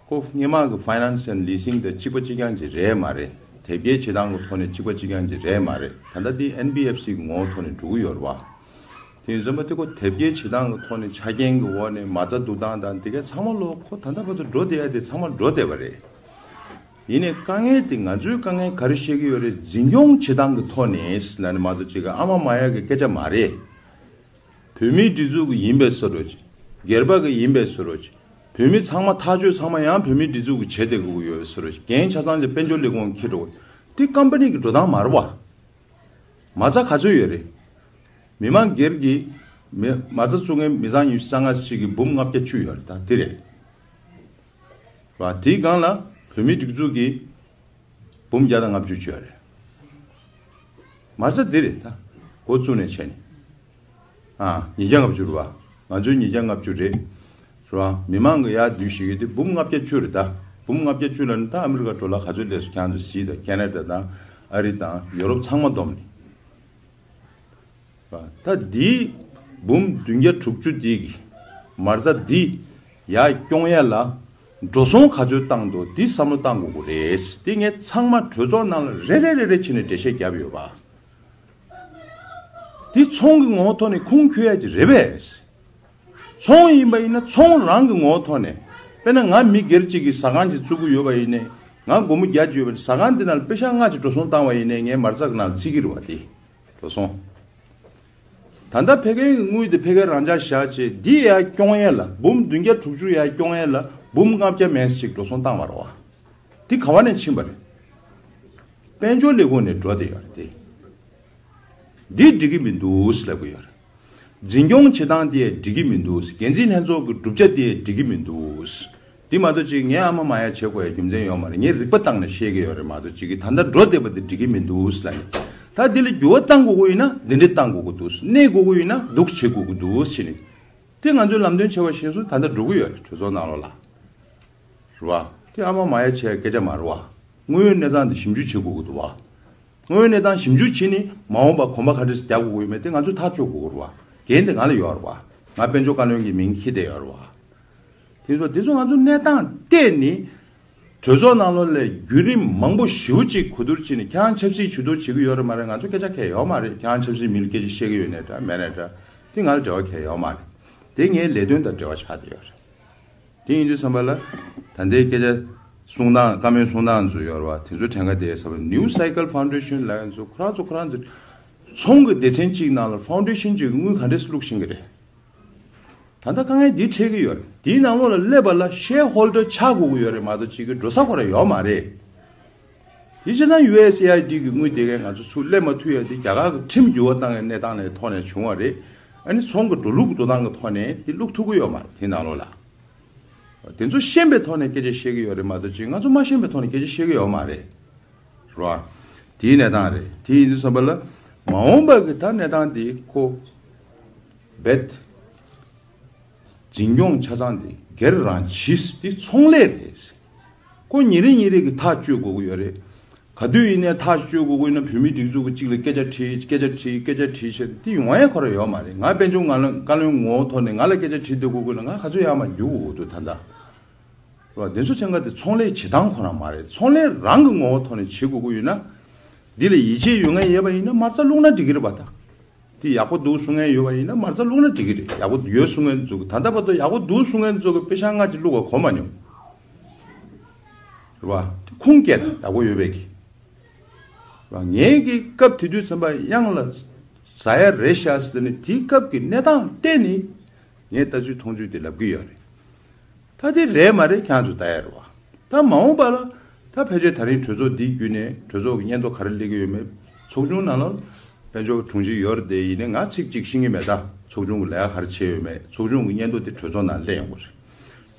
ཁོ་སྔོན་མ་གི་finance and leasing དང་གཅིག་པ་གཅིག་རྐྱང་ཅིག་རེད་མ་རེད། དེབ་སྐྱེལ་བྱེད་སྟངས་ཀྱི་ཐོག་ནས་གཅིག་པ་གཅིག་རྐྱང་ཅིག་རེད་མ་རེད། ད་ལྟ་འདི་ཨེན་བི་ཨེཕ་སི་གི་ངོ་བོ་ཐོག་ནས་འགྲོ་གི་ཡོད་རེད་བ། དེ་ཡིན་ཙམ་པ་དེ་ཁོ་དེབ་སྐྱེལ་བྱེད་སྟངས་ཀྱི་ཐོག་ནས་ཆ་རྐྱེན་གྱི་འོག་ནས་མ་རྩ་བསྡུ་སྟངས་དང་དེ་གའི་ཚང་མ་ལོ་ཁོ་ད་ལྟ་བར་དུ་འགྲོ་བསྡད་ཡ་དེ་ཚང་མ་འགྲོ་བསྡད་པ་རེད། ཡིན་ནའི་དཀའ་ངལ་དེ་ང་ཚོའི་དཀའ་ངལ་ག་རེ་བཤད་ཀྱི་ཡོད་རེད། འཛིན་སྐྱོང་བྱེད་སྟངས་ཀྱི་ཐོག་ནས་ལབ་ནས་མ་གཏོགས་ཅིག་གི་ཨ་མ་མ་ཡ་གི་སྐད་ཆ་མ་རེད། བོད་མིའི་སྒྲིག་འཛུགས་ཀྱི་ཡིན་པའི་བཟོ་འདྲ་ཅིག་སྒེར་པ་གི་ཡིན་པའི་བཟོ་འདྲ་ཅིག་བོད་མི་ཚང་མ་ཐག་གཅོད་ཚང་མ་ཡང་བོད་མིའི་སྒྲིག་འཛུགས་ཀྱི་བྱེད་བསྡད་དགོས་ཀྱི་ཡོད་པའི་བཟོ་འདྲ་ཅིག་འགན་ཆ་ཚང་ཅིག་དཔལ་འབྱོར་ལས་ཁུངས་འཁྱེར་འགྲོ་དགོས། དེ་ཀམ་པ་ནི་གི་འགྲོ་སྟངས་མ་རེད་བ། མ་རྩ་ག་ཚོད་ཡོད་རེད། མི་མང་སྒེར་གྱི་མི་མ་རྩ་བཙུགས་མཁན་མི་ཚང་ཉི་ཤུ་རྩ་ལྔ་ཞིག་གི་འབུམ་ལྔ་བརྒྱ་བཅུ་ཡོད་རེད། ད་དེ་རེད་བ། དེའི་སྒང་ལ་བོད་མིའི་སྒྲིག་འཛུགས་ཀྱི་འབུམ་བརྒྱ་དང་ལྔ་བཅུ་བཅུ་ཡོད་རེད། མ་རྩ་འདི་རེད་ད། འགོ་བཙུགས་ནས་བྱས་ནས། ཨ། ཉིས་བརྒྱ་ལྔ་བཅུ་རེད་བ། ང་ཚོའི་ཉིས་བརྒྱ་ལྔ་བཅུ་རེད། རེད་བ། མི་མང་གི་ཡར་བསྡུས་ཤིག་ཡོད་དེ་འབུམ་ལྔ་བརྒྱ་བཅུ་རེད་ད། འབུམ་ལྔ་བརྒྱ་བཅུ་ལ་ནི་ད་ཨ་མི་རི་ཀ་ཌོ་ལར་ག་ཚོད་སླེབས་སོང་ཁྱེད་ཚོས་གཟིགས་དང་། ཁེ་ན་ཌ་དང་ཨ་རི་དང་ཡོ་རོབ་ཚང་མ་བསྡོམས་ནས། ད་འདིའི་འབུམ་བདུན་བརྒྱ་དྲུག་ཅུ་འདི་གི་མ་རྩ་འདི་ཡར་སྐྱོང་ཡ་ལ་འགྲོ་སོང་ག་ཚོད་བཏང་འདུག་འདི་བསམ་བློ་བཏང་དགོས་ཀྱི་རེད། འདི་ངས་ཚང་མ་གྲོས་ཚོགས་ནང་ལ་རེ་རེ་རེ་རེ་བྱས་ནས་འགྲེལ་བཤད་བརྒྱབ་ཡོད་པ། འདི་ཚོང་གི་ངོ་བོ་ཐོག་ནས་ཁུངས་འཁྱོལ་ཡ་ཅིག་རེད་པས། ཚོང་ཡིན་པ་ཡིན་ན་ཚོང་རང་གི་ངོ་བོ་ཐོག་ནས། དཔེར་ན་ང་མི་སྒེར་གཅིག་གིས་ཟ་ཁང་ཅིག་བཙུགས་ཀྱི་ཡོད་པ་ཡིན་ནའི། ང་སྒོར་མོ་བརྒྱ་ཅིག་ཡོད་པ་ཡིན་ན། ཟ་ཁང་འདི་ནང་ལ་པེ་ཤག་ལྔ་ཅིག་འགྲོ་སོང་བཏང་བ་ཡིན་ནའི་ངའི་མ་རྩ་གི་ནང་ལ་བརྩི་གི་རེད་བ། དེ་འགྲོ་སོང་། ད་ལྟ་ཕ་གིའི་དངུལ་དེ་ཕ་གིར་རང་འཇགས་བཞག་བྱས་འདི་ཡར་སྐྱོང་ཡས་ལ། འབུམ་བདུན་བརྒྱ་དྲུག་ཅུ་ཡར་སྐྱོང་ཡས་ལ་འབུམ་ལྔ་བརྒྱ་མན་ཙམ་ཅིག་འགྲོ་སོང་བཏང་བ་རེད་བ། འདི་ག་བ་ནས་ཕྱིན་པ་རེད། དཔལ་འབྱོར་ལས་ཁུངས་ནས་འགྲོ་བསྡད་ཡོད་རེད་དེ། འདི་འགྲིག་གི་མི་འདུག་ཟེར་ལབ་གི་ཡོད་རེད། འཛིན་སྐྱོང་བྱེད་སྟངས་དེ་འགྲིག་གི་མི་འདུག་འགན་འཛིན་ལྷན་ཚོགས་ཀྱི་གྲུབ་ཆ་དེ་འགྲིག་གི་མི་འདུག་འདི་མ་གཏོགས་ཅིག་ངས་ཨ་མ་མ་ཡ་བྱེད་དགོས་ཡ་རྒྱུ་མཚན་ཡོད་མ་རེད། ངས་རིག་པ་བཏང་ནས་བཤད་ཀྱི་ཡོད་རེད་མ་གཏོགས་ཅིག་གིས་ད་ལྟ་འགྲོ་བསྡད་པ་དེ་འགྲིག་གི་མི་འདུག་ལབ་ནས། ད་འདི་ལ་འགྱུར་བ་གཏང་དགོས་ཀྱི་ཡིན་ན་འདི་འདྲས་གཏང་དགོས་ཀྱི་འདུག་གནས་དགོས་ཀྱི་ཡིན་ན་འདུག་བྱེད་དགོས་ཀྱི་འདུག་བྱས་ནས། དེ་ང་ཚོས་ལམ་སྟོན་བྱས་པ་བཞིན་སུ་ད་ལྟ་འགྲོ་གི་ཡོད་རེད། གྲོས་ཚོགས་ནང་ལོགས་ལ། རེད་བ། དེ་ཨ་མ་མ་ཡ་བྱས་སྐད་ཆ་མ་རེད་བ། དངོས་ཡོད་གནས་སྟངས་དེ་ཞིབ་འཇུག་བྱེད་དགོས་ཀྱི་འདུག་བ། དངོས་ཡོད་གནས་སྟངས་ཞིབ་འཇུག་བྱས་ནས་མ་འོངས་པ་གོམ་པ་ག་འདྲས་རྒྱག་དགོས་ཀྱི་ཡོད་མེད་དེ་ང་ཚོས་ཐག་གཅོད་དགོས་ཀྱི་རེད་བ། འགན་དེ་ང་ལ་ཡོད་རེད་བ། ང་དཔལ་འབྱོར་བཀའ་བློན་གྱི་མིང་འཁྱེར་བསྡད་ཡོད་རེད་བ། དེ་ཚོ་དེ་ཚོ་ང་ཚོ་གནས་སྟངས་བལྟས་ནས། གྲོས་ཚོགས་ནང་ལོགས་ལ་བརྒྱུད་རིམ་མང་པོ་ཞེ་པོ་ཅིག་གོ་བསྡུར་བྱས་ནས། ཁྱེད་རང་ཆབ་སྲིད་ཇུས་གཏོགས་བྱེད་ཀྱི་ཡོད་རེད་མ་རེད། ང་ཚོ་སྐད་ཆ་གང་ཡང་ཡོད་མ་རེད། ཁྱེད་རང་ཆབ་སྲིད་མི་ལ་སྐད་ཆ་བཤད་ཀྱི་ཡོད་ནའི་འདྲ་མེད་ནའི་འདྲ། དེ་ང་ལ་འབྲེལ་བ་གང་ཡང་ཡོད་མ་རེད། དེ་ངའི་ལས་དོན་དང་འབྲེལ་བ་ཆགས་བསྡད་ཡོད་རེད། དེ་ཡིན་དུས་ཙམ་པ་ལ། ད་ལྟའི་སྐད་ཆ་གསུང་སྟངས། བཀའ་མོལ་གསུང་སྟངས་ཚོ་ཡོད་རེད་བ། དེ་ཚོ་གྲངས་ཀ་དེ་ཟེར་བ། New Cycle Foundation ལབ་ཡ་ཚོ་ཁོ་རང་ཚོ་ཁོ་རང་ཚོ་ཚོང་གི་སྡེ་ཚན་གཅིག་ནང་ལ་ཕའུན་ཌེ་ཤན་གཅིག་གི་དངུལ་ག་འདྲས་སེ་བླུགས་བཞིན་གི་རེད། ད་ལྟ་དཀའ་ངལ་འདི་འཕྲད་ཀྱི་ཡོད་རེད། དེའི་ནང་ལོགས་ལ་སླེབས་པ་ལ་ཤེར་ཧོལ་ཌར་ཆགས་དགོས་ཀྱི་ཡོད་རེད་མ་གཏོགས་གཅིག་གི་འགྲོ་ས་ཁོ་རང་ཡོད་མ་རེད། དེ་བྱས་ཙང་ཡུ་ཨེས་ཨེ་ཨའི་ཌི་གི་དངུལ་དེ་གས་ང་ཚོ་ཚུར་སླེབས་མ་ཐུབ་ཡ་དེ་རྒྱ་གར་གྱི་ཁྲིམས་འགྱུར་བ་བཏང་ཡའི་གནས་སྟངས་ལ་ཐོག་ནས་བྱུང་བ་རེད། ཨ་ནི་ཚོང་གི་འགྲོ་ལུགས་འགྲོ་སྟངས་ཀྱི་ཐོག་ནས་དེ་བླུག་ཐུབ་ཀྱི་ཡོད་མ་རེད། དེ་ནང་ལོགས་ལ། དེ་ཚོ་ཤེས་པའི་ཐོག་ནས་སྐད་ཆ་བཤད་ཀྱི་ཡོད་རེད་མ་གཏོགས་ཅིག་ང་ཚོ་མ་ཤེས་པའི་ཐོག་ནས་སྐད་ཆ་བཤད་ཀྱི་ཡོད་མ་རེད། རེད་བ། དེའི་གནས་སྟངས་རེད། དེ་ཡིན་དུས་ཙམ་པ་ལ་མ་འོངས་པ་གི་ད་གནས་སྟངས་དེ་ཁོ་རྦད་འཛིན་སྐྱོང་ཆ་ཚང་དེ་སྒེར་རང་གྱིས་དེ་ཚོང་ལས་རེད། ཁོ་ཉིན་རེ་ཉིན་རེ་གི་ཐག་གཅོད་དགོས་ཀྱི་ཡོད་རེད། ག་དུས་ཡིན་ནའི་ཐག་གཅོད་དགོས་ཀྱི་ཡིན་ན་བོད་མིའི་སྒྲིག་འཛུགས་ཀྱི་གཅིག་ལ་སྐད་ཆ་དྲིས་སྐད་ཆ་དྲིས་སྐད་ཆ་དྲིས་བྱས་དེ་ཡོང་ཡ་ཁོ་རང་ཡོད་མ་རེད། ང་དཔལ་འབྱོར་ང་ལ་བཀའ་བློན་ངོ་བོ་ཐོག་ནས་ང་ལ་སྐད་ཆ་དྲིས་སྡོད་དགོས་ཀྱི་ཡིན་ན་ང་ག་ཚོད་ཡར་མར་རྒྱུག་དགོས་ཀྱི་འདུག་ད་ལྟ་རེད་བ། དེ་ཚོ་ཆེན་ཁ་དེ་ཚོང་ལས་བྱེད་སྟངས་ཁོ་རང་མ་རེད། ཚོང་ལས་རང་གི་ངོ་བོ་ཐོག་ནས་བྱེད་དགོས་ཀྱི་ཡོད་ན་འདི་ལ་ཡིད་ཆེས་ཡོད་མཁན་ཡོད་པ་ཡིན་ན་མ་རྩ་བླུགས་ན་འགྲིག་གི་རེད་པ། ད་དེ་ཡག་པོ་འདུག་གསུང་མཁན་ཡོད་པ་ཡིན་ན་མ་རྩ་བླུགས་ན་འགྲིག་གི་རེད། ཡག་པོ་ཡོད་གསུང་མཁན་ཚོ་གི་ད་ལྟ་བར་དུ་ཡག་པོ་འདུག་གསུང་མཁན་ཚོ་གི་པེ་ཤག་སྔ་ཕྱི་བླུགས་པ་གོ་མ་མྱོང་། རེད་བ། དེ་ཁུངས་སྐྱེལ་ཡག་པོ་ཡོད་པའི་གི་རེད་བ། ངའི་གི་སྐབས་དེ་དུས་ཙམ་པ་གཡང་ལ་ཟ་ཡ་རེད་ཤག་ཟེར་ནས་དེའི་སྐབས་ཀྱི་གནས་སྟངས་བལྟས་ནས་ངས་ལྟ་ཚུལ་མཐོང་ཚུལ་དེ་ལབ་གི་ཡོད་རེད། ད་དེ་རེད་མ་རེད་ཁྱེད་ཚོ་ལྟ་ཡ་རེད་བ། ད་མ་འོངས་པ་ལ་ད་ཕལ་ཆེར་ད་རིང་གྲོས་ཚོགས་འདིའི་བརྒྱུད་ནས་གྲོས་ཚོགས་ཀྱི་སྙན་ཐོ་ག་རེ་སླེབས་ཀྱི་ཡོད་མེད། ཚོགས་ཆུང་ནང་ལ་དཔལ་འབྱོར་དྲུང་ཆེ་ཡོད་རེད་དེ་ཡིན་ནའི་ང་ཚིག་གཅིག་ཤེས་ཀྱི་མེད། ད་ཚོགས་ཆུང་གི་ལས་ཀ་ག་རེ་བྱས་ཡོད་མེད། ཚོགས་ཆུང་གི་སྙན་ཐོ་དེ་གྲོས་ཚོགས་ནང་སླེབས་ཡོང་གི་རེད།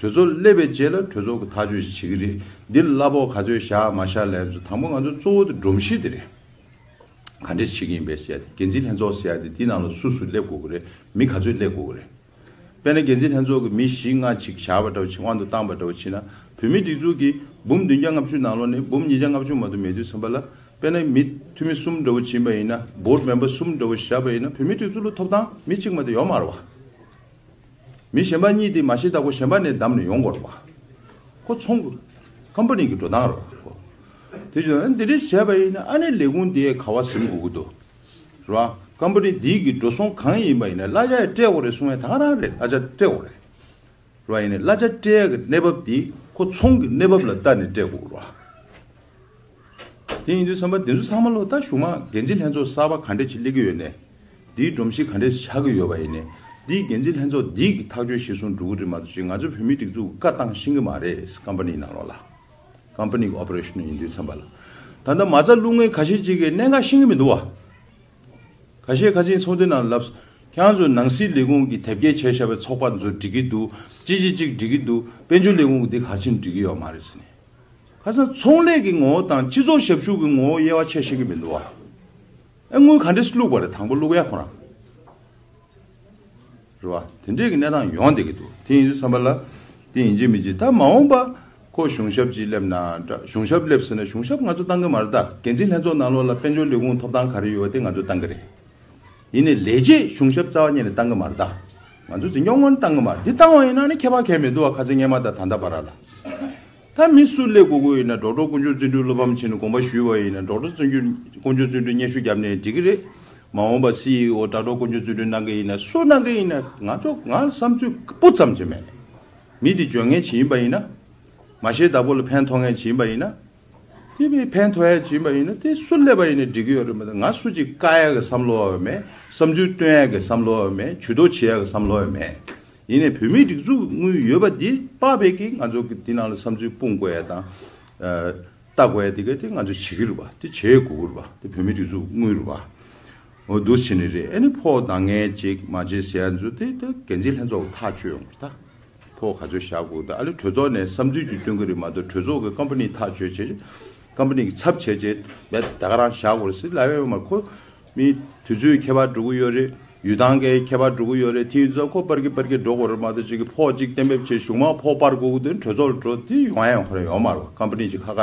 གྲོས་ཚོགས་སླེབས་པའི་རྗེས་ལ་གྲོས་ཚོགས་ཀྱི་ཐག་གཅོད་ཞིག་བྱེད་ཀྱི་རེད། འདི་ལ་གླ་ཕོགས་ག་ཚོད་བཞག་མ་བཞག་ལབ་ཡ་ཚོ་དང་པོ་ང་ཚོ་གཙོ་བོ་དེ་སྒྲོམ་གཞི་དེ་རེད། ག་འདྲས་བྱེད་ཀྱི་ཡིན་པས་ཟེར་ཡ་དེ་འགན་འཛིན་ལྷན་ཚོགས་ཟེར་ཡ་དེ་དེའི་ནང་ལ་སུ་སུ་སླེབས་དགོས་ཀྱི་རེད། མི་ག་ཚོད་སླེབས་དགོས་ཀྱི་རེད། དཔེར་ན་འགན་འཛིན་ལྷན་ཚོགས་ཀྱི་མི་བཞི་ལྔ་ཅིག་བཞག་པ་འདྲ་བོ་ཅིག་དབང་དུ་བཏང་པ་འདྲ་བོ་ཅིག་ན་བོད་མིའི་སྒྲིག་འཛུགས་ཀྱི་འབུམ་བདུན་བརྒྱ་ལྔ་བཅུ་ནང་ལོགས་ནས་འབུམ་ཉིས་བརྒྱ་ལྔ་བཅུ་མ་གཏོགས་མེད་དུས་ཙམ་པ་ལ་དཔེར་ན་མི་འཐུས་མི་གསུམ་འདྲ་བོ་ཅིག་ཡིན་པ་ཡིན་ན་བྷོ་ཌི་མེམ་བར་གསུམ་འདྲ་བོ་བཞག་པ་ཡིན་ན་བོད་མིའི་སྒྲིག་འཛུགས་ལ་ཐོབ་ཐང་མི་གཅིག་མ་གཏོགས་ཡོད་མ་རེད་བ། མི་གཞན་པ་གཉིས་དེ་མ་ཤེས་ད་ཁོ་གཞན་པ་ནས་བདམས་ནས་ཡོང་དགོས་རེད་བ། ཁོ་ཚོང་གི་ཀམ་པ་ནི་གི་འགྲོ་སྟངས་རེད་བ་ཁོ། དེ་བཞིན་འདི་འདྲ་བྱས་པ་ཡིན་ན་ཨ་ནི་ལས་ཁུངས་དེ་ག་བ་ཟིན་དགོས་ཀྱི་འདུག་རེད་བ། ཀམ་པ་ནི་འདི་གི་འགྲོ་སོང་གང་ཡིན་པ་ཡིན་ན་གླ་ཆ་ཡང་སྤྲད་དགོས་རེད་གསུང་ཡ་ད་ག་རང་རེད། གླ་ཆ་སྤྲད་དགོས་རེད། རེད་བ། ཡིན་ནའི་གླ་ཆ་སྤྲད་ཡ་གི་གནས་བབ་འདི་ཁོ་ཚོང་གི་གནས་བབ་ལ་ལྟ་ནས་སྤྲད་དགོས་རེད་བ། དེ་ཡིན་དུས་བསམ་པ་དེ་ཚོ་ཚང་མ་ལོ་ད་གཞུག་མ་འགན་འཛིན་ལྷན་ཚོགས་གསར་པ་ག་འདྲས་ཅིག་སླེབས་ཀྱི་ཡོད་ནས། འདིའི་སྒྲོམ་གཞི་ག་འདྲས་ཆགས་ཀྱི་ཡོད་པ་ཡིན་ནས། འདིའི་འགན་འཛིན་ལྷན་ཚོགས་འདིའི་གི་ཐག་གཅོད་གཞིར་བཟུང་འགྲོ་གི་རེད་མ་གཏོགས་ཅིག་ང་ཚོ་བོད་མིའི་སྒྲིག་འཛུགས་ཀྱི་བཀའ་བཏང་ཤེས་ཀྱི་མ་རེད། ཀམ་པ་ནིའི་ནང་ལོགས་ལ། ཀམ་པ་ནི་གི་ཨོ་པ་རེ་ཤན་ཡིན་དུས་ཙམ་པ་ལ། ད་ལྟ་མ་རྩ་བླུག་མཁན་ཁ་ཤས་ཅིག་གིས་གནད་འགག་ཤེས་ཀྱི་མི་འདུག་བ། ཁ་ཤས་ཁ་ཆེའི་ཚོགས་འདུའི་ནང་ལབ། ཁྱེད་ཚོས་ནང་སྲིད་ལས་ཁུངས་ཀྱིས་དེབ་སྐྱེལ་བྱས་བཞག་པའི་ཚོགས་པ་ཚོ་འགྲིག་གི་འདུག་ཅི་ཅི་ཅིག་འགྲིག་གི་འདུག་དཔལ་འབྱོར་ལས་ཁུངས་ཀྱིས་འདི་ག་ཕྱིན་འགྲིག་གི་ཡོད་མ་རེད་ཟེར་ནས། ཁ་སང་ཚོང་ལས་ཀྱི་ངོ་བོ་དང་སྤྱི་ཚོགས་ཞབས་ཞུ་གི་ངོ་བོ་དབྱེ་བ་ཕྱེ་ཤེས་ཀྱི་མི་འདུག་བ། ཨེ་དངུལ་ག་འདྲས་བླུགས་པ་རེད། དང་པོ་བླུགས་ཡ་ཁོ་རང་། རེད་བ། དེ་འདྲས་ཀྱི་གནས་སྟངས་ཡོང་བསྡད་ཀྱི་འདུག་དེ་ཡིན་དུས་ཙམ་པ་ལ། དེ་ཡིན་གཅིག་མིན་གཅིག་ད་མ་འོངས་པ། ཁོ་གཞུང་ཞབས་ཅིག་སླེབས་ན་འདྲ། གཞུང་ཞབས་སླེབས་ཟེར་ན་གཞུང་ཞབས་ང་ཚོ་བཏང་གི་མ་རེད། ད་འགན་འཛིན་ལྷན་ཚོགས་ནང་ལོགས་ལ་དཔལ་འབྱོར་ལས་ཁུངས་ཐོབ་ཐང་ག་རེ་ཡོད་པ་དེ་ང་ཚོ་བཏང་གི་རེད། ཡིན་ནའི་ལས་བྱེད་གཞུང་ཞབས་རྩ་བ་ཉིད་ནས་བཏང་གི་མ་རེད། ད་ང་ཚོ་འཛིན་སྐྱོང་ངོས་ནས་བཏང་གི་མ་རེད། འདི་བཏང་བ་ཡིན་ན་ནི་ཁྱད་པར་གང་ཡང་མི་འདུག་བ། ཁ་སང་སྔོན་མ་དང་ད་ལྟ་བར་ལ། ད་མི་སུ་སླེབས་དགོས་ཀྱི་ཡིན་ན་ཌོག་ཊར་དཀོན་མཆོག་བརྩོན་འགྲུས་བློ་ཕམ་བྱས་ནས་དགོངས་པ་ཞུས་པ་ཡིན་ན་ཌོག་ཊར་བརྩོན་འགྲུས་དཀོན་མཆོག་བརྩོན་འགྲུས་སྙན་ཞུ་བརྒྱབ་ནས་འགྲིག་གི་རེད། མ་འོངས་པ་སི་ཨི་ཨོ་ཌོག་ཊར་དཀོན་མཆོག་བརྩོན་འགྲུས་གནང་གི་ཡིན་ན་སུ་གནང་གི་ཡིན་ན་ང་ཚོ་ང་བསམ་ཚུལ་སྤུ་ཙམ་ཅིག་མེད། མི་དེ་འཇོན་མཁན་ཅིག་ཡིན་པ་ཡིན་ན། མ་ཤེས་བདག་པོ་ལ་ཕན་ཐོགས་མཁན་ཅིག་ཡིན་པ་ཡིན་ན། དེ་བས་ཕན་ཐོགས་ཡ་ཅིག་ཡིན་པ་ཡིན་ན་དེ་སུ་སླེབས་པ་ཡིན་ན་འགྲིག་གི་ཡོད་རེད་མ་གཏོགས་ང་སུ་གཅིག་བཀག་ཡ་གི་བསམ་བློ་བ་མེད། བསམ་ཚུལ་སྟོན་ཡ་གི་བསམ་བློ་བ་མེད། ཇུས་གཏོགས་བྱེད་ཡ་གི་བསམ་བློ་བ་མེད། ཡིན་ནའི་བོད་མིའི་སྒྲིག་འཛུགས་དངུལ་ཡོད་པ་འདི་དཔག་པའི་གི་ང་ཚོ་གི་འདི་ནང་ལ་བསམ་ཚུལ་སྤུངས་དགོས་ཡ་དང་། ལྟ་དགོས་ཡ་དེ་ག་དེ་ང་ཚོ་བྱེད་ཀྱི་རེད་པ། དེ་བྱེད་དགོས་ཀྱི་རེད་པ། དེ་བོད་མིའི་སྒྲིག་འཛུགས་དངུལ་རེད་པ། འོ་འདུག་བྱས་ནས་རེད། ཨ་ནི་ཕོགས་འདང་ངེས་ཅིག་མ་བྱེད་ཟེར་ཡ་ཚོ་དེ་དེ་འགན་འཛིན་ལྷན་ཚོགས་ཐག་གཅོད་ཡོང་གི་རེད་ད། ཕོགས་ག་ཚོད་བཞག་དགོས་ད་ཨ་ལེ་གྲོས་ཚོགས་ནས་བསམ་ཚུལ་ཅིག་སྟོན་གྱི་རེད་མ་གཏོགས་གྲོས་ཚོགས་ཀྱི་ཀམ་པ་ནི་ཐག་གཅོད་བྱས། ཀམ་པ་ནི་གི་ཚབ་བྱས་བྱས་བས་ད་ག་རང་བཞག་དགོས་རེད་ཟེར་ལབ་ཡ་ཡོད་མ་རེད། ཁོ་མི་དུས་ཚོད་ཁྱད་པར་འགྲོ་གི་ཡོད་རེད། ཡུལ་ཐང་གི་ཁྱད་པར་འགྲོ་གི་ཡོད་རེད། དེ་ཡིན་ཙང་ཁོ་པར་གི་པར་གི་འགྲོ་དགོས་རེད་མ་གཏོགས་ཅིག་གི་ཕོགས་ཅིག་གཏན་འབེབས་བྱས་གཞུག་མ་ཕོགས་སྤར་དགོས་ཀྱི་འདུག་གྲོས་ཚོགས་ལ་འགྲོ་དེ་ཡོང་ཡ་ཡོང་ཁ་ར་ཡོད་མ་རེད། ཀམ་པ་ནི་ཅིག་ཁ་ཁ་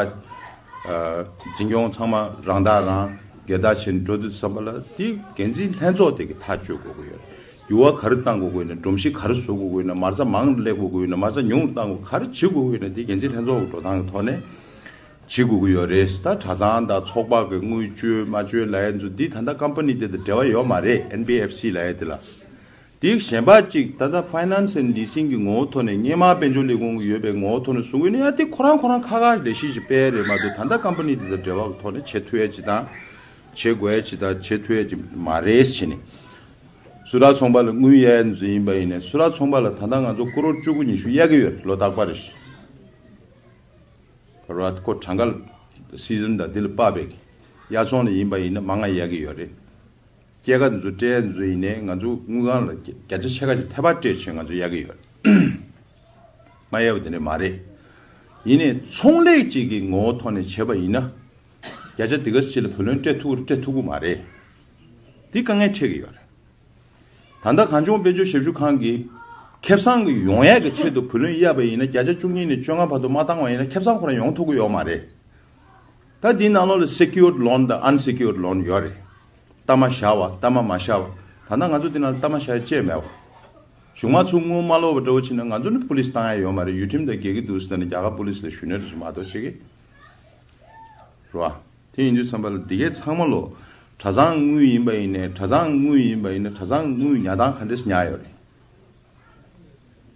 འཛིན་སྐྱོང་ཚང་མ་རང་བདག་རང་སྒེར་བདག་བྱས་ནས་འགྲོ་དུས་ཙམ་པ་ལ་དེ་འགན་འཛིན་ལྷན་ཚོགས་དེ་གི་ཐག་གཅོད་དགོས་ཀྱི་ཡོད་རེད། འགྱུར་བ་ག་རེ་གཏང་དགོས་ཀྱི་ཡོད་ན། སྒྲོམ་གཞི་ག་རེ་བཟོ་དགོས་ཀྱི་ཡོད་ན། མ་རྩ་མང་སླེབས་དགོས་ཀྱི་ཡོད་ན། མ་རྩ་ཉུང་གཏང་དགོས་ག་རེ་བྱེད་དགོས་ཀྱི་ཡོད་ན་དེ་འགན་འཛིན་ལྷན་ཚོགས་ཀྱི་འགྲོ་སྟངས་ཀྱི་ཐོག་ནས་བྱེད་དགོས་ཀྱི་ཡོད་རེད། ད་གྲྭ་ཚང་དང་ཚོགས་པ་གི་དངུལ་བཅོལ་མ་བཅོལ་ལབ་ཡ་ཚོ་འདི་ད་ལྟ་ཀམ་པ་ནི་དེ་དང་འབྲེལ་བ་ཡོད་མ་རེད། ཨེན་བི་ཨེཕ་སི་ལབ་ཡ་དེ་ལ། དེ་གཞན་པ་གཅིག་ད་ལྟ་Finance and Leasing་གི་ངོ་བོ་ཐོག་ནས་སྔོན་མ་དཔལ་འབྱོར་ལས་ཁུངས་ཀྱི་ཡོད་པའི་ངོ་བོ་ཐོག་ནས་བཟུང་གི་ཡོད་ན་ཡ་དེ་ཁོ་རང་ཁོ་རང་ཁ་ཁ་ལས་གཞི་ཞིག་སྤེལ་རེད་མ་གཏོགས་ད་ལྟ་ཀམ་པ་ནི་དེ་དང་འབྲེལ་བ་གི་ཐོག་ནས་བྱེད་ཐུབ་ཡ་ཅིག་དང་། བྱེད་དགོས་ཡ་ཅིག་དང་བྱེད་ཐུབ་ཡ་ཅིག་མ་རེད་ཟེར་ནས། སུ་ར་ཚོང་པ་ལ་དངུལ་གཡར་ཡ་ཡིན་པ་ཡིན་ནའི་སུ་ར་ཚོང་པ་ལ་ད་ལྟ་ང་ཚོ་ཀོ་རོར་བཅུ་དགུ་ཉི་ཤུ་གཡར་གྱི་ཡོད་རེད། ལོ་རྟག་པར་རེད། བར་བར་ཁོ་གྲངས་ཀ་ལ་སི་ཛན་དང་འདི་ལ་དཔག་པའི་གཡར་ཚོང་ལ་ཡིན་པ་ཡིན་ན་མང་ང་གཡར་གྱི་ཡོད་རེད། སྐྱེད་ཀ་འཛུགས་སྤྲད་འཛུགས་ཡིན་ནའི་ང་ཚོ་དངུལ་ཁང་ལ་བརྒྱ་ཆ་ཕྱེད་ཀ་ཅིག་ཐེབས་པ་སྤྲད་བྱས་ང་ཚོ་གཡར་གྱི་ཡོད་རེད། མ་གཡར་བ་དེ་འདྲ་མ་རེད། ཡིན་ནའི་ཚོང་ལས་ཅིག་གི་ངོ་བོ་ཐོག་ནས་བྱས་པ་ཡིན་ན། བརྒྱ་ཆ་དེ་ག་ཅིག་ལ་བུ་ལོན་སྤྲད་ཐུབ་ཀྱི་རེད་སྤྲད་ཐུབ་ཀྱི་མ་རེད། འདི་དཀའ་ངལ་འཕྲད་ཀྱི་ཡོད་རེད། ད་ལྟ་གངས་ལྗོངས་དཔལ་འབྱོར་ཞབས་ཞུ་ཁང་གིས་ཁེ་བཟང་གི་ཡོང་ཡས་ཀྱི་ཆེད་དུ་བུ་ལོན་གཡར་བ་ཡིན་ན་བརྒྱ་ཆ་བཅུ་གཉིས་ནས་བཅོ་ལྔ་བར་དུ་མ་བཏང་བ་ཡིན་ན་ཁེ་བཟང་ཁོ་རང་ཡོང་ཐུབ་ཀྱི་ཡོད་མ་རེད། ད་འདིའི་ནང་ལོགས་ལ་secured loan་དང་unsecured loan་ཡོད་རེད། གཏའ་མ་བཞག་པ་གཏའ་མ་མ་བཞག་པ། ད་ལྟ་ང་ཚོ་འདི་ནང་གཏའ་མ་བཞག་ཡ་ཅེས་མེད་པ། གཞུང་མ་ཚུར་དངུལ་མ་སློག་པ་འདྲ་བོ་ཕྱིན་ན་ང་ཚོ་ནི་པུ་ལིས་བཏང་ཡ་ཡོད་མ་རེད། ཡུལ་ཁྲིམས་དང་འགལ་གྱི་འདུག་ཟེར་ནས་རྒྱ་གར་པུ་ལིས་ལ་ཞུ་ནས་རེ་ཞིག་མ་གཏོགས་བྱེད་ཀྱི་རེད་བ། དེ་ཡིན་དུས་ཙམ་པ་ལ་འདི་གའི་ཚང་མ་ལོ་གྲྭ་ཚང་དངུལ་ཡིན་པ་ཡིན་ནའི་གྲྭ་ཚང་དངུལ་ཡིན་པ་ཡིན་ན་གྲྭ་ཚང་དངུལ་ཉར་སྟངས་ག་འདྲས་ཉར་ཡོད་རེད།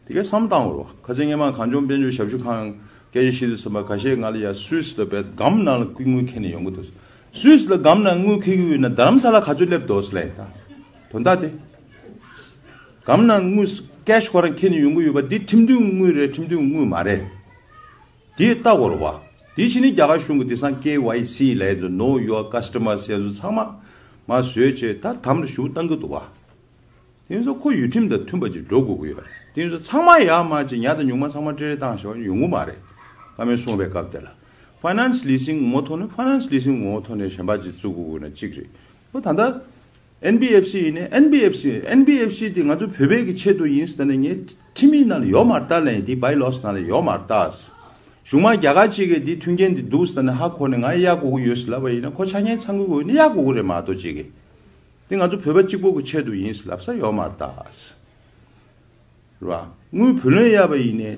དེ་གའི་བསམ་བཏང་བ་རེད་བ། ཁ་སང་ངས་མ་གངས་ལྗོངས་དཔལ་འབྱོར་ཞབས་ཞུ་ཁང་སྐད་ཆ་བཤད་དུས་ཙམ་པ་ཁ་ཤས་ང་ལ་ཡ་སུད་སི་ལ་བས་སྒམ་ནང་ལ་དངུལ་འཁྱེར་ནས་ཡོང་གི་འདུག་སུད་སི་ལ་སྒམ་ནང་དངུལ་འཁྱེར་གྱི་ཡོད་ན་རྡ་རམ་ས་ལ་ག་ཚོད་སླེབས་འདུག་ལབ་ཡིན་ད། དོན་དག་དེ། སྒམ་ནང་དངུལ་ཀེ་ཤི་ཁོ་རང་འཁྱེར་ནས་ཡོང་གི་ཡོད་པ་འདི་ཁྲིམས་མཐུན་དངུལ་རེད་ཁྲིམས་མཐུན་དངུལ་མ་རེད། དེ་ལྟ་དགོས་རེད་བ། དེ་བཞིན་ནི་རྒྱ་གར་གཞུང་གི་དེང་སང་ཀེ་ཝའི་སི་ལབ་ཡ་ཚོ་know your customers་ཟེར་ཚོ་ཚང་མ་མ་བཟོས་བྱས་ད་དམ་རུ་ཞུགས་བཏང་གི་འདུག་བ། དེ་ཚོ་ཁོ་ཡུལ་ཁྲིམས་དང་མཐུན་པ་ཅིག་འགྲོ་དགོས་ཀྱི་ཡོད་རེད། དེ་ཚོ་ཚང་མ་ཡར་མར་ཅིག་ཉར་དང་ཉུང་མ་ཚང་མ་སྤྲད་རེས་བཏང་བཞག་ཡོང་གི་མ་རེད། བཀའ་མོལ་གསུངས་པའི་སྐབས་དེ་ལ་finance leasing་ངོ་ཐོག་ནས་finance leasing་ངོ་ཐོག་ནས་གཞན་པ་ཅིག་བཙུགས་དགོས་ཀྱི་ན་གཅིག་རེད། ཁོ་ད་ལྟ་ཨེན་བི་ཨེཕ་སི་ཡིན་ནའི་ཨེན་བི་ཨེཕ་སི་ཨེན་བི་ཨེཕ་སི་དེ་ང་ཚོ་བོད་པའི་གི་ཆེད་དུ་ཡིན་ཟེར་ནས་ངས་ཁྲིམས་ཡིག་ནང་ལ་ཡོད་མ་རེད་ད་ལན་དེ་bylaws་ནང་ལ་ཡོད་མ་རེད་ད། གཞུང་མང་རྒྱ་གར་གཅིག་གིས་དེ་མཐུན་རྐྱེན་དེ་འདུག་ཟེར་ནས་ཧ་གོ་ནས་ང་གཡར་དགོས་ཀྱི་ཡོད་ཟེར་ལབ་པ་ཡིན་ན་ཁོ་ཆ་རྐྱེན་ཚང་དགོས་ཀྱི་ཡོད་ན་གཡར་དགོས་ཀྱི་རེད་མ་གཏོགས་གཅིག་གིས། དེ་ང་ཚོ་བོད་པ་གཅིག་པོ་གི་ཆེད་དུ་ཡིན་ཟེར་ལབ་ས་ཡོད་མ་རེད་ད། རེད་བ། དངུལ་བུ་ལོན་གཡར་བ་ཡིན་ནའི་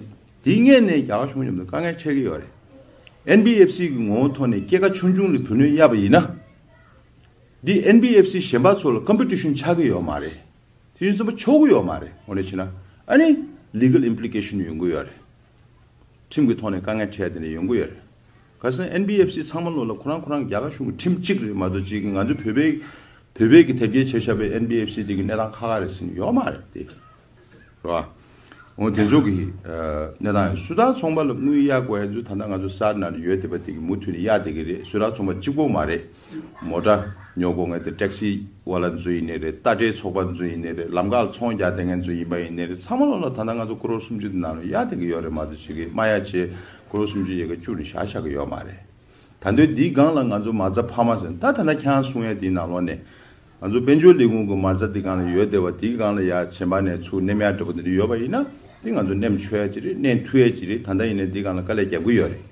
དེའི་སྔོན་ནས་རྒྱ་གར་གཞུང་མཉམ་དུ་དཀའ་ངལ་འཕྲད་ཀྱི་ཡོད་རེད། ཨེན་བི་ཨེཕ་སི་གི་ངོ་བོ་ཐོག་ནས་སྐྱེད་ཀ་ཆུང་ཆུང་ལ་བུ་ལོན་གཡར་བ་ཡིན་ན། འདི་ཨེན་བི་ཨེཕ་སི་གཞན་པ་ཚོ་ལ་ཀམ་པི་ཊི་ཤན་ཆགས་ཀྱི་ཡོད་མ་རེད། དེ་བཞིན་ཙམ་པ་ཆོག་གི་ཡོད་མ་རེད། འོ་ན་བྱས་ན་ཨ་ནི་ལི་གལ་ཨིམ་པི་ལི་ཀེ་ཤན་ཡོང་གི་ཡོད་རེད། ཁྲིམས་ཀྱི་ཐོག་ནས་དཀའ་ངལ་འཕྲད་དེ་འདྲ་ཡོང་གི་ཡོད་རེད། གལ་སྲིད་ཨེན་བི་ཨེཕ་སི་ཚང་མ་ལོ་ལ་ཁོ་རང་ཁོ་རང་རྒྱ་གར་གཞུང་གི་ཁྲིམས་གཅིག་རེད་མ་གཏོགས་གཅིག་གི་ང་ཚོ་བོད་པའི་བོད་པའི་གི་དེབ་སྐྱེལ་བྱས་བཞག་པའི་ཨེན་བི་ཨེཕ་སི་དེ་གི་གནས་སྟངས་ཁག་ཁག་རེད་ཟེར་ནས་ཡོད་མ་རེད་དེ། རེད་བ། འོ་དེ་ཚོ་གི་གནས་སྟངས་ཡིན། སུ་དག་ཚོང་པ་ལ་དངུལ་གཡར་དགོས་ཡ་ཚོ་ད་ལྟ་ང་ཚོ་སར་ནང་ལ་ཡོད་བསྡད་པ་དེ་གི་མུ་མཐུད་ནས་གཡར་བསྡད་ཀྱི་རེད། སུ་དག་ཚོང་པ་གཅིག་པོ་མ་རེད། མོ་ཊ་ཉོ་དགོས་མཁན་དེ་ཊེག་སི་ཝ་ལ་ཚོ་ཡིན་ནའི་རེད། རྟ་དྲེལ་ཚོགས་པ་ཚོ་ཡིན་ནའི་རེད། ལམ་ཁ་ལ་ཚོང་རྒྱག་བསྡད་མཁན་ཚོ་ཡིན་པ་ཡིན་ནའི་རེད། ཚང་མ་ལོ་ལ་ད་ལྟ་ང་ཚོ་ཀོ་རོར་སུམ་ཅུ་དེ་ནང་ལ་གཡར་བསྡད་ཀྱི་ཡོད་རེད་མ་གཏོགས་ཅིག་གི་མ་གཡར་བྱས་ཀོ་རོར་སུམ་ཅུ་ཡས་ཀ་བཅུག་ནས་བཞག་བཞག་གི་ཡོད་མ་རེད། ད་དུང་འདིའི་སྒང་ལ་ང་ཚོ་མ་རྩ་འཕར་མ་ཟེར་ད་ད་ལྟ་ཁྱེད་རང་གསུང་ཡ་དེའི་ནང་ལོགས་ནས་ང་ཚོ་དཔལ་འབྱོར་ལས་ཁུངས་ཀྱི་མ་རྩ་དེ་སྒང་ལ་ཡོད་བསྡད་པ་དེའི་སྒང་ལ་ཡ་གཞན་པ་ནས་ཚུར་མནན་ཡ་འདྲ་པོ་དེ་འདྲ་ཡོད་པ་ཡིན་ན་དེ་ང་ཚོ་མནན་ཆོག་ཡ་ཅིག་རེད། མནན་ཐུབ་ཡ་ཅིག་རེད། ད་ལྟ་ཡིན་ནའི་དེའི་སྒང་ལ་དཀའ་ལས་རྒྱབ་ཀྱི་ཡོད་རེད།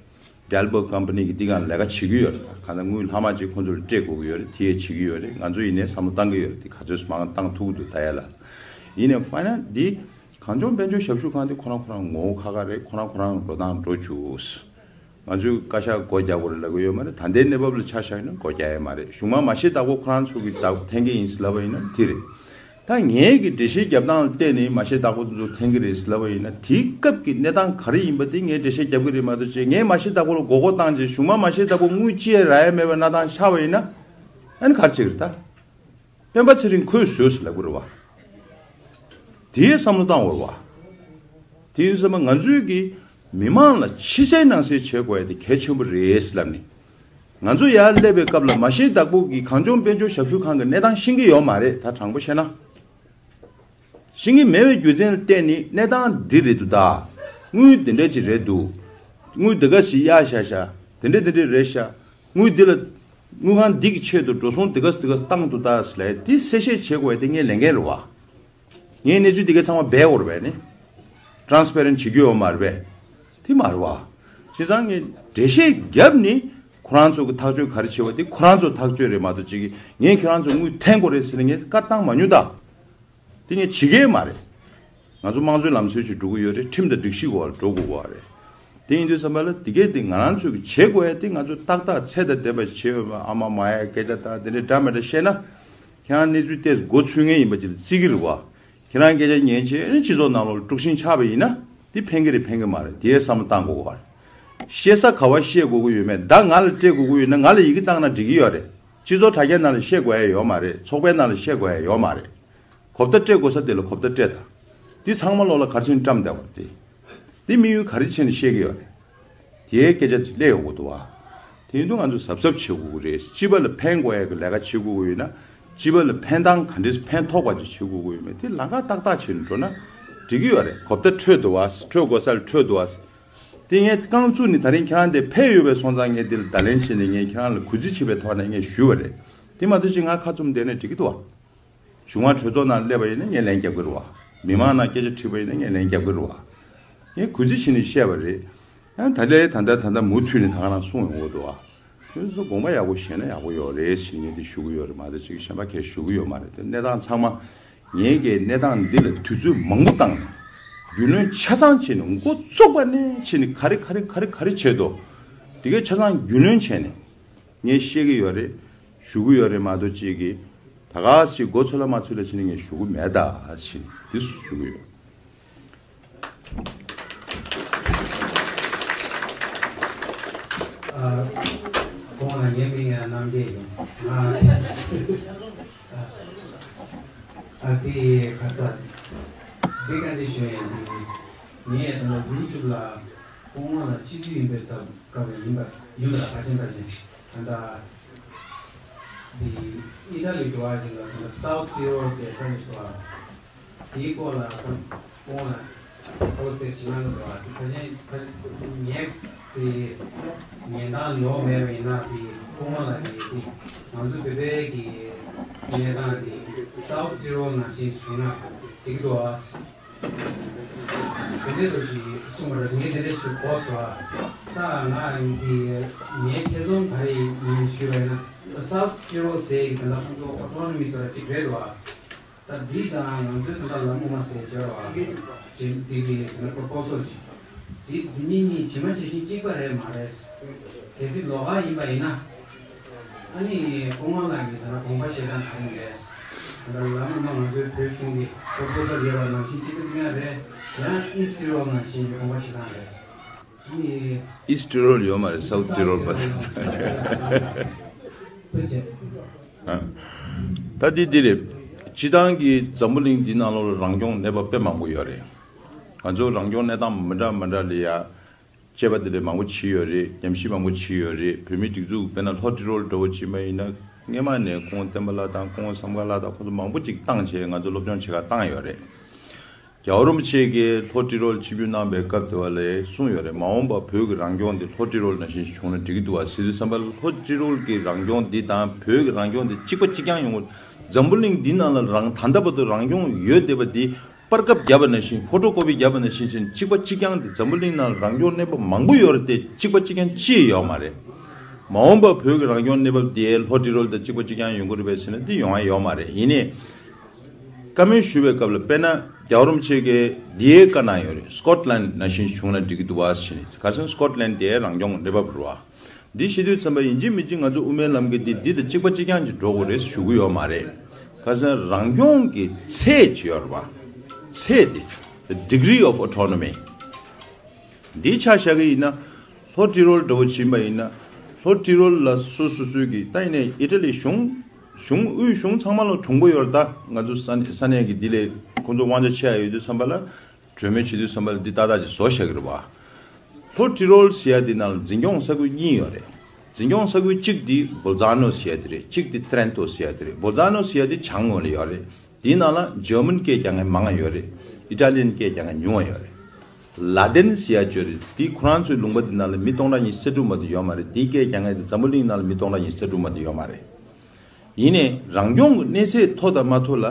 ཌེལ་བོ་ཀམ་པ་ནི་གི་འདི་གང་ལས་ཀ་བྱེད་ཀྱི་ཡོད་རེད། ད་གང་ལྟར་དངུལ་ལྷག་མ་ཅིག་ཁོང་ཚོ་ལ་སྤྲད་དགོས་ཀྱི་ཡོད་རེད། དེ་ཡས་བྱེད་ཀྱི་ཡོད་རེད། ང་ཚོ་ཡིན་ནའི་བསམ་བློ་བཏང་གི་ཡོད་རེད། དེ་ག་ཚོད་མང་བཏང་ཐུབ་ཀྱི་འདུག་ད་ཡ་ལ། ཡིན་ནའི་ཕ་ཡ་འདི་གངས་ལྗོངས་དཔལ་འབྱོར་ཞབས་ཞུ་ཁང་འདི་ཁོ་རང་ཁོ་རང་ངོ་བོ་ཁ་ཁ་རེད། ཁོ་རང་ཁོ་རང་འགྲོ་སྟངས་འགྲོ་བཅུག་ང་ཚོས་བཀའ་ཤག་སྒོ་རྒྱག་དགོས་རེད་ལབ་ཀྱི་ཡོད་མ་རེད། ད་ལྟའི་གནས་བབ་ལ་ཆ་བཞག་ཡིན་ན་སྒོ་རྒྱག་ཡ་མ་རེད། གཞུང་མང་མ་ཤེས་བདག་པོ་ཁོ་རང་ཚོ་གི་བདག་པོ་འཐེན་གྱི་ཡིན་ཟེར་ལབ་པ་ཡིན་ན་དེ་རེད། ད་ངས་ཀྱི་འགྲེལ་བཤད་རྒྱབ་སྟངས་ལ་བལྟས་ནས་མ་ཤེས་བདག་པོ་དེ་ཚོ་འཐེན་གྱི་རེད་ཟེར་ལབ་པ་ཡིན་ན་དེའི་སྐབས་ཀྱི་གནས་སྟངས་ག་རེ་ཡིན་པ་དེ་ངས་འགྲེལ་བཤད་རྒྱབ་ཀྱི་རེད་མ་གཏོགས་ཅེས་ངས་མ་ཤེས་བདག་པོ་ལ་མགོ་སྐོར་བཏང་རྗེས་གཞུང་མང་མ་ཤེས་བདག་པོ་དངུལ་ཅི་ཡང་རག་ཡ་མེད་པའི་གནས་སྟངས་ཆགས་པ་ཡིན་ན་ཨ་ནི་ག་རེ་བྱེད་ཀྱི་རེད་ད། སྤེན་པ་ཚེ་རིང་ཁོས་བཟོས་ཟེར་ལབ་ཀྱི་རེད་བ། དེའི་བསམ་བློ་བཏང་བ་རེད་བ། དེ་ཡིན་ཙང་ང་ཚོས་ཀྱི་མི་མང་ལ་ཕྱི་གསལ་ནང་གསལ་བྱེད་དགོས་ཡ་དེ་གལ་ཆེན་པོ་རེད་ཟེར་ལབ་ནས། ང་ཚོ་ཡར་སླེབས་པའི་སྐབས་ལ་མ་ཤེས་བདག་པོ་གིས་གངས་ལྗོངས་དཔལ་འབྱོར་ཞབས་ཞུ་ཁང་གི་གནས་སྟངས་ཤེས་ཀྱི་ཡོད་མ་རེད། ད་དྲང་པོ་བཤད་ན། ཤེས་ཀྱི་མེད་པའི་རྒྱུ་མཚན་ལ་བརྟེན་ནས་གནས་སྟངས་འདི་རེད་འདུག་ད། དངུལ་འདི་འདྲ་ཅིག་རེད་འདུག་དངུལ་འདི་ག་ཞིག་གཡར་བཞག་ཤག་དེ་འདྲ་དེ་འདྲ་རེད་ཤག་དངུལ་འདི་ལ། དངུལ་ཁང་འདི་གི་ཆེད་དུ་འགྲོ་སོང་འདི་ག་འདི་ག་བཏང་འདུག་ད་ཟེར་ལབ་ཡ་དེ་གསལ་བཤད་བྱེད་དགོས་ཡ་དེ་ངའི་ལས་འགན་རེད་བ། ངས་གནས་ཚུལ་འདི་གའི་ཚང་མ་སྦས་དགོས་རེད་པས་ནི། ཊ་རན་སི་པེ་རེན་ཊི་བྱེད་རྒྱུ་ཡོད་མ་རེད་པས། དེ་མ་རེད་བ། བྱས་ཙང་ངས་འགྲེལ་བཤད་བརྒྱབ་ནི་ཁོ་རང་ཚོ་གི་ཐག་གཅོད་ག་རེ་བྱེད་པ་དེ་ཁོ་རང་ཚོ་ཐག་གཅོད་རེད་མ་གཏོགས་ཅིག་གིས་ངས་ཁྱེད་རང་ཚོ་དངུལ་འཐེན་དགོས་རེད་ཟེར་ནས་ངས་བཀའ་བཏང་མ་མྱོང་ད། དེ་ངས་བྱེད་ཀྱི་མ་རེད། ང་ཚོ་དམངས་གཙོའི་ལམ་སྲོལ་ཅིག་འགྲོ་གི་ཡོད་རེད། ཁྲིམས་དང་སྒྲིག་གཞི་འོག་ལ་འགྲོ་དགོས་པ་རེད། དེ་ཡིན་དུས་ཙམ་པ་ལ་དེ་གས་དེ་ང་རང་ཚོས་ཀྱི་བྱེད་དགོས་ཡ་དེ་ང་ཚོས་ཏག་ཏག་ཚད་དང་ལྡན་པ་བྱེད་འོས་པ་ཨ་མ་མ་ཡ་སྐད་ཆ་དང་དེ་འདྲའི་འདྲ་མི་འདྲ་བཤད་ན། ཁྱེད་རང་གནས་ཚུལ་ཏོག་ཙམ་མགོ་ཚོས་མཁན་ཡིན་པ་ཅིག་ལ་བརྩི་གི་རེད་བ། ཁྱེད་རང་སྐད་ཆ་ཉན་བྱས་ཨ་ནི་སྤྱི་ཚོགས་ནང་ལོགས་ལ་དཀྲུག་ཤིང་ཆགས་པ་ཡིན་ན་དེ་ཕན་གི་རེད་ཕན་གི་མ་རེད། དེའི་བསམ་བློ་བཏང་དགོས་པ་རེད། བཤད་ས་ག་བ་བཤད་དགོས་ཀྱི་ཡོད་མེད་ད་ང་ལ་སྤྲད་དགོས་ཀྱི་ཡོད་ན་ང་ལ་ཡི་གེ་བཏང་ན་འགྲིག་གི་ཡོད་རེད། སྤྱི་ཚོགས་དྲ་རྒྱ་ནང་ལ་བཤད་དགོས་ཡ་ཡོད་མ་རེད། ཚོགས་པའི་ནང་ལ་བཤད་དགོས་ཡ་ཡོད་མ་རེད། གོ་བརྡ་སྤྲད་དགོས་ས་དེ་ལ་གོ་བརྡ་སྤྲད་དང་། འདི་ཚང་མ་ལོག་ལ་ག་རེ་བྱས་ནས་བཀྲམ་བསྡད་པ་རེད། འདི་དམིགས་ཡུལ་ག་རེ་བྱས་ནས་བཤད་ཀྱི་ཡོད་རེད། དེའི་སྐད་ཆ་དེ་སླེབས་ཡོང་གི་འདུག་བ། དེ་ཡིན་དུས་ང་ཚོ་གཟབ་གཟབ་བྱེད་དགོས་ཀྱི་རེད། སྤྱི་པ་ལ་ཕན་དགོས་ཡ་གི་ལས་ཀ་བྱེད་དགོས་ཀྱི་ཡོད་ན། སྤྱི་པ་ལ་ཕན་ཐང་ག་འདྲས་ཕན་ཐོགས་པ་ཅིག་བྱེད་དགོས་ཀྱི་ཡོད་མེད་དེ་ལམ་ཁ་ཏག་ཏག་བྱས་ནས་འགྲོ་ན་འགྲིག་གི་ཡོད་རེད། གོ་བརྡ་འཕྲོད་འདུག་བ། འཕྲོད་དགོས་ས་ལ་འཕྲོད་འདུག་བ། དེ་ངས་རྐང་བཙུགས་ནས་ད་རིང་ཁྱེད་རང་དེ་ཕེབས་ཡོད་པའི་སོང་ཙང་ངས་འདིར་བརྡ་ལན་བྱས་ནས་ངས་ཁྱེད་རང་ལ་གུས་བརྩི་བྱེད་པའི་ཐོག་ནས་ངས་ཞུས་པ་རེད། དེ་མ་གཏོགས་ཅིག་ང་ཁ་བཙུམ་བསྡད་ན་འགྲིག་གི་འདུག་བ། གཞུང་དབང་གྲོས་ཚོགས་ནང་སླེབས་པ་ཡིན་ན་ངས་ལན་རྒྱབ་ཀྱི་རེད་བ། མི་མང་ནང་སྐད་ཆ་དྲིས་པ་ཡིན་ན་ངས་ལན་རྒྱབ་ཀྱི་རེད་བ། ངས་གུས་བརྩི་བྱས་ནས་བཤད་པ་རེད། ཡང་ད་ལྟའི་ད་ལྟ་ད་ལྟ་མུ་མཐུད་ནས་ད་ག་རང་གསུང་ཡོང་གི་འདུག་བ། ཁྱོད་ཚོ་དགོངས་པ་ཡག་པོ་བཞེས་ན་ཡག་པོ་ཡོད་རེད་ཞེས་ངས་འདི་ཞུ་གི་ཡོད་རེད་མ་གཏོགས་ཅིག་གཞན་པ་གས་ཞུ་གི་ཡོད་མ་རེད་དེ་གནས་སྟངས་ཚང་མ། ངས་ཀྱི་གནས་སྟངས་འདི་ལ་དུས་ཚོད་མང་པོ་བཏང་ནས། རྒྱུས་ལོན་ཆ་ཚང་བྱས་ནས་འགོ་བཙུགས་པ་ནས་བྱས་ནས་ག་རེ་ག་རེ་ག་རེ་ག་རེ་བྱས་འདུག་དེ་གའི་ཆ་ཚང་རྒྱུས་ལོན་བྱས་ནས། ངས་བཤད་ཀྱི་ཡོད་རེད། ཞུ་གི་ཡོད་རེད་མ་གཏོགས་ཅིག་གིས། ད་ག་ཞིག་མགོ་ཚོས་ལ་མ་ཚོས་ལ་བྱས་ནས་ངས་ཞུ་གི་མེད་ད་ཞེས་འདི་ཞུ་གི་ཡོད། ཨ། ཁོང་ལ་ངའི་མིང་ཡང་རྣམ་རྒྱལ་ཡིན། ང་ཨ་དེ་ཁ་ས་འདི་ག་འདི་ཞུ་ཡིན་འདི་ངས་ད་ལོ་བདུན་ཅུ་ལ་ཁོང་ལ་སྤྱི་འཐུས་ཡིན་པའི་ཚབ་སྐབས་ཡིན་པ་ཡིན་པ་ལ་ཕལ་ཆེར་ཕལ་ཆེར་ད་ལྟ་འདི་ཨི་ཊ་ལི་འགྲོ་བ་ཞིག་ལ་ད་ལྟ་སའུ་ཊི་ཊི་རོལ་ཟེར་ས་ཞིག་སོ། དེའི་སྐོར་ལ་ཁོང་ལ་ཁོང་ལ་ཨོ་དེ་ཞིག་གནང་གི་འདུག་བ། ཕལ་ཆེར་ཕལ་ངས་དེ་ཉན་སྟངས་ལོག་མེད་པ་ཡིན་ན་དེ་ཁོང་ལ་དེ་དེ་ང་ཚོ་བོད་པའི་གི་གནས་སྟངས་དེ་སའུ་ཊི་ཊི་རོལ་ནང་བཞིན་བྱུང་ན་འགྲིག་གི་འདུག་བ། དེ་འདྲའི་ལོ་ཅིག་གསུངས་པ་རེད། ངས་དེ་འདྲ་ཞུ་གོ་སོང་བ། ད་ང་དེ་ངའི་ཐེ་ཚོམ་ག་རེ་ཡིན་ཞུས་པ་ཡིན་ན་སའུ་ཊི་ཊི་རོལ་ཟེར་གི་ད་ལྟ་ཁོང་ཚོ་ཨོ་ཊོ་ནོ་མི་ཟེར་བ་ཅིག་རེད་འདུག་བ། ད་འདི་དང་ང་ཚོའི་ད་ལྟ་ལམ་དབུ་མ་ཟེར་སྦྱོར་བ་ཅིག་འདི་འདི་ང་པོ་སོ་ཅིག་འདི་འདི་གཉིས་གཉིས་ཇི་མ་ཇི་བཞིན་གཅིག་པ་རེད་མ་རེད། གལ་སྲིད་ལོགས་ཀ་ཡིན་པ་ཡིན་ན། ཨ་ནི་སྐུ་ངོ་ལགས་ཀྱི་ད་ལྟ་དགོངས་པ་བཞེས་སྟངས་ག་རེ་རེད། ད་ལྟ་ལམ་དབུ་མ་ང་ཚོའི་བོད་གཞུང་གི་པོ་པོ་སོ་ཡོད་པ་ནང་བཞིན་གཅིག་པ་གཅིག་རྐྱང་རེད། ཡང་ཨིས་ཊི་རོལ་ནང་བཞིན་གྱི་དགོངས་པ་བཞེས་སྟངས་རེད། ཨིས་ཊི་རོལ་ཡོད་མ་རེད། སའུ་ཊི་རོལ་པ། ད་འདི་འདི་རེད། སྤྱི་བཏང་གི་འཛམ་བུ་གླིང་འདི་ནང་ལོགས་ལ་རང་སྐྱོང་གནས་བབ་དཔེ་མང་པོ་ཡོད་རེད། ང་ཚོ་རང་སྐྱོང་གནས་སྟངས་མི་འདྲ་མི་འདྲ་ལ་ཡ། དཔྱད་པ་འདི་འདྲ་མང་པོ་བྱས་ཡོད་རེད། ཉམས་ཞིབ་མང་པོ་བྱས་ཡོད་རེད། བོད་མིའི་སྒྲིག་འཛུགས་དཔེར་ན་ལྷོ་ཏི་རོལ་འདྲ་བོ་ཅིག་མ་ཡིན་ན་སྔས་མ་ནས་སྐུ་ངོ་བསྟན་པ་ལགས་དང་སྐུ་ངོ་བསམ་འགར་ལགས་དང་ཁོང་ཚོ་མང་པོ་ཅིག་བཏང་བྱས་ང་ཚོ་སློབ་སྦྱོང་བྱེད་གར་བཏང་ཡོད་རེད། རྒྱལ་བ་རིན་པོ་ཆེ་གིས་ལྷོ་ཏི་རོལ་ཆིབས་བསྒྱུར་གནང་བའི་སྐབས་དེ་བ་ལས་གསུངས་ཡོད་རེད། མ་འོངས་པ་བོད་ཀྱི་རང་སྐྱོང་འདི་ལྷོ་ཏི་རོལ་ནང་བཞིན་བྱུང་ན་འགྲིག་གི་འདུག་བ་ཟེར་དུས་ཙམ་པ་ལྷོ་ཏི་རོལ་གྱི་རང་སྐྱོང་འདི་དང་བོད་ཀྱི་རང་སྐྱོང་འདི་གཅིག་པ་གཅིག་རྐྱང་ཡོང་གི། འཛམ་བུ་གླིང་འདི་ནང་ལ་རང་ད་ལྟ་བར་དུ་རང་སྐྱོང་ཡོད་བསྡད་པ་འདི་པར་ཁབ་བརྒྱབ་པ་ནང་བཞིན་ཕོ་ཊོ་ཀོ་པི་བརྒྱབ་པ་ནང་བཞིན་བྱས་ནས་གཅིག་པ་གཅིག་རྐྱང་འདི་འཛམ་བུ་གླིང་ནང་ལ་རང་སྐྱོང་གནས་བབ་མང་པོ་ཡོད་རེད་དེ་གཅིག་པ་གཅིག་རྐྱང་ཅི་ཡང་ཡོད་མ་རེད། མ་འོངས་པ་བོད་ཀྱི་རང་སྐྱོང་གནས་བབ་དེ་ལྷོ་ཏི་རོལ་དང་གཅིག་པ་གཅིག་རྐྱང་ཡོང་གི་རེད་པས་ཟེར་ན་འདི་ཡོང་ཡ་ཡོད་མ་རེད། ཡིན་ནའི། བཀའ་མོལ་ཞུ་བའི་སྐབས་ལ་དཔེར་ན་རྒྱལ་བ་རིན་པོ་ཆེ་གིས་འདིའི་བཀའ་གནང་ཡོད་རེད། སི་ཀོཊ་ལན་ནང་བཞིན་བྱུང་ན་འགྲིག་གི་འདུག་བ་ཟེར་ནས། ག་རེ་ཟེར་ན་སི་ཀོཊ་ལན་དེ་རང་སྐྱོང་གནས་བབ་རེད་བ། འདི་བཤད་དུས་ཙམ་པ་ཡིན་གཅིག་མིན་གཅིག་ང་ཚོ་དབུ་མའི་ལམ་གྱི་འདི་འདི་དང་གཅིག་པ་གཅིག་རྐྱང་གཅིག་འགྲོ་དགོས་རེད་ཞུ་གི་ཡོད་མ་རེད། ག་རེ་ཟེར་ན་རང་སྐྱོང་གི་ཚད་ཅིག་ཡོད་རེད་བ། ཚད་དེ། The degree of autonomy། འདི་ཆ་བཞག་གི་ཡིན་ན། ལྷོ་ཏི་རོལ་འདྲ་བོ་ཕྱིན་པ་ཡིན་ན། ལྷོ་ཏི་རོལ་ལ་སོ་སོ་སོའི་གི་ད་ཡིན་ནའི་ཨི་ཊ་ལི་གཞུང་། གཞུང་དབུས་གཞུང་ཚང་མ་ལ་གྲུང་པོ་ཡོད་རེད་ད། ང་ཚོ་ས་ས་གནས་ཀྱི་འདི་ལས་ཁོང་ཚོ་དབང་ཆ་ཆེ་ཡ་ཡོད་དུས་ཙམ་པ་ལ། གྲོས་མོལ་བྱེད་དུས་ཙམ་པ་ལ་འདི་ཏག་ཏག་ཅིག་བཟོ་བཞག་གི་རེད་བ། ལྷོ་ཏི་རོལ་ཟེར་ཡ་འདི་ནང་ལ་འཛིན་སྐྱོང་ས་ཁུལ་གཉིས་ཡོད་རེད། འཛིན་སྐྱོང་ས་ཁུལ་གཅིག་འདི་སྦོལ་ཛ་ནོ་ཟེར་ཡ་དེ་རེད། གཅིག་འདི་ཏྲེན་ཏོ་ཟེར་ཡ་དེ་རེད། སྦོལ་ཛ་ནོ་ཟེར་ཡ་འདི་བྱང་ངོས་ལ་ཡོད་རེད། དེའི་ནང་ལ་འཇར་མན་སྐད་རྒྱག་མཁན་མང་ང་ཡོད་རེད། ཨི་ཊ་ལི་ཡན་སྐད་རྒྱག་མཁན་ཉུང་ང་ཡོད་རེད། ལ་ཏིན་ཟེར་ཡ་ཅིག་ཡོད་རེད། དེ་ཁོ་རང་ཚོའི་ལུང་པ་འདི་ནང་ལ་མི་སྟོང་ཕྲག་ཉི་ཤུ་རྩ་དྲུག་མ་གཏོགས་ཡོད་མ་རེད། དེའི་སྐད་རྒྱག་མཁན་དེ་འཛམ་བུ་གླིང་ནང་ལ་མི་སྟོང་ཕྲག་ཉི་ཤུ་རྩ་དྲུག་མ་གཏོགས་ཡོད་མ་རེད། ཡིན་ནའི་རང་སྐྱོང་གི་གནས་ཚད་མཐོ་དང་མ་མཐོ་ལ།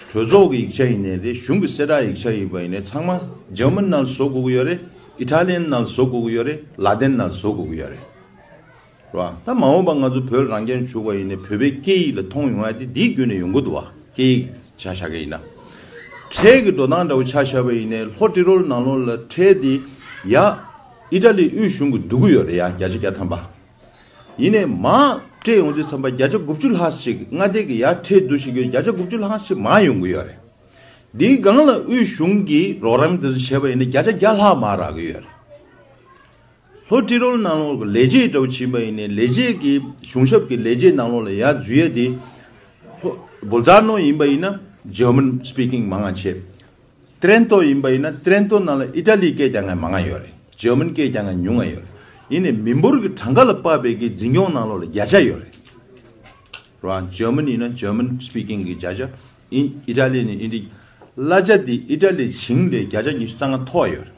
གྲོས་ཚོགས་ཀྱི་ཡིག་ཆ་ཡིན་ནའི་རེད། གཞུང་གི་གསལ་བསྒྲགས་ཡིག་ཆ་ཡིན་པ་ཡིན་ནའི་ཚང་མ་འཇར་མན་ནང་ལ་བཟོ་དགོས་ཀྱི་ཡོད་རེད། ཨི་ཊ་ལི་ཡན་ནང་ལ་བཟོ་དགོས་ཀྱི་ཡོད་རེད། ལ་ཏིན་ནང་ལ་བཟོ་དགོས་ཀྱི་ཡོད་རེད། རེད་བ། ད་མ་འོངས་པ་ང་ཚོ་བོད་རང་སྐྱོང་བྱུང་བ་ཡིན་ནའི་བོད་པའི་སྐད་ཡིག་ལ་མཐོང་ཡོང་ཡ་དེ་འདིའི་བརྒྱུད་ནས་ཡོང་གི་འདུག་བ། སྐད་ཡིག་ཆ་བཞག་གི་ཡིན་ན། ཁྲལ་གྱི་འགྲོ་སྟངས་འདྲ་བོ་ཆ་བཞག་པ་ཡིན་ནའི་ལྷོ་ཏི་རོལ་ནང་ལོགས་ལ་ཁྲལ་དེ་ཡ། ཨི་ཊ་ལི་དབུས་གཞུང་གིས་བསྡུ་གི་ཡོད་རེད་ཡ། བརྒྱ་ཆ་བརྒྱ་ཐམ་པ། ཡིན་ནའི་མར་སྤྲད་ཡོང་དུས་ཙམ་པ་བརྒྱ་ཆ་དགུ་བཅུ་ལྷག་ཞིག་མངའ་སྡེ་གི་ཡར་ཁྲལ་བསྡུ་ཞིག་ཡོད། བརྒྱ་ཆ་དགུ་བཅུ་ལྷག་ཞིག་མར་ཡོང་གི་ཡོད་རེད། འདིའི་སྒང་ལ་དབུས་གཞུང་གིས་རོགས་རམ་དེ་ཚོ་བྱས་པ་ཡིན་ན་བརྒྱ་ཆ་བརྒྱ་ལྷག་མར་རག་གི་ཡོད་རེད། ལྷོ་ཏི་རོལ་ནང་ལོགས་ཀྱི་ལས་བྱེད་འདྲ་བོ་ཕྱིན་པ་ཡིན་ནའི་ལས་བྱེད་ཀྱི་གཞུང་ཞབས་ཀྱི་ལས་བྱེད་ནང་ལོགས་ལ་ཡར་འཛུལ་ཡ་དེ། ལྷོ་སྦོལ་ཛ་ནོ་ཡིན་པ་ཡིན་ན་German speaking མང་ང་བྱེད། ཏྲེན་ཏོ་ཡིན་པ་ཡིན་ན་ཏྲེན་ཏོ་ནང་ལ་ཨི་ཊ་ལིའི་སྐད་རྒྱག་མཁན་མང་ང་ཡོད་རེད། འཇར་མན་སྐད་རྒྱག་མཁན་ཉུང་ང་ཡོད་རེད། ཡིན་ནའི་མི་འབོར་གྱི་གྲངས་ཀ་ལ་དཔག་པའི་གི་འཛིན་སྐྱོང་ནང་ལོགས་ལ་བརྒྱ་ཆ་ཡོད་རེད། རེད་བ། འཇར་མན་ཡིན་ན་German speaking གི་བརྒྱ་ཆ། ཨིན་ཨི་ཊ་ལི་ནི་ཨིན་ཏི། གླ་ཆ་འདི་ཨི་ཊ་ལི་བྱིངས་ལས་བརྒྱ་ཆ་ཉི་ཤུ་རྩ་ལྔ་མཐོ་བ་ཡོད་རེད།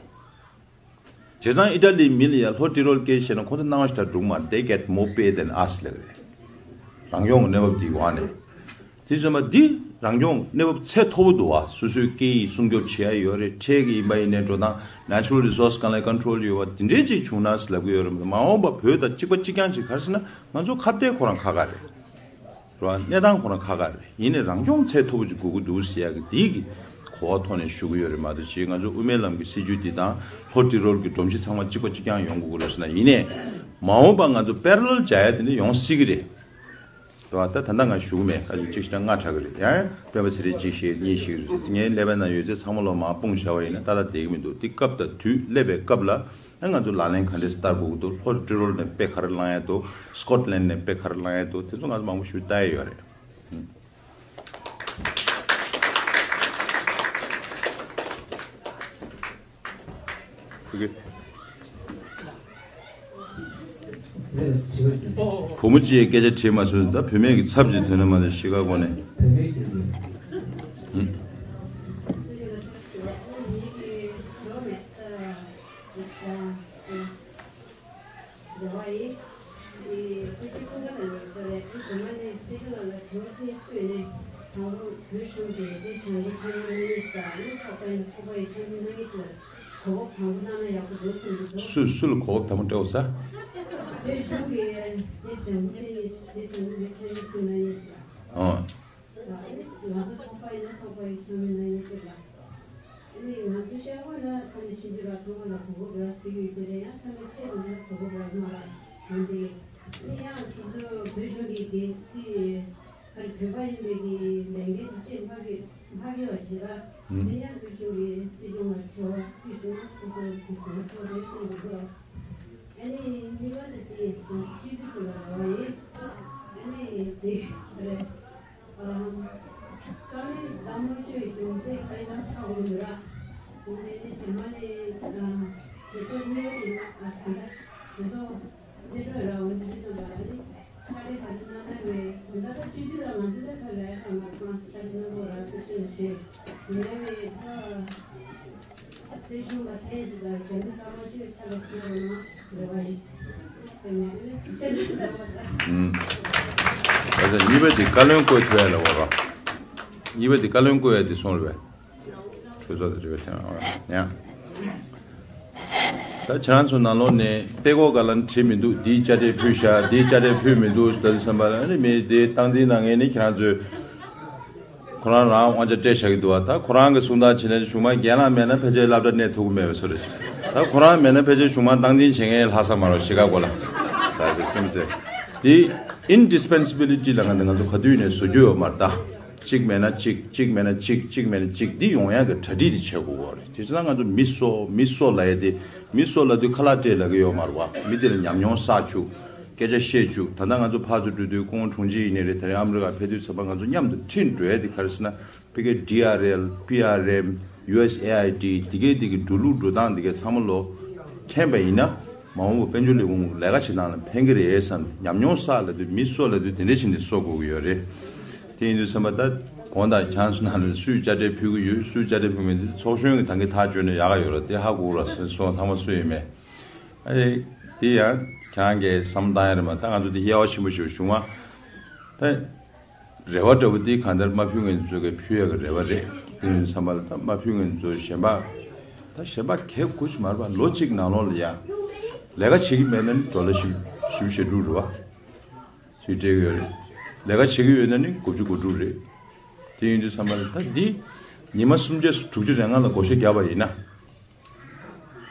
བྱས་ཙང་ཨི་ཊ་ལིའི་མི་ལ་ཡ་ལྷོ་ཏི་རོལ་སྐད་བཤད་ན་ཁོང་ཚོ་སྣང་བ་ཞིག་འདྲ་འདུག་མ་རེད། They get more pay than us ལབ་རེད། རང་སྐྱོང་གི་གནས་བབ་དེའི་འོག་ནས། དེ་བྱས་ཙང་འདི་རང་སྐྱོང་གནས་བབ་ཚད་མཐོ་པོ་འདུག་བ། སོ་སོའི་སྐད་ཡིག་སྲུང་སྐྱོབ་བྱེད་ཡ་ཡོད་རེད། ཁྲལ་གྱི་ཡིན་པ་ཡིན་ནའི་འགྲོ་སྟངས་natural resource་གང་ལ་ཀོན་ཊོལ་ཡོད་བ། དེ་འདྲའི་ཅིག་བྱུང་ན་ཟེར་ལབ་གི་ཡོད་རེད། མ་འོངས་པ་བོད་དང་གཅིག་པ་གཅིག་རྐྱང་ཅིག་ག་རེ་ཟེར་ན་ང་ཚོ་ཁ་གཏད་ཁོ་རང་ཁག་ཁག་རེད། རེད་བ། གནས་སྟངས་ཁོ་རང་ཁག་ཁག་རེད། ཡིན་ནའི་རང་སྐྱོང་ཚད་མཐོ་པོ་ཅིག་དགོས་ཀྱི་འདུག་ཟེར་ཡ་གི་དེའི་གི་གོ་བ་ཐོག་ནས་ཞུ་གི་ཡོད་རེད། མ་གཏོགས་ཅིག་ང་ཚོ་དབུ་མའི་ལམ་གྱི་སྲིད་བྱུས་འདི་དང་ལྷོ་ཏི་རོལ་གྱི་སྒྲོམ་གཞི་ཚང་མ་གཅིག་པ་གཅིག་རྐྱང་ཡོང་དགོས་ཀྱི་རེད་ཟེར་ན། ཡིན་ནའི་མ་འོངས་པ་ང་ཚོ་པེ་ར་ལལ་སྦྱར་ཡ་དེ་འདྲ་ཡོང་སྲིད་ཀྱི་རེད། རེད་བ། ད་ད་ལྟ་ང་ཞུ་གི་མེད། ཁ་ཤས་གཅིག་བཤད་ན་ལྔ་དྲག་གི་རེད། ཡང་ཡང་སྤེན་པ་ཚེ་རིང་གཅིག་བཤད་གཉིས་བཤད་རེད། ངའི་ཀླད་པའི་ནང་ཡོད་ཚད་ཚང་མ་ལོ་མར་སྤུངས་བཞག་པ་ཡིན་ན་ཏག་ཏག་བསྡད་ཀྱི་མི་འདུག་དེ་སྐབས་དང་དུས་སླེབས་པའི་སྐབས་ལ་ཨ་ང་ཚོ་ལག་ལེན་ག་འདྲས་སེ་བསྟར་དགོས་ཀྱི་འདུག་ལྷོ་ཏི་རོལ་ནས་དཔེ་ག་རེ་བླང་ཡ་འདུག་སི་ཀོཊ་ལན་ནས་དཔེ་ག་རེ་བླང་ཡ་འདུག་དེ་ཚོ་ང་ཚོ་མང་པོ་ཞིག་ལྟ་ཡ་ཡོད་རེད། ཨུམ། ཕ་གི། བུ་མོ་གཅིག་སྐད་ཆ་དྲིས་མ་སོང་། ད་བུད་མེད་ཀྱི་ཚབ་ཅིག་ཐོན་ན་མ་གཏོགས་གཞིས་ཀ་གོ་ནས། ཨུམ། སུ་སུ་ལ་གོ་སྐབས་དང་པོ་སྤྲད་འོ་ས། ཨོ། ཨ་ནི་ང་ཚོ་ཤར་ཁོག་ལ་ས་ནས་ཤིན་ཏུ་ར་ཚང་མ་ལ་གོ་སྐབས་རག་སྲིད་ཀྱི་ཡོད་དེ་རེད། ཡང་ས་ནས་ཆེད་དུ་ས་གོ་སྐབས་རག་མ་རག་ཡོང་དེ། ཨ་ནི་ཡང་སོ་སོ་བོད་གཞུང་གི་དེ་དེ་ཧར་བོད་པ་ཡིན་པའི་གི་ལས་འགན་དེ་ཆེད་མ་གི་མ་གི་བ་ཞེས་ར། ཨ་ནི་ཡང་བོད་གཞུང་གི་སྲིད་སྐྱོང་ལ་ཁྱོད་བོད་གཞུང་སོ་སོ་གི་ཟུར་ཚོགས་རེད་གསུངས་འདུག་ཨ་ནི་གཉིས་པ་དེ་དེ་སྤྱི་འཐུས་ཚོ་ལ་རེ་བ་ཡིན། ཨ་ནི་དེ་རེད། བཀའ་བློན་བདག་མོ་ཆོས་ཀྱི་འདུན་ཚེ་ཁ་ཡི་ནང་ཚ་འོང་འདུག་ར། འོང་ནས་ནི་རྗེས་མ་ནས་གྲོས་ཚོགས་གཉིས་པ་དེ་ན་ཨ་དེ་ད་གྲོས་ཚོགས་སླེབས་འགྲོ་ར། འོང་དུས་ཙམ་པ་ཨ་ནི་ཕྱག་ལས་ག་རེ་གནང་གནང་བའི་དོན་དག་ད་སྤྱི་འཐུས་ལ་ང་ཚོ་ད་ཁ་ལས་ཁ་མ་རེད། ཁོ་རང་ཚོ་ཕྱག་ལས་གནང་དགོས་ར་སེ་ཤན་ཞུས་ཡིན་ནའི་ད། ཨུམ། ད་ལྟ་གཉིས་པ་དེ་བཀའ་བློན་བསྐོས་ཐུབ་ཡ་ལ་བ་རོ། གཉིས་པ་དེ་བཀའ་བློན་བསྐོས་ཡ་དེ་སོང་རེད་པས། གྲོས་ཚོགས་དང་འབྲེལ་བའི་ཐད་ཡང་། ད་ཁྱེད་རང་ཚོ་ནང་ལོགས་ནས་དཔེ་ཀློག་ག་ལ་བྲིས་མི་འདུག་འདིའི་དཔྱ་ཁྲལ་ཕུལ་བཞག་འདིའི་དཔྱ་ཁྲལ་ཕུལ་མི་འདུག་ད་དེ་བསམ་པ་ལ་ཨ་ནི་མི་དེ་སྟངས་འཛིན་གནང་མཁན་ནི་ཁྱེད་རང་ཚོས། ཁོ་རང་རང་དབང་ཆ་སྤྲད་བཞག་གི་འདུག་བ། ད་ཁོ་རང་གི་གསུང་སྟངས་བྱས་ན་གཞུང་མང་རྒན་ལགས་མེད་ན་ཕལ་ཆེར་སློབ་གྲྭ་གནས་ཐུབ་ཀྱི་མེད་པའི་བཟོ་འདྲ་ཞིག་ད་ཁོ་རང་མེད་ན་ཕལ་ཆེར་གཞུང་མང་སྟངས་འཛིན་བྱེད་མཁན་ལྷག་ས་མ་རེད། གཞིས་ཀ་གོ་ལ་ས་ཞིག་ཙམ་ཙེ། དེ་indispensability ལབ་ང་ང་ཚོ་ག་དུས་ནས་བཟོ་རྒྱུ་ཡོད་མ་རེད་ད། གཅིག་མེད་ན་གཅིག་གཅིག་མེད་ན་གཅིག་གཅིག་མེད་ན་གཅིག་འདི་ཡོང་ཡག་གི་གྲ་སྒྲིག་དེ་བྱེད་དགོས་ཀྱི་རེད། དེ་བྱས་ཙང་ང་ཚོ་མི་གསོ་མི་གསོ་ལབ་ཡ་དེ་མི་གསོ་ལབ་དུས་ཁ་ལག་སྤྲད་ལབ་ཀྱི་ཡོད་མ་རེད་བ། མི་དེ་ལ་ཉམས་མྱོང་བསགས་བཅུག་སྐད་ཆ་བཤད་བཅུག་ད་ལྟ་ང་ཚོ་ཕར་ཚུར་འགྲོ་དུས་ཀོང་ཀྲུང་ཅི་ཡིན་ནའི་རེད། ད་རེས་ཨ་མི་རི་ཀ་ཕེབས་དུས་ཚོད་པ་ང་ཚོ་མཉམ་དུ་ཁྲིད་འགྲོ་ཡ་དེ་ག་རེ་ཟེར་ན་ཕ་གིའི་ཌི་ཨར་ཨེལ། པི་ཨར་ཨེམ། ཡུ་ཨེས་ཨེ་ཨའི་ཌི། དེ་གའི་དེ་གི་འགྲོ་ལུགས་འགྲོ་སྟངས་དེ་གའི་ཚང་མ་ལོ་མཁྱེན་པ་ཡིན་ན་མ་འོངས་པ་དཔལ་འབྱོར་ལས་ཁུངས་ལས་ཀ་བྱེད་སྟངས་ལ་ཕན་གི་རེད་བསམ། ཉམས་མྱོང་བསགས་ལབ་དུས་མི་གསོ་ལབ་དུས་དེ་འདྲ་བྱས་ནས་གསོ་དགོས་ཀྱི་ཡོད་རེད། དེ་ཡིན་དུས་ཚང་མ་ད་གོང་དང་ཁྱེད་རང་ཚོ་ནང་ལ་སུས་དཔྱ་ཁྲལ་ཕུལ་གི་ཡོད་སུས་དཔྱ་ཁྲལ་ཕུལ་མེད་དེ་ཚོགས་གཞོན་གྱི་ད་གིན་ཐག་གཅོད་ན་ཡག་ག་ཡོད་རེད། དེ་ཧ་གོ་ར་སོང་ཚང་མ་སུ་ཡིན་མེད། ཨེ། དེ་ཡང་ཁྱེད་རང་གིས་བསམ་བཏང་ཡ་རེད་མ། ད་ང་ཚོ་དེ་དབྱེ་བ་ཆེན་པོ་ཞིག་བྱུང་བ། ད་རེ་བ་འདྲ་པོ་དེ་གང་ལྟར་མ་ཕུལ་མཁན་ཚོ་གིས་ཕུལ་ཡ་གི་རེ་བ་རེད། དེ་ཡིན་བསམ་པ་ལ་ད་མ་ཕུལ་མཁན་ཚོ་གཞན་པ། ད་གཞན་པ་གལ་དགོས་ཀྱི་མ་རེད་པ། ལོ་གཅིག་ནང་ལོགས་ལ་ཡ། ལས་ཀ་བྱེད་ཀྱི་མེད་ན་ནི་ཌོ་ལར་བཞི་བཅུ་ཞེ་དྲུག་རེད་པ། ཅིག་སྤྲད་ཀྱི་ཡོད་རེད། ལས་ཀ་བྱེད་ཀྱི་ཡོད་ན་ནི་དགུ་བཅུ་གོ་དྲུག་རེད། དེ་ཡིན་དུས་བསམ་པ་ལ་ད་འདི་ཉི་མ་སུམ་བརྒྱ་དྲུག་ཅུ་རེ་ལྔ་ལ་བགོ་བཤའ་བརྒྱབ་པ་ཡིན་ན།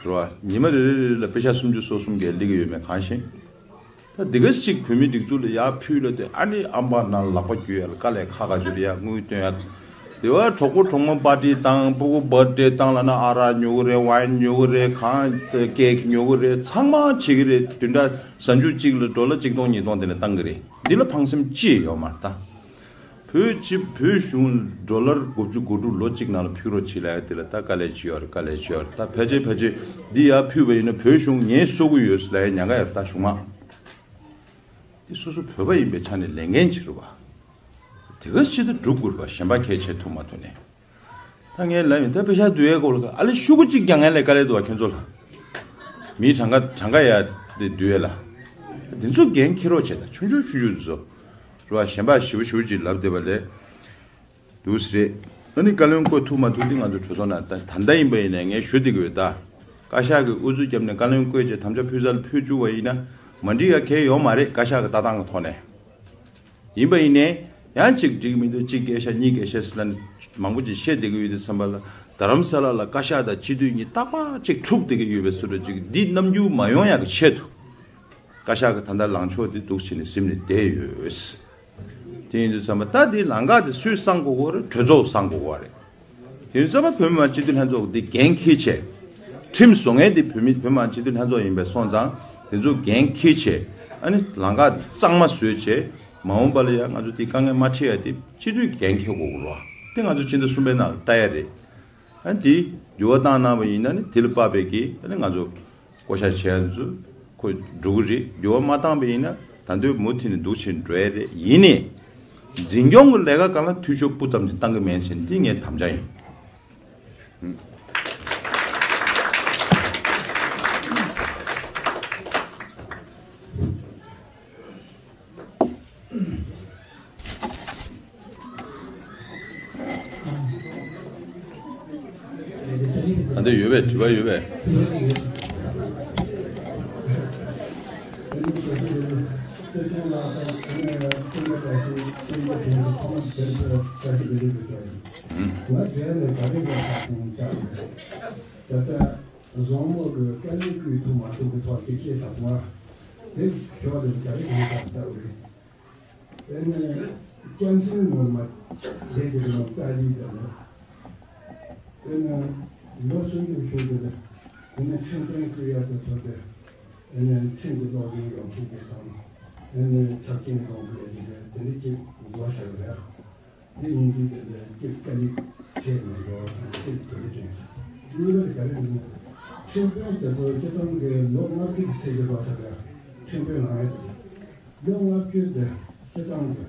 རེད་བ། ཉི་མ་རེ་རེ་རེ་ལ་པེ་ཤ་སུམ་ཅུ་སོ་གསུམ་བརྒལ་སླེབས་ཀྱི་ཡོད་མེད་གང་ཤེས། ད་འདི་ག་ཅིག་བོད་མིའི་སྒྲིག་འཛུགས་ལ་ཡར་ཕུལ་ལ་དེ་ཨ་ནི་ཨམ་པ་ནང་ལག་པ་འགྱུར་ཡ་ལ་དཀའ་ལས་ཁག་ཁག་འགྱུར་ཡ། དངུལ་བཏོན་ཡ། དེ་བ་གྲོགས་པོ་གྲོགས་མོ་པར་ཊི་བཏང་། སྤུ་གུ་བར་ཐི་ཌེ་བཏང་ལབ་ན་ཨ་རག་ཉོ་གི་རེད། ཝའིན་ཉོ་གི་རེད། གང་ཀེག་ཉོ་གི་རེད། ཚང་མ་བྱེད་ཀྱི་རེད། བདུན་ཕྲག་གཟའ་མཇུག་གཅིག་ལ་ཌོ་ལར་གཅིག་སྟོང་ཉིས་སྟོང་དེ་འདྲ་བཏང་གི་རེད། འདི་ལ་ཕངས་སེམས་ཅི་ཡོད་མ་རེད་ད། བོད་སྤྱི་བོད་གཞུང་ཌོ་ལར་དགུ་བཅུ་གོ་དྲུག་ལོ་གཅིག་ནང་ལ་ཕུལ་རོགས་བྱེད་ལབ་ཡ་དེ་ལ་ད་དཀའ་ལས་ཅི་ཡོད་རེད། དཀའ་ལས་ཅི་ཡོད་རེད། ད་ཕལ་ཆེར་ཕལ་ཆེར་འདི་ཡར་ཕུལ་བ་ཡིན་ན་བོད་གཞུང་ངས་གསོ་གི་ཡོད་ཟེར་ལབ་ཡ་ཉེན་ཁ་ཡོད་རེད་ད། གཞུང་མང་དེ་སོ་སོ་བོད་པ་ཡིན་པའི་ཆ་ནས་ལས་འགན་ཅིག་རེད་བ། དེ་ག་ཅིག་ད་སྒྲུབ་དགོས་རེད་བ། གཞན་པ་ཁས་འཆེ་ཐུབ་མ་ཐུབ་ནས། ད་ངས་ལབ་ཡིན། ད་པེ་ཤ་བསྡུ་ཡའི་སྐོར་ལ་ཨ་ལེ་ཤོག་གུ་གཅིག་ཀྱང་ངས་ལས་ཀ་ལས་འདུག་བ་ཁྱོད་ཚོ་ལ། མི་གྲངས་ཀ་གྲངས་ཀ་ཡ་དེ་འདུས་ཡ་ལ། དེ་ཚོ་འགན་འཁྱེར་རོགས་བྱེད་ད། ཆུང་ཆུང་ཆུང་ཆུང་དེ་ཚོ་རེད་བ། གཞན་པ་ཞིབ་པོ་ཞིབ་པོ་ཅིག་ལབ་བསྡད་པ་ལས་འདུག་སེ་རེད། ཨ་ནི་བཀའ་བློན་བསྐོས་ཐུབ་མ་ཐུབ་དེ་ང་ཚོ་གྲོས་ཚོགས་ནང་ད་ད་ལྟ་ཡིན་པ་ཡིན་ནའི་ངས་ཞུ་བསྡད་ཀྱི་ཡོད་ད། བཀའ་ཤག་གིས་ཨུ་ཚུགས་བརྒྱབ་ནས་བཀའ་བློན་བསྐོས་བྱས་དམ་བཅའ་ཕུལ་ས་ལ་ཕུལ་བཅུག་པ་ཡིན་ན་མ་འགྲིག་ཡ་གང་ཡང་ཡོད་མ་རེད། བཀའ་ཤག་གི་ལྟ་སྟངས་ཀྱི་ཐོག་ནས། ཡིན་པ་ཡིན་ནའི་ཡང་གཅིག་འགྲིག་མི་འདུག་གཅིག་སྐད་ཆ་གཉིས་སྐད་ཆ་ཟེར་ལབ་ནས་མང་པོ་ཅིག་བཤད་བསྡད་ཀྱི་ཡོད་དུས་ཙམ་པ་ལ། རྡ་རམ་ས་ལ་ལ་བཀའ་ཤག་དང་སྤྱི་འཐུས་གཉིས་རྟག་པར་གཅིག་འཁྲུག་བསྡད་ཀྱི་ཡོད་པའི་བཟོ་འདྲ་ཅིག་འདི་རྣམ་འགྱུར་མ་ཡོང་ཡག་གི་ཆེད་དུ། བཀའ་ཤག་གི་ད་ལྟ་ལངས་ཕྱོགས་འདི་འདུག་བྱས་ནས་ཟིན་ནས་བསྡད་ཡོད། དེ་ཡིན་དུས་ཙམ་པ་ད་འདི་ལམ་ཁ་དེ་སུས་གསང་དགོས་ཀྱི་རེད། གྲོས་ཚོགས་གསང་དགོས་ཀྱི་རེད། དེ་ཡིན་ཙམ་པ་བོད་མི་མང་སྤྱི་འཐུས་ལྷན་ཚོགས་འདི་འགན་འཁྱེར་བྱས། ཁྲིམས་བཟོ་མཁན་འདི་བོད་མི་བོད་མི་མང་སྤྱི་འཐུས་ལྷན་ཚོགས་ཡིན་པས་སོང་ཙང་དེ་ཚོ་འགན་འཁྱེར་བྱས། ཨ་ནི་ལམ་ཁ་གཙང་མ་བཟོས་བྱས། མ་འོངས་པ་ལ་ཡང་ང་ཚོ་འདི་དཀའ་ངལ་མ་འཕྲད་ཡ་དེ་སྤྱི་འཐུས་འགན་འཁྱེར་དགོས་ཀྱི་རེད་བ། དེ་ང་ཚོ་ཕྱི་ཟླ་གསུམ་པའི་ནང་ལ་ལྟ་ཡ་རེད། ཨ་ནི་དེ་འགྱུར་བ་བཏང་གནང་བ་ཡིན་ན་ནི་དེ་ལ་དཔག་པའི་གི་ཨ་ནི་ང་ཚོ་བསྐོ་བཞག་བྱས་ཚུལ་ཁོ་འགྲོ་གི་རེད། འགྱུར་བ་མ་བཏང་པ་ཡིན་ན་ད་དུང་མུ་མཐུད་ནས་འདུག་བྱས་འགྲོ་ཡ་རེད། ཡིན་ནའི་འཛིན་སྐྱོང་གི་ལས་ཀ་སྒང་ལ་འཐུས་ཤོར་སྤུ་ཙམ་ཅིག་བཏང་གི་མེད་ཟེར་འདི་ངའི་དམ་བཅའ་ཡིན། ད་ལྟ་ཡོད་པས། དྲི་བ་ཡོད་པས། ད་ལྟ་བཟང་མོ་གི་དཀའ་ལས་བསྐུལ་ཐུབ་མ་ཐུབ་ཀྱི་ཐོག་ཅིག་བཤད་ཐུབ་མ། དེ་ཞོར་ལ་ག་རེ་གང་ལྟར་ལྟ་བུ་རེད། དེ་ནས་སྐྱབས་མཆོད་ངོ་མ་རེད་དེ་རང་ལྟ་ཡིན་དེ་ལ། དེ་ནས་ལོ་སུམ་ཅུ་ཞུ་དེ་ལ། དེ་ནས་ཁྲིམས་དཔོན་བསྐོ་ཡག་དེ་ཚོ་དེ། དེ་ནས་ཁྲིམས་ཀྱི་སློབ་སྦྱོང་ཡོང་ཐུབ་པའི་དང་། དེ་ནས་ཆ་རྐྱེན་བཟང་པོ་ཡོད་དེ་དེ་འདྲ་ཅིག་བཟོ་བྱ་དགོས་རེད། དེ་ཡིན་དུས་དེ་ལ་ཅིག་དཀའ་ལས་བྱས་མི་འགྲོ་བ་དང་ཅིག་དེ་འདྲ་ཅིག་གཉིས་པ་དེ་ག་རེ་ཡིན་ན། ཁྲིམས་དཔོན་དེ་ཚོ་སྤྱི་བཏང་གི་ལོ་ལྔ་བཅུ་གི་ཚད་ཀྱི་བཟོ་བྱ་དགོས། ཁྲིམས་དཔོན་ལངས་ཡག་དེ། ལོ་ལྔ་བཅུ་དེ་སྤྱི་བཏང་གི་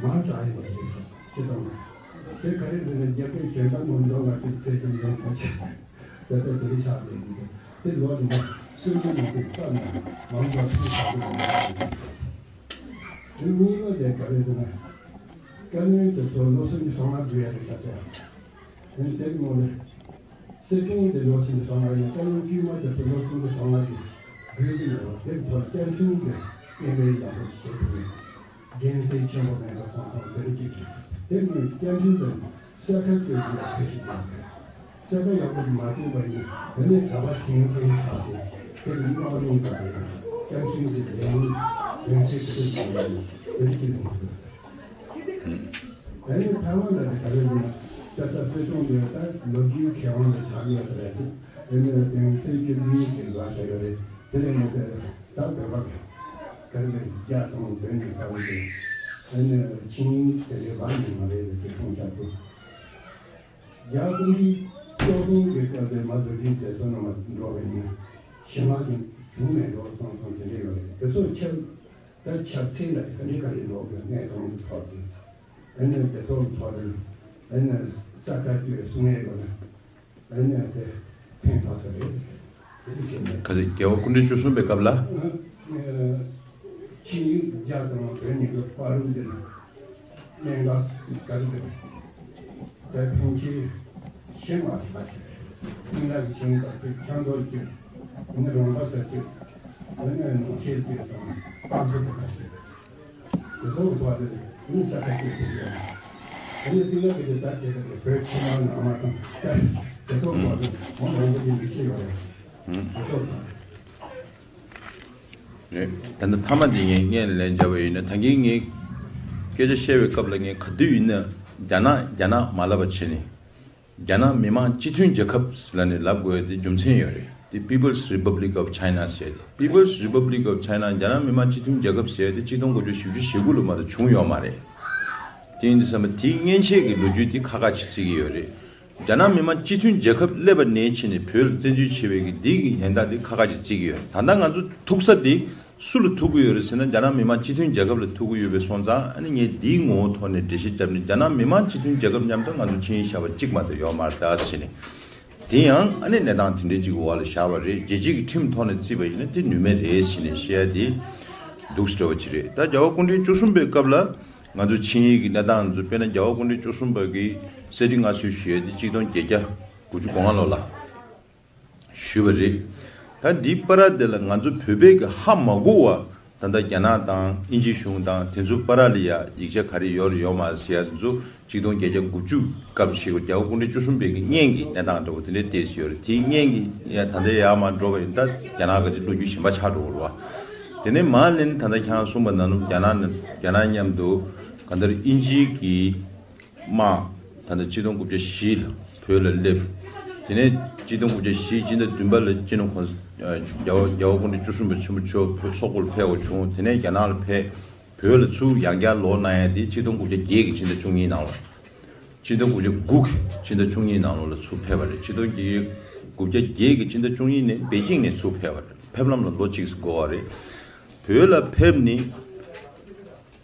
མང་དྲགས་ཡིན་པ་རེད། སྤྱི་བཏང་གི་དེ་ག་རེ་ཟེར་ན་རྒྱ་སྐད་གཞན་དག་ནང་ལོ་ལྔ་བཅུ་ཚེ་གཅིག་ཡོང་གི་ཆེ། ད་ལྟ་དེ་རིང་ཆགས་པའི་ཟིན་གྱི་དེ་ལོ་ལྔ་སུམ་ཅུ་ནང་དེ་ལྟ་ན་མང་ཚོགས་ཚུལ་བྱ་དགོས་པ་རེད། དེ་གཉིས་པ་དེ་ག་རེ་ཟེར་ན། བཀའ་བློན་དེ་ཚོ་ལོ་སུམ་ཅུ་སོ་ལྔ་འགྲོ་ཡ་རེད་ད་ལྟ། དེ་དེ་ངོ་ལས། སྲིད་སྐྱོང་དེ་ལོ་སུམ་ཅུ་སོ་ལྔ་ཡིན། བཀའ་བློན་དཀྱུས་མ་དེ་ཚོ་ལོ་སུམ་ཅུ་སོ་ལྔ་གི་དགོས་ཀྱི་ཡོད། དེ་ཚོ་བསྐྱར་ཞིབ་གི་སྐད་འབོད་ཡག་པོ་བྱེད་ཐུབ་ཡོད། འགན་འཛིན་ཆེན་པོ་མེད་པ་སོང་ཙང་དེ་རིགས་ཀྱི་དེ་ནི་བསྐྱར་ཞིབ་དང་གསལ་ཁ་བཀོད་རྒྱུ་ཡག་ཕལ་ཆེར་ཡོད་རེད། གསལ་ཁ་ཡག་པོ་མ་བཀོད་པ་ཡིན་དེ་ནི་ག་པར་བྱིང་བྱིང་ཆགས་ཏེ་དེ་ནི་རྙོག་གླེང་དང་དེ་བསྐྱར་ཞིབ་ཀྱི་ལས་འགུལ་ཡོང་ཚད་དེ་ཚོ་ཡོད་རེད། དེ་རིགས་ཀྱི་ལས་འགུལ། ཨ་ནི་ཐའེ་ཝན་ལ་ནི་ག་རེ་ཡིན་ན། ད་ལྟ་སྲིད་སྐྱོང་དེ་ད་ལོ་རྒྱུས་མཁས་དབང་ལ་ཆགས་ཡོད་རེད། ཨ་ནི་དེང་སྲིད་བཅུ་བདུན་གྱི་ལ་ཆགས་ཡོད་རེད། དེ་ནས་ནི་དེ་ད་བོད་པ་ག་རེ་ཡིན་རྒྱ་དང་བོད་ནས་ས་བོན་དེ་ཨ་ནི་ཆིང་དེ་རེད་བ་ནི་མ་རེད་ཅེས་གསུངས་བཞག་འདུག་རྒྱ་གུང་ཁྲན་སྐྱོབ་གསུམ་གྱི་སྐབས་དེ་མ་རྡོ་རྗེ་རྒྱལ་མཚན་ནང་མ་འགྲོ་བའི་ནི་ཞི་མ་གི་བྱུང་མེད་འགྲོ་སོང་སོང་དེ་འདྲ་ཡོད་རེད། དེ་ཚོ་ཁྱབ། ད་ཆབ་སྲིད་ལ་ག་འདྲ་ག་རེ་འགྲོ་དགོས་གནས་སྟངས་ཀྱི་ཐོག་ཏུ། ཨ་ནི་དེ་ཚོ་ཐོག་ཏུ་ཨ་ནི་ས་ཁ་ཅིག་གསུང་ཡས་ཡོད་ན་ཨ་ནི་དེ་ཕན་ཐོགས་ས་རེད། དེ་འདྲ་བྱས་ནས། ག་ཚོད་རྒྱལ་བ་སྐུ་ཕྲེང་བཅུ་གསུམ་པའི་སྐབས་ལ། ཨ་ཨ་ཆིངས་ཡིག་རྒྱ་དང་བོད་གཉིས་ཀྱི་བར་དུ་འདི་ན་གནད་འགག་ག་རེ་འདུག་ད་ཕན་ཆད་ཤེས་མ་ཐུབ་པ་ཞིག་རེད། སྲིན་ལག་གི་ཤིང་དང་དེ་ཆང་འདོར་གྱི་ནི་རོང་པ་ཟེར་གྱི་ཨ་ནི་ནང་ཆེན་གྱི་དང་སྤང་སུ་དེ་ག་ཞིག་རེད། དེ་ཚོ་ཐོག་དེ་ནི་ས་ཁ་སྐྱེས་ཐུབ་ཡོད། ཨ་ནི་སྲིན་ལག་གི་དེ་ད་དེ་ག་དེ་བོད་ཕྱི་མ་ནང་མ་དང་དེ་ཚོ་ཐོག་དེ་མང་མང་པོ་ཅིག་འདི་ཤེས་ཡོད་རེད། དེ་ཚོ་དང་། རེད། ད་ལྟ་མཐའ་མ་འདི་ངས་སྔོན་ལ་ལན་བརྒྱབ་པ་ཡིན་ན། ད་གིན་ངས་སྐད་ཆ་བཤད་པའི་སྐབས་ལ་ངས་ག་དུས་ཡིན་ན་རྒྱ་ནག་རྒྱ་ནག་མ་ལབ་པ་བྱས་ནས་རྒྱ་ནག་མི་དམངས་སྤྱི་མཐུན་རྒྱལ་ཁབ་ལབ་ནས་ལབ་དགོས་ཡ་དེ་རྒྱུ་མཚན་ཡོད་རེད། དེ་People's Republic of China ཟེར་ཡ་དེ། People's Republic of China རྒྱ་ནག་མི་དམངས་སྤྱི་མཐུན་རྒྱལ་ཁབ་ཟེར་ཡ་དེ་གཅིག་སྟོང་དགུ་བརྒྱ་བཞི་བཅུ་ཞེ་དགུ་ལོ་མ་གཏོགས་བྱུང་ཡོད་མ་རེད། དེ་ཡིན་དུས་ཙམ་པ་དེའི་སྔོན་ཆད་ཀྱི་ལོ་རྒྱུས་དེ་ཁག་ཁག་ཅིག་བརྩི་གི་ཡོད་རེད། རྒྱ་ནག་མི་དམངས་སྤྱི་མཐུན་རྒྱལ་ཁབ་སླེབས་པ་ནས་བྱས་ནས་བོད་ལ་བཙན་འཛུལ་བྱས་པའི་གི་འདི་གི་ཡན་ལག་འདི་ཁག་ཁག་ཅིག་བརྩི་གི་ཡོད། ད་ལྟ་ང་ཚོ་ཐུག་ས་འདི་སུ་ལ་ཐུག་གི་ཡོད་རེད་ཟེར་ན། རྒྱ་ནག་མི་དམངས་སྤྱི་མཐུན་རྒྱལ་ཁབ་ལ་ཐུག་གི་ཡོད་པའི་སོང་ཙང་། ཨ་ནི་ངས་འདིའི་ངོ་བོ་ཐོག་ནས་འགྲེལ་བཤད་བརྒྱབ་ནས། རྒྱ་ནག་མི་དམངས་སྤྱི་མཐུན་རྒྱལ་ཁབ་མཉམ་དུ་ང་ཚོ་ཆིངས་ཡིག་བཞག་པ་གཅིག་མ་གཏོགས་ཡོད་མ་རེད་ད་ཟེར་ནས། དེ་ཡང་ཨ་ནི་གནས་སྟངས་དེ་འདྲའི་ཅིག་གི་འོག་ལ་བཞག་པ་རེད། རྒྱལ་སྤྱི་གི་ཁྲིམས་ཐོག་ནས་བརྩིས་པ་ཡིན་ན་དེ་ནུས་མེད་རེད་ཟེར་ནས་བཤད་ཡ་དེ་འདུག་སེ་འདྲ་བ་ཅིག་རེད། ད་རྒྱལ་བ་སྐུ་ཕྲེང་བཅུ་གསུམ་པའི་སྐབས་ལ་ང་ཚོ་ཆིངས་ཡིག་གི་གནས་སྟངས་ཚོ། དཔེར་ན་རྒྱལ་བ་སྐུ་ཕྲེང་བཅུ་གསུམ་པ་གིས་གསེར་ཁྲི་མངའ་གསོལ་ཞུས་ཡ་དེ་གཅིག་སྟོང་བརྒྱད་བརྒྱ་དགུ་བཅུ་གོ་ལྔ་ལོ་ལ་ཞུས་པ་རེད། ད་འདིའི་བར་དེ་ལ་ང་ཚོ་བོད་པའི་གི་ཧ་མ་གོ་བ། ད་ལྟ་རྒྱ་ནག་དང་དབྱིན་ཇིའི་གཞུང་དང་དེ་ཚོའི་བར་ལ་ཡ་ཡིག་ཆ་ག་རེ་ཡོད་རེད་ཡོད་མ་རེད་ཟེར་ཡ་དེ་ཚོ་གཅིག་སྟོང་བརྒྱད་བརྒྱ་དགུ་བཅུ་སྐབས་ཤིག་རྒྱལ་བ་སྐུ་ཕྲེང་བཅུ་གསུམ་པའི་གི་སྔོན་གྱི་གནས་སྟངས་འདྲ་བོ་དེ་འདྲའི་བལྟས་ཡོད་རེད། དེའི་སྔོན་གྱི་ཡ་ད་ལྟ་ཡར་མར་འགྲོ་བ་ཡིན་ན་ད་རྒྱ་ནག་གི་ཅིག་ལོ་རྒྱུས་གཞན་པ་ཆགས་འགྲོ་གི་རེད་བ། དེ་ནས་མར་ལེན་ད་ལྟ་ཁྱེད་རང་གསུངས་པ་ནང་བཞིན་རྒྱ་ནག་ནས་རྒྱ་ནག་མཉམ་དུ་གང་ལྟར་དབྱིན་ཇི་གི་དམག་ད་ལྟ་གཅིག་སྟོང་དགུ་བརྒྱ་བཞི་ལ་བོད་ལ་སླེབས། དེ་ནས་གཅིག་སྟོང་དགུ་བརྒྱ་བཞི་སྤྱི་ཟླ་བདུན་པ་ལ་སྤྱི་ནོར་༸གོང་ས་རྒྱལ་བ་རྒྱལ་བ་སྐུ་ཕྲེང་བཅུ་གསུམ་པ་ཆེན་པོ་མཆོག་བོད་སོག་པོ་ལ་ཕེབས་པ་བྱུང་། དེ་ནས་རྒྱ་ནག་ལ་ཕེབས། བོད་ལ་ཚུར་ཡང་བསྐྱར་ལོག་གནང་ཡ་དེ་གཅིག་སྟོང་དགུ་བརྒྱ་བརྒྱད་ཀྱི་སྤྱི་ཟླ་བཅུ་གཉིས་ནང་ལ། གཅིག་སྟོང་དགུ་བརྒྱ་དགུ་གི་སྤྱི་ཟླ་བཅུ་གཉིས་ནང་ལོགས་ལ་ཚུར་ཕེབས་པ་རེད། གཅིག་སྟོང་དགུ་བརྒྱ་བརྒྱད་ཀྱི་སྤྱི་ཟླ་བཅུ་གཉིས་ནས་པེ་ཅིང་ནས་ཚུར་ཕེབས་པ་རེད། ཕེབས་ལམ་ལ་ལོ་གཅིག་འགོར་བ་རེད། བོད་ལ་ཕེབས་ནས།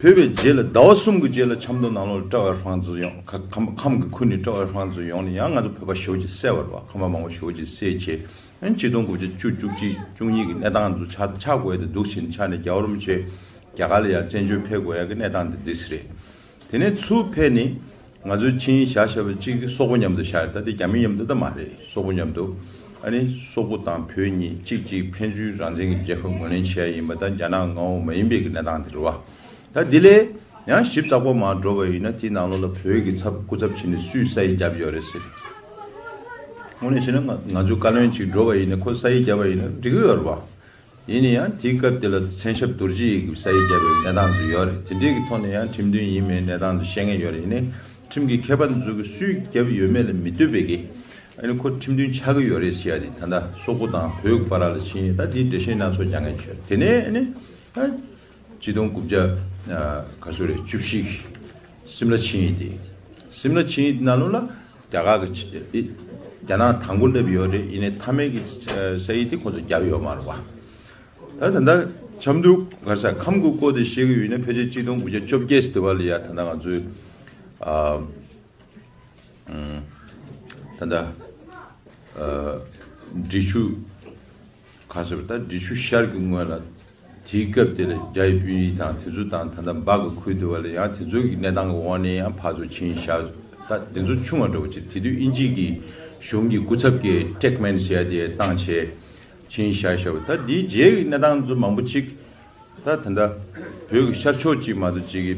ཕེབས་པའི་རྗེས་ལ་ཟླ་བ་གསུམ་གྱི་རྗེས་ལ་ཆབ་མདོ་ནང་ལོགས་ལ་ཀྲའོ་ཧྥང་ཙི་ཡོང་། ཁ་ཁམས་ཁམས་ཀྱི་ཁུལ་ནས་ཀྲའོ་ཧྥང་ཙི་ཡོང་ནས་ཡང་ང་ཚོ་བོད་པ་ཞེ་པོ་ཅིག་བསད་པ་རེད་བ། ཁམས་པ་མང་པོ་ཞེ་པོ་ཅིག་བསད་བྱས། ཨ་ནི་གཅིག་སྟོང་དགུ་བརྒྱ་བཅུ་བཅུ་གཅིག་བཅུ་གཉིས་ཀྱི་གནས་སྟངས་ཚོ་ཆགས་ཆགས་དགོས་ཡ་དེ་འདུག་ཕྱིན་ཆད་ནས་རྒྱལ་བ་རིན་པོ་ཆེ་རྒྱ་གར་ལ་ཡང་བཙན་བྱོལ་ཕེབས་དགོས་ཡ་གི་གནས་སྟངས་དེ་འདི་སི་རེད། དེ་ནས་ཚུར་ཕེབས་ནས་ང་ཚོའི་ཆིངས་ཡིག་བཞག་བཞག་པ་གཅིག་གི་སོག་པོ་མཉམ་དུ་བཞག་རེད། ད་དེ་རྒྱ་མི་མཉམ་དུ་ད་མ་རེད། སོག་པོ་མཉམ་དུ། ཨ་ནི་སོག་པོ་དང་བོད་གཉིས་གཅིག་གཅིག་ཕན་ཚུན་རང་བཙན་གྱི་རྒྱལ་ཁབ་ངོས་ལེན་བྱས་ཡིན་པ། ད་རྒྱ་ནག་ངོ་བོ་མ་ཡིན་པའི་གི་གནས་སྟངས་དེ་རེད་བ། ད་དེ་ལས་ཡང་ཞིབ་ཚགས་པོ་མར་འགྲོ་བ་ཡིན་ན་དེའི་ནང་ལོགས་ལ་བོད་ཀྱི་ཚབ་སྐུ་ཚབ་བྱས་ནས་སུས་ས་ཡིག་བརྒྱབ་ཡོད་རེད་ཟེར། དངོས་གནས་བྱས་ན་ང་ང་ཚོའི་བཀའ་བློན་ཅིག་འགྲོ་བ་ཡིན་ན་ཁོ་ས་ཡིག་བརྒྱབ་པ་ཡིན་ན་འགྲིག་གི་ཡོད་རེད་བ། ཡིན་ན་ཡང་དེའི་སྐབས་དེ་ལ་མཚན་ཞབས་རྡོ་རྗེ་ཡིས་ས་ཡིག་བརྒྱབ་པའི་གནས་སྟངས་ཚོ་ཡོད་རེད། དེ་འདྲའི་གི་ཐོག་ནས་ཡང་ཁྲིམས་མཐུན་ཡིན་མིན་གནས་སྟངས་ཚོ་བཤད་མཁན་ཡོད་རེད། ཡིན་ནའི་ཁྲིམས་ཀྱི་མཁས་པ་ཚོ་གིས་སུས་བརྒྱབ་ཡོད་མེད་ལ་མི་ལྟོས་པའི་གི། ཨ་ནི་ཁོ་ཁྲིམས་མཐུན་ཆགས་ཀྱི་ཡོད་རེད་ཟེར་ཡ་དེ། ད་ལྟ་སོག་པོ་དང་བོད་ཀྱི་བར་ལ་ཕྱིན་ཡིན། ད་དེའི་འགྲེལ་བཤད་སྣ་ཚོགས་རྒྱག་མཁན་ཡོད་རེད། དེ་ནས་ཨ་ནི་ད་གཅིག་སྟོང་དགུ་བརྒྱ་ག་ཚོད་རེད། བཅུ་བཞི་སིམ་ལ་ཆིངས་ཡིག་དེ། སིམ་ལ་ཆིངས་ཡིག་ནང་ལོགས་ལ་རྒྱ་གར་གྱི་རྒྱ་ནག་དང་པོ་སླེབས་ཡོད་རེད། ཡིན་ནའི་མཐའ་མའི་གི་ས་ཡིག་དེ་ཁོ་ཚོ་བརྒྱབ་ཡོད་མ་རེད་བ། ད་ད་ལྟ་ཆབ་མདོ་ག་རེ་ཟེར། ཁམས་ཀྱི་སྐོར་དེ་བཤད་ཀྱི་ཡོད་ན་ཕལ་ཆེར་གཅིག་སྟོང་དགུ་བརྒྱ་བཅོ་བརྒྱད་ཙམ་དེ་བ་ལ་ཡ་ད་ལྟ་ང་ཚོའི་ཨ་ད་ལྟ་ཨ་འབྲི་ཆུ་ག་ཟེར་བ། ད་འབྲི་ཆུ་ཤར་གྱི་ངོས་ལ་དེའི་སྐབས་དེ་ལ་རྒྱ་ཡི་དཔོན་རིགས་དང་དེ་ཚོ་དང་། ད་ལྟ་འབའ་གི་ཁུལ་དུ་བ་ལ་ཡང་དེ་ཚོ་གི་གནས་སྟངས་ཀྱི་འོག་ནས་ཡང་ཕར་ཚུར་ཆིངས་བཞག་ད་དེ་ཚོ་ཆུང་བ་འདྲ་བོ་ཅིག། དེ་དུས་དབྱིན་ཇི་གི་གཞུང་གི་སྐུ་ཚབ་ཀྱིས་ཊེག་མེན་ཟེར་ཡ་དེ་བཏང་བྱས་ཆིངས་བཞག་བཞག་པ། ད་འདིའི་རྗེས་ཀྱི་གནས་སྟངས་ཚོ་མང་པོ་ཅིག། ད་ད་ལྟ་བོད་ཀྱི་ཤར་ཕྱོགས་གཅིག་མ་གཏོགས་གཅིག་གི་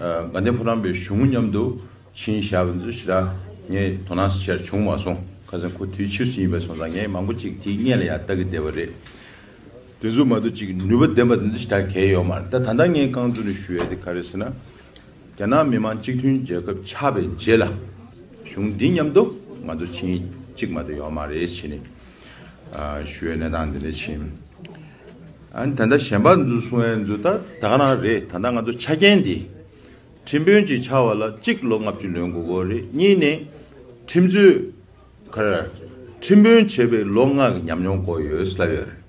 ཨ་དགའ་ལྡན་ཕོ་བྲང་པའི་གཞུང་མཉམ་དུ་ཆིངས་བཞག་པ་ཚོ་ཞེ་དྲག་ངས་དོ་སྣང་ཆེར་བྱུང་མ་སོང་། ཁ་སང་ཁོ་དུས་ཕྱིས་སུ་ཡིན་པ་སོང་ཙང་ངས་མང་པོ་ཅིག་དེའི་སྔོན་ལ་ཡང་ལྟ་གི་བསྡད་པ་རེད། དེ་ཚོ་མ་གཏོགས་གཅིག་ནུས་པ་ལྡན་པ་དེ་ཚོ་ཞེ་དྲག་གང་ཡང་ཡོད་མ་རེད། ད་ད་ལྟ་ངས་རྐང་བཙུགས་ནས་ཞུ་ཡ་དེ་ག་རེ་ཟེར་ན། རྒྱ་ནག་མི་དམངས་སྤྱི་མཐུན་རྒྱལ་ཁབ་ཆགས་པའི་རྗེས་ལ་གཞུང་འདི་མཉམ་དུ་ང་ཚོ་ཆིངས་ཡིག་གཅིག་མ་གཏོགས་ཡོད་མ་རེད་ཟེར་ནས་ཨ་ཞུ་ཡའི་གནས་སྟངས་འདི་འདྲ་ཕྱིན། ཨ་ནི་ད་ལྟ་གཞན་པ་ཚོ་གསུང་ཡ་ཚོ་ད་ད་ག་རང་རེད། ད་ལྟ་ང་ཚོ་ཆ་རྐྱེན་འདི་ཁྲིམས་དཔོན་ཅིག་ཆགས་པ་ལ་གཅིག་ལོ་ལྔ་བཅུ་ལོན་དགོས་ཀྱི་རེད། གཉིས་ནས་ཁྲིམས་རྩོད་ག་རེ་ཁྲིམས་དཔོན་བྱས་པའི་ལོ་ལྔ་གི་ཉམས་མྱོང་དགོས་ཡོད་ཟེར་ལབ་ཡོད་རེད།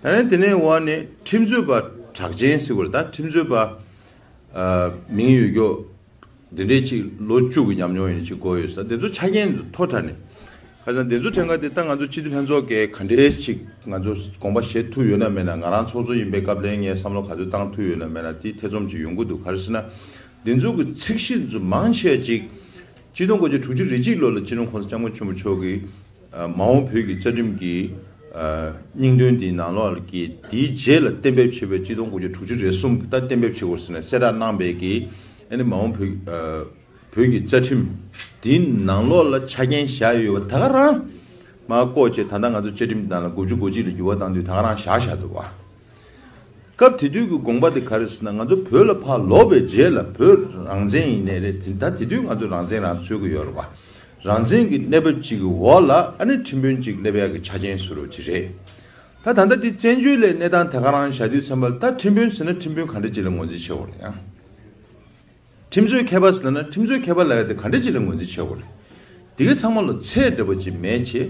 ད་ནི་དེ་ནས་འོག་ནས་ཁྲིམས་རྩོད་པ་གྲགས་ཅན་ཟེར་དགོས་རེད། ད་ཁྲིམས་རྩོད་པ་ཨ་མིང་ཡོད་རྒྱུ་འདི་འདྲའི་ཅིག་ལོ་བཅུ་གི་ཉམས་མྱོང་ཡིན་ཅིག་དགོས་ཡོད་ས། དེ་ཚོ་ཆ་རྐྱེན་མཐོ་དྲགས་ནས། ཁ་སང་དེ་ཚོ་ཕྲན་ཁ་དེ་ད་ང་ཚོ་སྤྱི་འཐུས་ལྷན་ཚོགས་ཀྱིས་ག་འདྲའི་ཅིག་ང་ཚོ་དགོངས་པ་བཞེས་ཐུབ་ཡོད་ན་མེད་ན། ང་རང་ཚོགས་གཙོ་ཡིན་པའི་སྐབས་ལ་ངས་བསམ་བློ་ག་ཚོད་བཏང་ཐུབ་ཡོད་ན་མེད་ན་དེ་ཐེ་ཚོམ་ཅིག་ཡོང་གི་འདུག། ག་རེ་ཟེར་ན། འདི་ཚོ་གི་ཚིག་གཞི་ཚོ་མང་ཆེ་ཅིག་གཅིག་སྟོང་དགུ་བརྒྱ་དྲུག་ཅུ་རེ་གཅིག་ལོ་ལ་སྤྱི་ནོར་༸གོང་ས་༸སྐྱབས་མགོན་ཆེན་པོ་མཆོག་གིས་ཨ་མ་འོངས་བོད་ཀྱི་རྩ་ཁྲིམས་ཀྱི་ཨ་སྙིང་དོན་འདིའི་ནང་ལོགས་ཀྱི་དེའི་རྗེས་ལ་གཏན་འབེབས་བྱས་པའི་གཅིག་སྟོང་དགུ་བརྒྱ་དྲུག་ཅུ་རེ་གསུམ་གྱི་ད་གཏན་འབེབས་བྱེད་དགོས་ཟེར་ནས་གསལ་བསྒྲགས་གནང་བའི་གི་ཨ་ནི་མ་འོངས་བོད་ཨ་བོད་ཀྱི་རྩ་ཁྲིམས་དེའི་ནང་ལོགས་ལ་ཆ་རྐྱེན་བཞག་ཡོད་པ་ད་ག་རང་མར་བཀོད་བྱས། ད་ལྟ་ང་ཚོ་བཅའ་ཁྲིམས་ནང་ལ་དགུ་བཅུ་གོ་གཅིག་ལ་འགྱུར་བ་བཏང་དུས་ད་ག་རང་བཞག་བཞག་འདུག་བ། སྐབས་དེ་དུས་ཀྱི་དགོངས་པ་དེ་ག་རེ་ཟེར་ན། ང་ཚོ་བོད་ལ་ཕར་ལོག་པའི་རྗེས་ལ་བོད་རང་བཙན་ཡིན་ནའི་རེད། དེ་ད་དེ་དུས་ང་ཚོ་རང་བཙན་རང་རྩོད་ཀྱི་ཡོད་རེད་བ། རང་བཙན་གྱི་གནས་བབ་ཅིག་གི་འོག་ལ་ཨ་ནི་ཁྲིམས་དཔོན་ཅིག་སླེབས་ཡག་གི་ཆ་རྐྱེན་བཟོ་རོགས་ཅིག་རེད། ད་ད་ལྟ་དེ་བཙན་བྱོལ་ལ་གནས་སྟངས་དེ་ག་རང་བཞག་དུས་ཙམ་པ་ལ་ད་ཁྲིམས་དཔོན་ཟེར་ན་ཁྲིམས་དཔོན་ག་འདྲ་ཅིག་ལ་ངོས་འཛིན་བྱེད་དགོས་རེད་ཡང་། ཁྲིམས་རྩོད་མཁས་པ་ཟེར་ན་ཁྲིམས་རྩོད་མཁས་པ་ལབ་ཡ་དེ་ག་འདྲ་ཅིག་ལ་ངོས་འཛིན་བྱེད་དགོས་རེད། དེ་གའི་ཚང་མ་ལ་ཚད་འདྲ་པོ་ཅིག་མེད་ཅེས་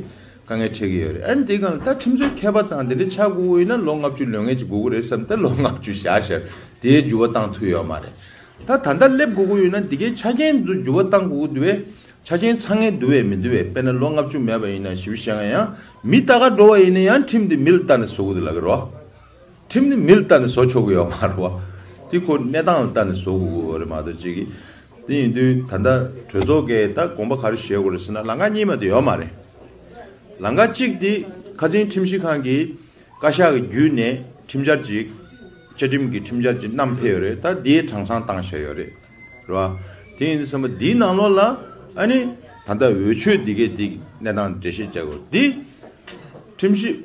དཀའ་ངལ་འཕྲད་ཀྱི་ཡོད་རེད། ཨ་ནི་དེ་གང་ལ་ད་ཁྲིམས་རྩོད་མཁས་པ་དང་དེ་འདྲ་ཆགས་དགོས་ཀྱི་ཡོད་ན་ལོ་ལྔ་བཅུ་ལོན་མཁན་ཅིག་དགོས་ཀྱི་རེད་བསམ། ད་ལོ་ལྔ་བཅུ་བཞག་བཞག་དེའི་འགྱུར་བ་བཏང་ཐུབ་ཡོད་མ་རེད། ད་ད་ལྟ་སླེབས་དགོས་ཀྱི་ཡོད་ན་དེ་གའི་ཆ་རྐྱེན་ཚོ་འགྱུར་བ་བཏང་དགོས་ཀྱི་འདུག་པས། ཆ་རྐྱེན་ཚང་ངེ་འདུག་བས་མི་འདུག་བས། དཔེར་ན་ལོ་ལྔ་བཅུ་མེད་པ་ཡིན་ན་ཞིབ་བཤད་ཡང་མི་ལྟ་ག་འགྲོ་བ་ཡིན་ན་ཡང་ཁྲིམས་དེ་མི་ལ་ལྟ་ནས་བཟོ་དགོས་འདུག་ལབ་ཀྱི་རེད་བ། ཁྲིམས་དེ་མི་ལ་ལྟ་ནས་བཟོ་ཆོག་གི་ཡོད་མ་རེད་བ། དེ་ཁོ་གནས་སྟངས་ལ་ལྟ་ནས་བཟོ་དགོས་ཀྱི་ཡོད་རེད་མ་གཏོགས་ཅིག་གིས། དེ་ཡིན་དུས་ད་ལྟ་གྲོས་ཚོགས་ཀྱིས་ད་དགོངས་པ་ག་རེ་བཞེས་དགོས་རེད་ཟེར་ན་ལམ་ཁ་གཉིས་མ་གཏོགས་ཡོད་མ་རེད། ལམ་ཁ་གཅིག་དེ་ཁ་སང་ཁྲིམས་ཞིབ་ཁང་གིས་བཀའ་ཤག་གི་བརྒྱུད་ནས་ཁྲིམས་འཆར་ཅིག་བཅའ་ཁྲིམས་ཀྱི་ཁྲིམས་འཆར་ཅིག་བསྣམས་ཕེབས་ཡོད་རེད། ད་དེའི་གྲངས་ཚང་བཏང་བཞག་ཡོད་རེད། རེད་བ། དེ་ཡིན་དུས་ཙམ་པ་འདིའི་ནང་ལོགས་ལ་ཨ་ནི་ད་ལྟ་འོས་ཆོས་འདི་གའི་འདི་གནས་སྟངས་འགྲེལ་བཤད་བྱ་དགོས་འདི། ཁྲིམས་ཞིབ།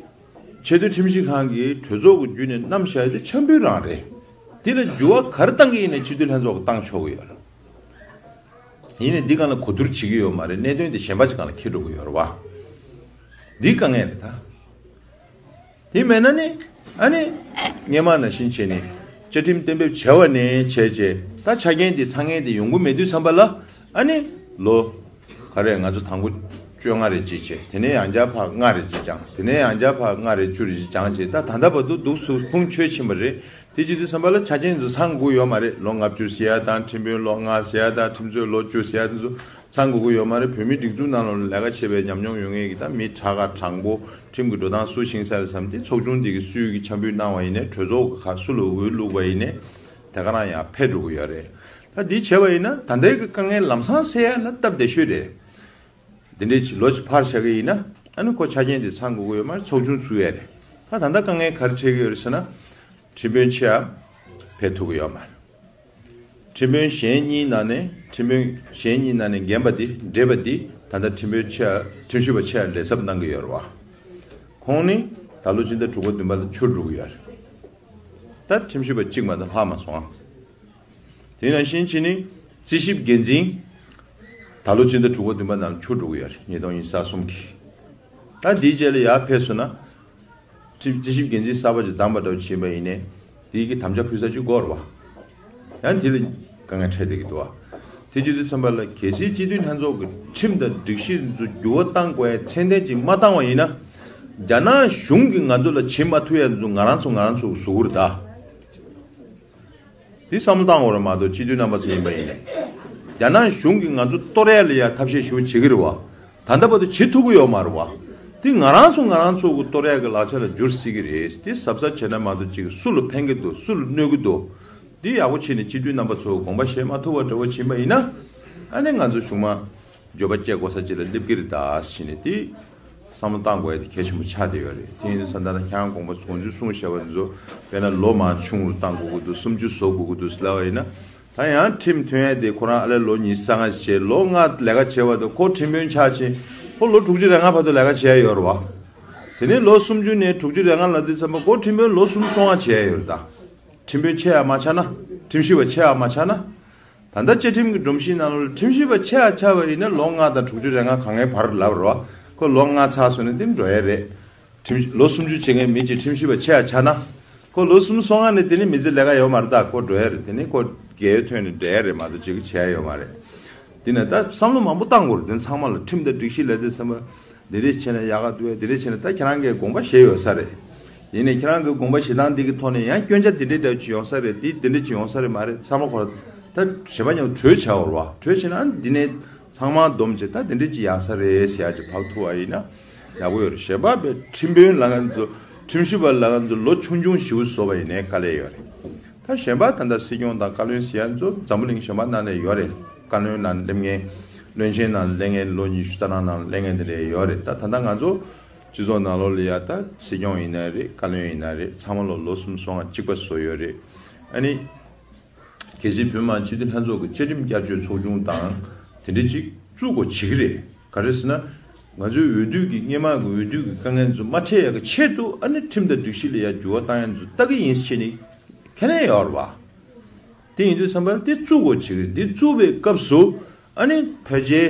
ཆེས་མཐོའི་ཁྲིམས་ཞིབ་ཁང་གིས་གྲོས་ཚོགས་ཀྱི་བརྒྱུད་ནས་བསྣམས་བཞག་ཡོད་དེ་ཆབ་འབུལ་རང་རེད། དེ་ལ་འགྱུར་བ་ག་རེ་བཏང་གི་ཡིན་ན་སྤྱི་འཐུས་ལྷན་ཚོགས་ཀྱིས་བཏང་ཆོག་གི་ཡོད་རེད། ཡིན་ནའི་འདི་སྒང་ལ་གོ་བསྡུར་བྱེད་ཀྱི་ཡོད་མ་རེད། གནད་དོན་དེ་གཞན་པ་ཅིག་སྒང་ལ་འཁྱེར་འགྲོ་གི་ཡོད་རེད་བ། འདི་དཀའ་ངལ་རེད་ད། དེ་མེད་ན་ནི་ཨ་ནི་སྔས་མ་ནང་བཞིན་བྱས་ནས་བཅའ་ཁྲིམས་གཏན་འབེབས་བྱས་པ་ནས་བྱས་རྗེས་ད་ཆ་རྐྱེན་དེ་ཚང་ངེ་དེ་ཡོང་གི་མེད་དུས་ཙམ་པ་ལ་ཨ་ནི་ལོ་ག་རེ་ང་ཚོ་དང་པོ་བཅོ་ལྔ་རེ་གཅིག་བྱས། དེ་ནས་ཡང་བསྐྱར་ཕར་ལྔ་རེ་གཅིག་སྦྱངས། དེ་ནས་ཡང་བསྐྱར་ཕར་ལྔ་རེ་བཅུ་རེ་གཅིག་སྦྱངས་བྱས། ད་ད་ལྟ་བར་དུ་འདུག་སུ་ཁུངས་ཆོད་ཕྱིན་པ་རེད། དེ་བྱེད་དུས་ཙམ་པ་ལ་ཆ་རྐྱེན་ཚོ་ཚང་དགོས་ཡོད་མ་རེད། ལོ་ལྔ་བཅུ་ཟེར་ཡ་དང་ཁྲིམས་དཔོན་ལོ་ལྔ་ཟེར་ཡ་དང་ཁྲིམས་རྩོད་ལོ་བཅུ་ཟེར་ཡ་དེ་ཚོ་ཚང་དགོས་ཀྱི་ཡོད་མ་རེད། བོད་མིའི་སྒྲིག་འཛུགས་ནང་ལོགས་ལ་ལས་ཀ་བྱེད་པའི་ཉམས་མྱོང་ཡོད་མཁན་གྱི་ད་མི་དྲག་ག་དྲང་པོ་ཁྲིམས་ཀྱི་འགྲོ་སྟངས་སུ་ཤེས་ས་རེད་བསམ་སྟེ་ཚོགས་ཆུང་འདི་གི་སུས་ཀྱི་འཆར་འབུལ་གནང་བ་ཡིན་ནའི་གྲོས་ཚོགས་ཀྱི་ཁ་སུ་ལ་འོས་བླུགས་པ་ཡིན་ནའི་དེ་ག་རང་ཡང་ཕེབས་འགྲོ་གི་ཡོད་རེད། ད་འདི་བྱས་པ་ཡིན་ན་ད་ལྟའི་གི་དཀའ་ངལ་ལམ་སང་སེལ་ཡ་ལ་སྟབས་བདེ་ཤོས་རེད། འདི་འདྲའི་ཅིག་ལོ་ཅིག་ཕར་བཞག་གི་ཡིན་ན་ཨ་ནི་ཁོ་ཆ་རྐྱེན་དེ་ཚང་དགོས་ཀྱི་ཡོད་མ་རེད། ཚོགས་ཆུང་བཙུགས་ཡ་རེད། ད་ད་ལྟ་དཀའ་ངལ་ག་རེ་འཕྲད་ཀྱི་ཡོད་རེད་ཟེར་ན། ཁྲིམས་དཔོན་ཆེ་ཡ་ཕེབས་ཐུབ་ཀྱི་ཡོད་མ་རེད། ཁྲིམས་དཔོན་གཞན་གཉིས་ནང་ནས་ཁྲིམས་དཔོན་གཞན་གཉིས་ནང་ནས་འགན་པ་འདི་འདྲེས་པ་འདི་ད་ལྟ་ཁྲིམས་དཔོན་ཆེ་ཡ་ཁྲིམས་ཞིབ་པ་ཆེ་ཡ་ལས་ཚབ་གནང་གི་ཡོད་རེད་བ། ཁོང་ནི་ད་ལོ་སྤྱི་ཟླ་དྲུག་པ་བདུན་པ་ལ་འཁྱུར་འགྲོ་གི་ཡོད་རེད། ད་ཁྲིམས་ཞིབ་པ་གཅིག་མ་གཏོགས་ལྷག་མ་སོང་ཨ། དེ་ནང་བཞིན་བྱས་ནས་རྩིས་ཞིབ་འགན་འཛིན། ད་ལོ་སྤྱི་ཟླ་དྲུག་པ་བདུན་པ་ནང་འཁྱུར་འགྲོ་གི་ཡོད་རེད། ཉིས་སྟོང་ཉི་ཤུ་རྩ་གསུམ་གྱི། ད་འདིའི་རྗེས་ལ་ཡར་ཕེབས་སོང་ན། རྩིས་རྩིས་ཞིབ་འགན་འཛིན་གསར་པ་ཅིག་བདམས་པ་འདྲ་བོ་བྱས་པ་ཡིན་ནའི། དེའི་གི་དམ་བཅའ་ཕུལ་ས་ཅིག་དགོས་རེད་བ། ཡང་དེ་ལ་དཀའ་ངལ་འཕྲད་བསྡད་ཀྱི་འདུག་བ། དེ་བྱེད་དུས་ཙམ་པ་ལ་གལ་སྲིད་སྤྱི་འཐུས་ལྷན་ཚོགས་ཀྱི་ཁྲིམས་དང་སྒྲིག་གཞི་ཚོ་འགྱུར་བ་གཏང་དགོས་ཡ་མཚན་ལྡན་ཅིག་མ་བཏང་བ་ཡིན་ན། རྒྱ་ནག་གཞུང་གིས་ང་ཚོ་ལ་བྱེད་མ་ཐུབ་ཡ་ཚོ་ང་རང་ཚོ་ང་རང་ཚོ་གིས་བཟོ་གི་རེད་ད། འདི་བསམ་བློ་བཏང་དགོས་རེད་མ་གཏོགས་སྤྱི་འཐུས་རྣམ་པ་ཚོ་ཡིན་པ་ཡིན་ནའི། རྒྱ་ནག་གཞུང་གིས་ང་ཚོ་གཏོར་ཡ་ལ་ཡ་ཐབས་ཤེས་ཞེ་པོ་བྱེད་ཀྱི་རེད་བ། ད་ལྟ་བར་དུ་བྱེད་ཐུབ་ཀྱི་ཡོད་མ་རེད་བ། འདི་ང་རང་ཚོ་ང་རང་ཚོ་གི་གཏོར་ཡ་གི་ལག་ཆ་ལ་འགྱུར་སྲིད་ཀྱི་རེད། འདི་གཟབ་གཟབ་བྱས་ན་མ་གཏོགས་ཅིག་སུ་ལ་ཕན་གྱི་འདུག་སུ་ལ་གནོད་ཀྱི་འདུག་འདི་ཡག་པོ་བྱས་ནས་སྤྱི་འཐུས་རྣམ་པ་ཚོ་དགོངས་པ་བཞེས་མ་ཐུབ་པ་འདྲ་བོ་བྱིན་པ་ཡིན་ན། ཨ་ནི་ང་ཚོ་གཞུག་མ། འགྱོད་པ་སྐྱེ་དགོས་ས་ཅིག་ལ་སླེབས་ཀྱི་རེད་ད་ཟེར་ནས་དེ་བསམ་བློ་བཏང་དགོས་ཡ་དེ་གལ་ཆེན་པོ་ཆགས་བསྡད་ཡོད་རེད། དེ་ཡིན་དུས་ཙམ་པ་ད་ཁྱེད་རང་དགོངས་པ་ཚོ་གོང་ཞུས་གསུངས་བཞག་པ་འདི་ཚོ་དཔེར་ན་ལོ་མང་ཆུང་རུ་བཏང་དགོས་ཀྱི་འདུག་སུམ་ཅུ་བཟོ་དགོས་ཀྱི་འདུག་ཟེར་ལབ་པ་ཡིན་ན། ད་ཡང་ཁྲིམས་ཐོན་ཡ་དེ་ཁོ་རང་ཨ་ལས་ལོ་ཉི་ཤུ་རྩ་ལྔ་བྱས་ལོ་ལྔ་ལས་ཀ་བྱས་པ་དང་ཁོ་ཁྲིམས་དཔོན་ཆགས་ཕྱིན་ཁོ་ལོ་དྲུག་ཅུ་རེ་ལྔ་བར་དུ་ལས་ཀ་བྱས་ཡ་ཡོད་རེད་བ། དེ་ནས་ལོ་སུམ་ཅུ་ནས་དྲུག་ཅུ་རེ་ལྔ་ལབ་དུས་ཙམ་པ་ཁོ་ཁྲིམས་དཔོན་ལོ་གསུམ་སོ་ལྔ་བྱས་ཡ་ཡོད་རེད་ད། ཁྲིམས་དཔོན་ཆེ་ཡ་མ་ཆགས་ན། ཁྲིམས་ཞིབ་པ་ཆེ་ཡ་མ་ཆགས་ན། ད་ལྟ་བཅའ་ཁྲིམས་ཀྱི་སྒྲོམ་གཞིའི་ནང་ལོགས་ལ་ཁྲིམས་ཞིབ་པ་ཆེ་ཡ་ཆགས་པ་ཡིན་ན་ལོ་ལྔ་དང་དྲུག་ཅུ་རེ་ལྔ་གང་ཡིན་བར་ལབ་རོགས། ཁོ་ལོ་ལྔ་ཚར་སོང་ན་དེ་འགྲོ་ཡ་རེད། ཁྲིམས་ལོ་སུམ་ཅུ་བྱེད་མཁན་མི་གཅིག་ཁྲིམས་ཞིབ་པ་ཆེ་ཡ་ཆགས་ན། ཁོ་ལོ་གསུམ་སོང་ང་ནས་དེ་ནི་མི་ཚེ་ལས་ཀ་ཡོད་མ་རེད་ད་ཁོ་འགྲོ་ཡ་རེད། དེ་ནི་ཁོ་རྒས་ཡོལ་ཐོན་ནས་འགྲོ་ཡ་རེད་མ་གཏོགས་ཅིག་བྱེད་ཡ་ཡོད་མ་རེད། དེ་ནས་ད་བསམ་བློ་མང་པོ་བཏང་དགོས་རེད། དེ་ཚང་མ་ལ་ཁྲིམས་དང་སྒྲིག་གཞི་ལབ་དུས་ཙམ་པ། འདི་འདྲས་བྱས་ན་ཡག་ག་འདུག་གས། འདི་འདྲས་བྱས་ན་ད་ཁྱེད་རང་གིས་དགོངས་པ་བཞེས་ཡོད་ས་རེད། ཡིན་ནའི་ཁྱེད་རང་གི་དགོངས་པ་བཞེས་སྟངས་འདི་གི་ཐོག་ནས་ཡང་སྐྱོན་ཆ་འདི་འདྲས་འདྲ་ཅིག་ཡོང་ས་རེད། འདི་འདི་འདྲས་ཅིག་ཡོང་ས་རེད་མ་རེད་ཚང་མ་ཁོ་ར་ད་གཞན་པ་མཉམ་གྲོས་བྱ་བར་བ་གྲོས་བྱས་ན་འདི་ནས་ཚང་མ་བསྡོམས་བྱས་ད་འདི་འདྲས་ཅིག་ཡག་ས་རེད་ཟེར་ཡ་ཅིག་ཕབ་ཐུབ་པ་ཡིན་ན་ཡག་པོ་ཡོད་རེད། གཞན་པ་བས་ཁྲིམས་དཔོན་ལབ་མཁན་ཚོ་ཁྲིམས་ཞིབ་པ་ལབ་མཁན་ཚོ་ལོ་ཆུང་ཆུང་ཞེ་པོ་བཟོ་བ་ཡིན་ནའི་དཀའ་ལས་ཡོད་རེད། ད་གཞན་པ་ད་ལྟ་སྲིད་སྐྱོང་དང་བཀའ་བློན་ཟེར་ཡ་ཚོ་འཛམ་བུ་གླིང་གཞན་པ་ནང་ལ་ཡོད་རེད། བཀའ་བློན་ནང་སླེབས་མཁན། བློན་ཆེན་ནང་སླེབས་མཁན་ལོ་ཉི་ཤུ་རྩ་གྲངས་ནང་སླེབས་མཁན་དེ་འདྲ་ཡོད་རེད། ད་ད་ལྟ་ང་ཚོ་སྤྱི་ཚོགས་ནང་ལོགས་ལ་ཡ་ད་སྲིད་སྐྱོང་ཡིན་ན་རེད། བཀའ་བློན་ཡིན་ན་རེད། ཚང་མ་ལོ་ལོ་གསུམ་སོ་ལྔ་གཅིག་པ་བཟོ་ཡོད་རེད། ཨ་ནི། གལ་སྲིད་བོད་མི་མང་སྤྱི་འཐུས་ལྷན་ཚོགས་ཀྱི་བཅའ་ཁྲིམས་བསྐྱར་བཅོས་ཚོགས་ཆུང་དང་དེ་འདྲ་ཅིག་བཙུགས་དགོས་བྱེད་ཀྱི་རེད། ག་རེ་ཟེར་ན། ང་ཚོའི་འོས་བསྡུ་གི་སྔོན་མ་གི་འོས་བསྡུ་གི་དཀའ་ངལ་ཚོ་མ་འཕྲད་ཡག་གི་ཆེད་དུ་ཨ་ནི་ཁྲིམས་དང་སྒྲིག་གཞི་ལ་ཡ་འགྱུར་བ་བཏང་ཡ་ཚོ་ལྟ་གི་ཡིན་ཟེར་ནས་ཁས་ལེན་ཡོད་རེད་བ། དེ་ཡིན་དུས་ཙམ་པར་དེ་བཙུགས་དགོས་བྱེད་ཀྱི་རེད། དེ་བཙུགས་པའི་སྐབས་སུ་ཨ་ནི་ཕལ་ཆེར་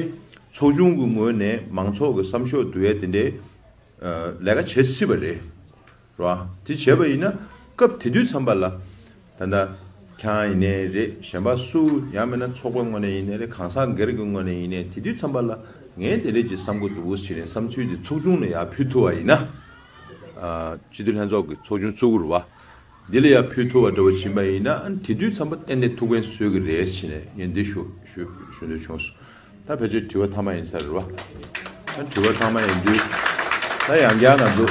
ཚོགས་ཆུང་གི་ངོས་ནས་མང་ཚོགས་ཀྱི་བསམ་ཤོག་བསྡུ་ཡ་དེ་འདྲའི་ལས་ཀ་བྱེད་སྲིད་པ་རེད། རེད་བ། དེ་བྱས་པ་ཡིན་ན་སྐབས་དེ་དུས་ཙམ་པ་ལ་ད་ལྟ་ཁྱེད་རང་ཡིན་ནའི་རེད། གཞན་པ་སུ་ཡང་མིན་ན་ཚོགས་པའི་ངོས་ནས་ཡིན་ནའི་རེད། གང་ཟག་སྒེར་གྱི་ངོས་ནས་ཡིན་ནའི་དེ་དུས་ཙམ་པ་ལ་ངས་དེ་འདྲས་ཅིག་བསམ་གྱི་འདུག་ཟེར་ནས་བསམ་ཚུལ་དེ་ཚོགས་ཆུང་ལ་ཡར་ཕུལ་ཐུབ་པ་ཡིན་ན། ཨ། སྤྱི་འཐུས་ལྷན་ཚོགས་ཀྱི་ཚོགས་ཆུང་བཙུགས་རེད་བ། འདི་ལ་ཡར་ཕུལ་ཐུབ་པ་འདྲ་བོ་ཕྱིན་པ་ཡིན་ན་དེ་དུས་ཙམ་པ་ཏན་ཏན་ཐུགས་ཕན་གསོས་ཀྱི་རེད་ཟེར་ནས་ངས་འདི་ཞུ་ཞུ་ཞུ་འདོད་བྱུང་སོང་། ད་ཕལ་ཆེར་དྲི་བ་ཐ་མ་ཡིན་ས་རེད་བ། ད་དྲི་བ་ཐ་མ་ཡིན་དུས། ད་ཡང་བསྐྱར་ང་ཚོ་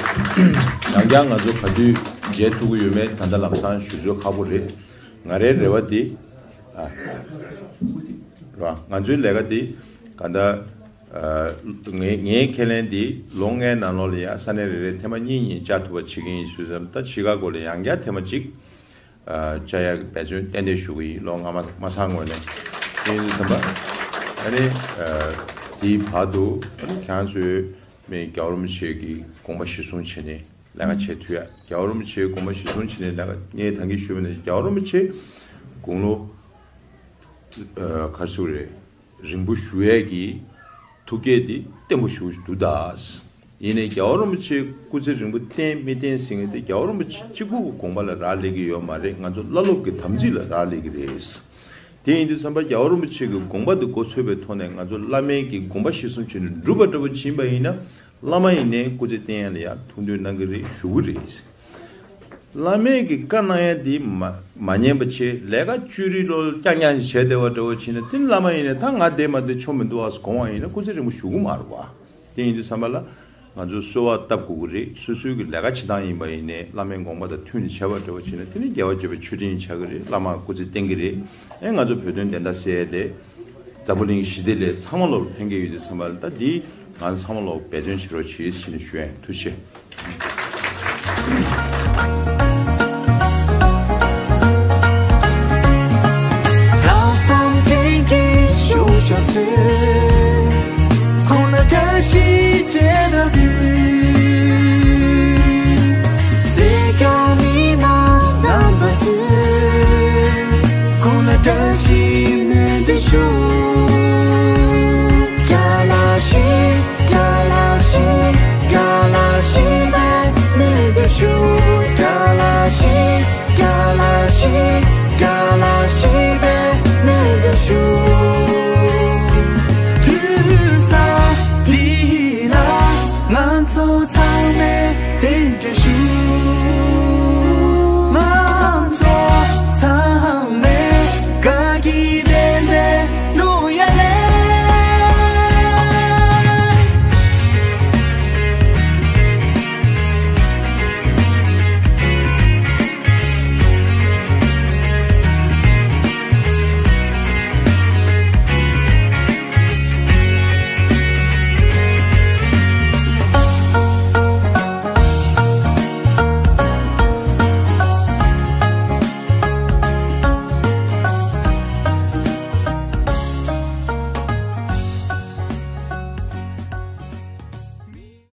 ཡང་བསྐྱར་ང་ཚོ་ག་དུས་མཇལ་ཐུབ་ཀྱི་ཡོད་མེད་ད་ལྟ་ལམ་སང་ཞུ་ཚོད་ཁག་པོ་རེད། ང་རའི་རེ་བ་འདི། ཨ། རེད་བ། ང་ཚོའི་ལས་ཀ་འདི་ག་ད། ཨ། ངའི་ངའི་ཁས་ལེན་འདི་ལོ་ལྔའི་ནང་ལོགས་ལ་ཡ་ས་གནས་རེ་རེ་ཐེངས་མ་གཉིས་གཉིས་བཅར་ཐུབ་པ་བྱེད་ཀྱི་ཡིན་ཞུས་ཙང་། ད་ཕྱི་ཁ་སྐོར་ལ་ཡང་བསྐྱར་ཐེངས་མ་གཅིག་ཨ། བཅར་ཡག་འབད་བརྩོན་ཏན་ཏན་ཞུ་གི་ཡིན། ལོ་སྔ་མ་མ་ཚང་ངོས་ནས་ཡིན་ཙམ་པ། ཨ་ནི། ཨ། དེའི་བར་དུ་ཨ་ནི་ཁྱེད་རང་ཚོས་མི་རྒྱལ་བ་རིན་པོ་ཆེ་གི་དགོངས་པ་གཞིར་བཟུང་བྱས་ནས་ལས་ཀ་བྱེད་ཐུབ་ཡ། རྒྱལ་བ་རིན་པོ་ཆེའི་དགོངས་པ་གཞིར་བཟུང་བྱས་ནས་ལས་ཀ་ངས་ད་གིན་ཞུས་པ་ནང་བཞིན་རྒྱལ་བ་རིན་པོ་ཆེ་དགུང་ལོ། ཨ། ག་རེ་ཟེར་དགོས་རེད། རིང་པོ་བཞུགས་ཡས་ཀྱི་ཐུགས་བསྐྱེད་འདི་བརྟན་པོ་ཞེ་པོ་ཅིག་འདུག་ད། ཡིན་ནའི་རྒྱལ་བ་རིན་པོ་ཆེ་སྐུ་ཚེ་རིང་པོ་བརྟན་མི་བརྟན་ཟེར་མཁན་དེ་རྒྱལ་བ་རིན་པོ་ཆེ་གཅིག་པུ་གི་དགོངས་པ་ལ་རག་ལས་ཀྱི་ཡོད་མ་རེད། ང་ཚོ་བླ་སློབ་ཀྱི་དམ་ཚིག་ལ་རག་ལས་ཀྱི་རེད། དེ་ཡིན་དུས་ཙམ་པ་རྒྱལ་བ་རིན་པོ་ཆེ་གི་དགོངས་པ་དེ་མགོ་ཚོད་པའི་ཐོག་ནས་ང་ཚོ་བླ་མའི་གི་དགོངས་པ་གཞིར་བཟུང་བྱས་ནས་སྒྲུབ་པ་འདྲ་པོ་ཕྱིན་པ་ཡིན་ན། བླ་མ་ཡིན་ནའི་སྐུ་ཚེ་བརྟན་ཡ་ལ་ཡ་ཐུགས་འདུན་གནང་གི་རེད། ཞུ་གི་རེད། བླ་མས་ཀྱི་བཀའ་གནང་ཡ་དེ་མ་མ་ཉན་པ་བྱས། ལས་ཀ་ཅོ་རི་ལོ་རྐྱང་རྐྱང་ཞིག་བྱས་བསྡད་པ་འདྲ་པོ་བྱས་ན། དེ་ནི་བླ་མ་ཡིན་ནའི་ད་ང་བསྡད་མ་བསྡད་ཆོ་མི་འདུག་ཨ་དགོངས་པ་ཡིན་ན་སྐུ་ཚེ་རིང་པོ་བཞུགས་གི་མ་རེད་བ། དེ་ཡིན་དུས་ཙམ་པ་ལ་ང་ཚོས་གསོལ་བ་བཏབ་དགོས་ཀྱི་རེད། སོ་སོའི་གི་ལས་ཀ་བྱེད་སྟངས་ཡིན་པ་ཡིན་ནའི་བླ་མའི་དགོངས་པ་དང་མཐུན་ནས་བྱས་པ་འདྲ་པོ་བྱས་ན། དེ་ནི་རྒྱལ་བ་དགྱེས་པའི་མཆོད་སྤྲིན་ཆགས་ཀྱི་རེད། བླ་མ་སྐུ་ཚེ་བརྟན་གྱི་རེད། ཨེ། ང་ཚོ་བོད་དོན་བདེན་མཐའ་གསལ་ཡ་དེ། འཛམ་བུ་གླིང་ཞི་བདེ་ལ་ཚང་མ་ལོག་ཕན་གྱི་ཡོད་དུས་ཙམ་པ་ལ། ད་འདི་ང་ཚང་མ་ལོག་འབད་བརྩོན་བྱེད་རོགས་བྱེད་ཟེར་ནས་ཞུ་ཡ་ཡིན། ཐུགས་རྗེ་ཆེ། ལྷག་བསམ་ཅན་གྱི་གཞུང་ཞབས་ཚོས་ཁོང་ན་བཀྲ་ཤིས།